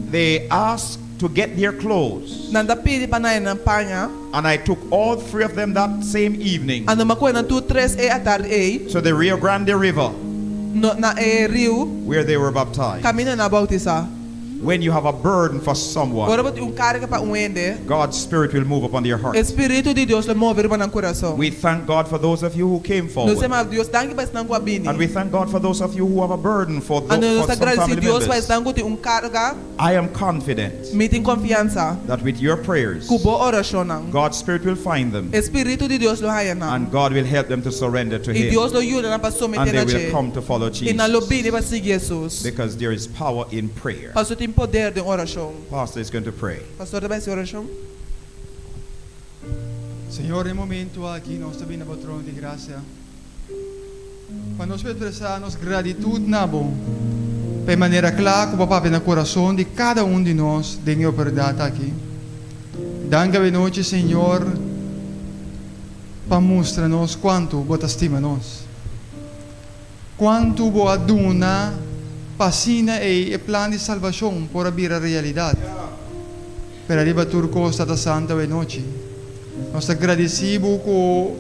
they asked to get their clothes. nan ta pidi pa nan haña nan paña. And I took all three of them that same evening Anto m'a kohe nan tur tres e atardi ei to the Rio Grande River no, na e riu where they were baptized. kaminda nan a boutisá. When you have a burden for Ora someone, bo tin un karga pa un hende, God's Spirit will move upon their heart. e Spiritu di Dios lo move riba nan kurason. We thank God for those of you who came Nos forward. ta yama Dios danki pa esnan ku a bini. And we thank God for those of you who have a burden for, Anto nos for ta some gradisí family Dios pa members. esnan ku tin un karga. I am confident Mi tin konfiansa that with your prayers, ku bo orashonnan, God's Spirit will find them e Spiritu di Dios lo haña nan and God will help them to surrender to i Him. Dios lo yuda nan pa And someté they na will dje come to follow i nan lo Jesus bini pa sigui Hesus. because there is power in prayer. Pasobra tin poder den orashon. Pastor is going to pray. Pastor ta bai hasi orashon. Señor, e momento aki nos ta bini na bo trono di gracia pa nos por expresa nos gratitud na bo pa e manera cla cu bo a papia na curason di cada un di nos den e oportunidad aki. Danki awenochi, Señor, pa mustra nos cuanto bo ta stima nos. Cuanto bo a duna pa asina ei e plan di salvacion por a bira realidad. Pero ariba tur cos Tata Santo awenochi nos ta gradici bo cu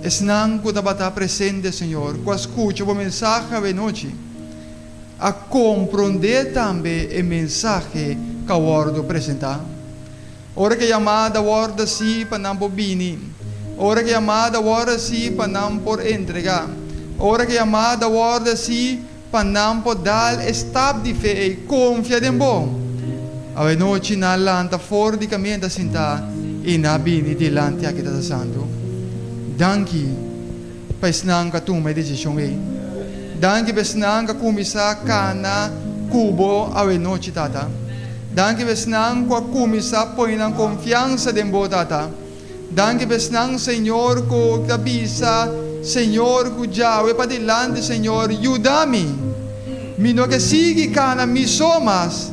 esnan cu tabata presente Señor cu a scucha bo mensahe awenochi a compronde tambe e mensahe cu a wordo presenta. Ora ku e yamada wòrdu hasi pa nan por bini. Ora ku e yamada wòrdu hasi pa nan por entregá. Ora ku e yamada wòrdu hasi pa nan por dal e stap di fe ei, konfia den bo. Awenochi nan a lanta for di kaminda sintá i nan a bini dilanti aki Tata Santu. Danki pa esnan ku a tuma e desishon ei. Danki pa esnan ku a kuminsá kana ku bo awenochi, Tata. Danki pa esnan ku a kuminsá pone nan konfiansa den bo, Tata. Danki pa esnan, Señor, ku ta bisa, Señor, ku djawe padilanti, Señor, yuda mi. Mi no ke sigui kana mi so mas,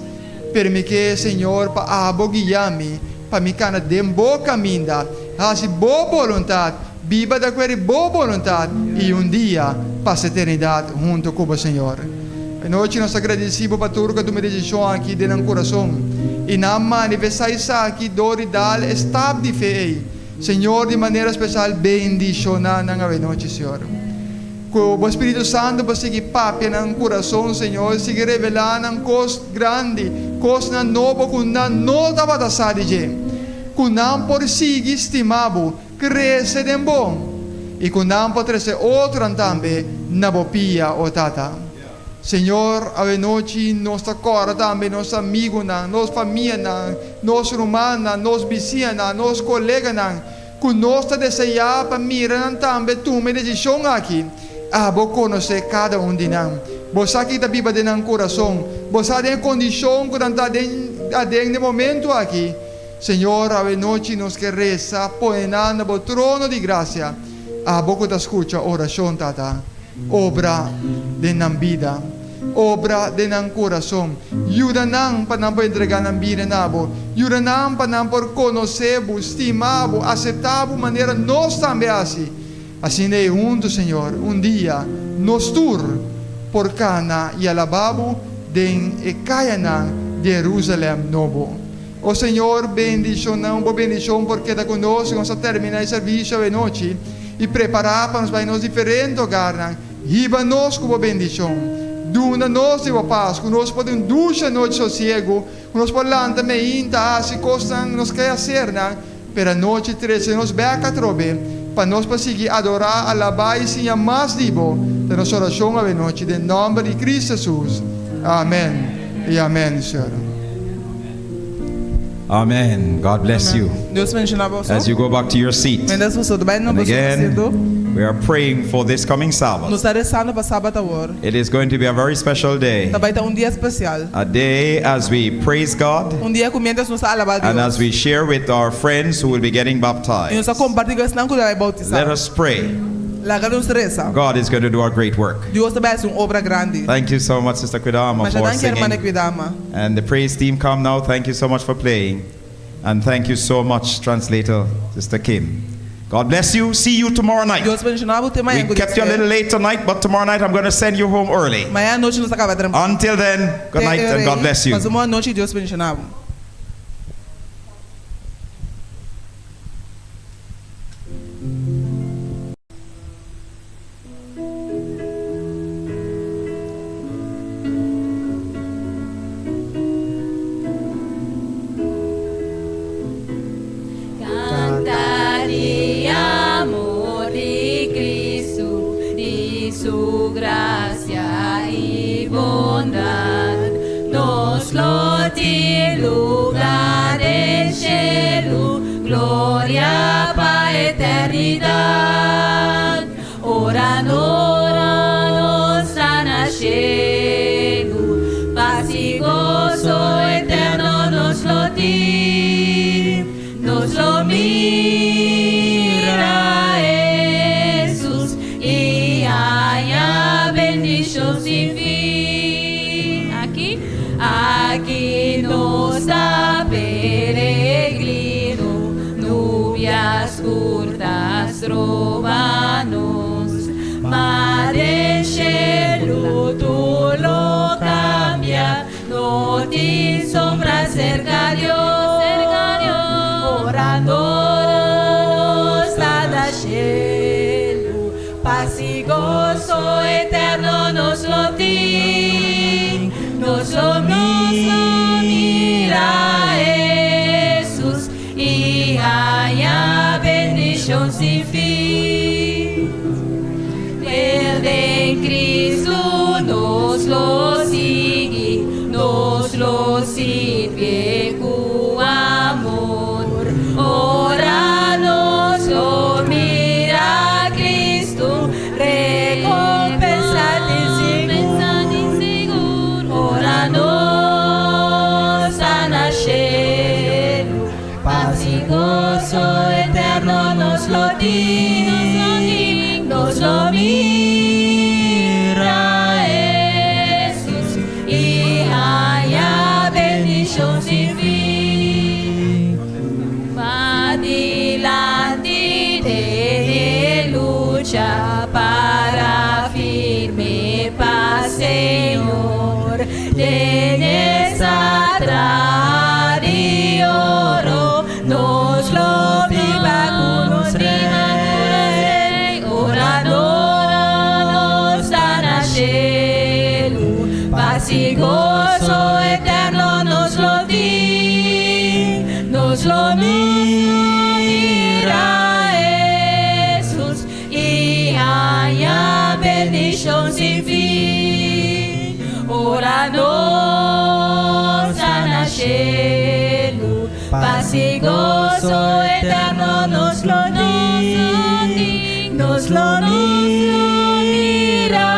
pero mi ke, Señor, pa abo guia mi, pa mi kana den bo kaminda, hasi bo boluntat, biba di akuerdo bo boluntat, i un dia pasa eternidat hunto ku bo, Señor. Anochi nos ta gradisí bo pa tur ku a tuma e desishon aki den nan kurason i nan a manifestá esaki dor di dal e stap di fe ei. Señor, di manera spesial bendishoná nan awenochi, Señor. Ku bo Spiritu Santu bo sigui papia nan kurason, Señor, sigui revelá nan kos grandi, kosnan nobo ku nan no tabata sa di dje, ku nan por sigui stima bo, krese den bo, i ku nan por trese otronan tambe na bo pia, o Tata. Señor, awenochi nos ta kòrda tambe nos amigunan, nos famianan, nos rumannan, nos bisiñanan, nos koleganan, Ku nos ta deseá pa mira nan tambe tuma e desishon aki. Abo konosé kada un di nan. Bo sa ki ta biba den nan kurason. Bo sa den e kondishon ku nan ta den aden den momentu aki. Señor, awe nochi nos ke resa pone nan na bo trono di grasia. Abo ku ta skucha orashon, Tata, obra den nan bida. Obra den nan kurason. Yuda nan pa nan por entregá nan bida na bo. Yuda nan pa nan por konosé bo, stima bo, aseptá bo manera nos tambe hasi. Asina ei huntu, Señor, un dia nos tur por kana i alabá bo den e kayanan di Herúsalèm nobo. O Señor, bendishonan, bo bendishon por keda ku nos i nos a terminá e servisio awenochi i prepará pa nos bai nos diferente hogarnan. Hiba nos ku bo bendishon. Duna nos di bo pas, ku nos por tin un dushi anochi sosiegu, ku nos por lanta meinta hasi kosnan nos ke hasernan, pero anochi trese nos bek atrobe, pa nos por sigui adorá, alabá i siña mas di bo. Ta nos orashon awenochi den nòmber di Cristo Jesus. Amèn i amèn, Señor. Amen. God bless you. Dios bendiciona boso. As you go back to your seat. Mientras boso ta bai na And boso again, asiento, we are praying for this coming Sabbath. nos ta rezando pa Sabat awor. It is going to be a very special day. Ta bai ta un dia especial. A day as we praise God Un dia cu mientras nos ta alaba and Dios as we share with our friends who will be getting y baptized. nos ta comparti cu esnan cu ta bai bautisa. Let us pray. Laga nos reza. God is going to do a great work. Dios ta bai haci un obra grandi. Thank you so much, Sister Quidama, Masha for danki hermana singing. Quidama. And the praise team come now. Thank you so much for playing. And thank you so much, translator, Sister Kim. God bless you. See you tomorrow night. Dios bendiciona bo te mañan We cu Dios kept you a kier. little late tonight, but tomorrow night I'm going to send you home early. Mañan anochi nos ta caba trempan. Until then, good Te night and God rei. bless you. Pasa un bon anochi y Dios bendiciona bo. eternidat. Ora nos ta na shelu, pas i goso eterno nos lo tin. Nos lo mira Hesus i haña bendishon sin fin. Aki, aki nos ta peregrino, nubia skur ta stroba nos. Ma den shelu tur lo kambia, no tin sombra serka Dios. Ora nos ta na shelu, pas i goso eterno nos lo tin. Nos lo mira Hesus i haña bendishon sin fin. Fiel den Kristu nos lo sigui, nos lo sirbi ku amor. Ora nos lo mira Kristu, rekompensa tin sigur. Ora nos ta na shelu, pas i goso eterno nos lo tin. Nos lo mira Hesus i haña bendishon sin fin. Padilanti den lucha para firme pa Señor. Den esa di oro nos lo biba ku nos Rei. Ora nos ta na shelu, pas i goso eterno nos lo tin. Nos lo mira Hesus i haña bendishon sin fin. Ora nos ta na shelu, pas i goso eterno nos lo tin. Nos lo mira.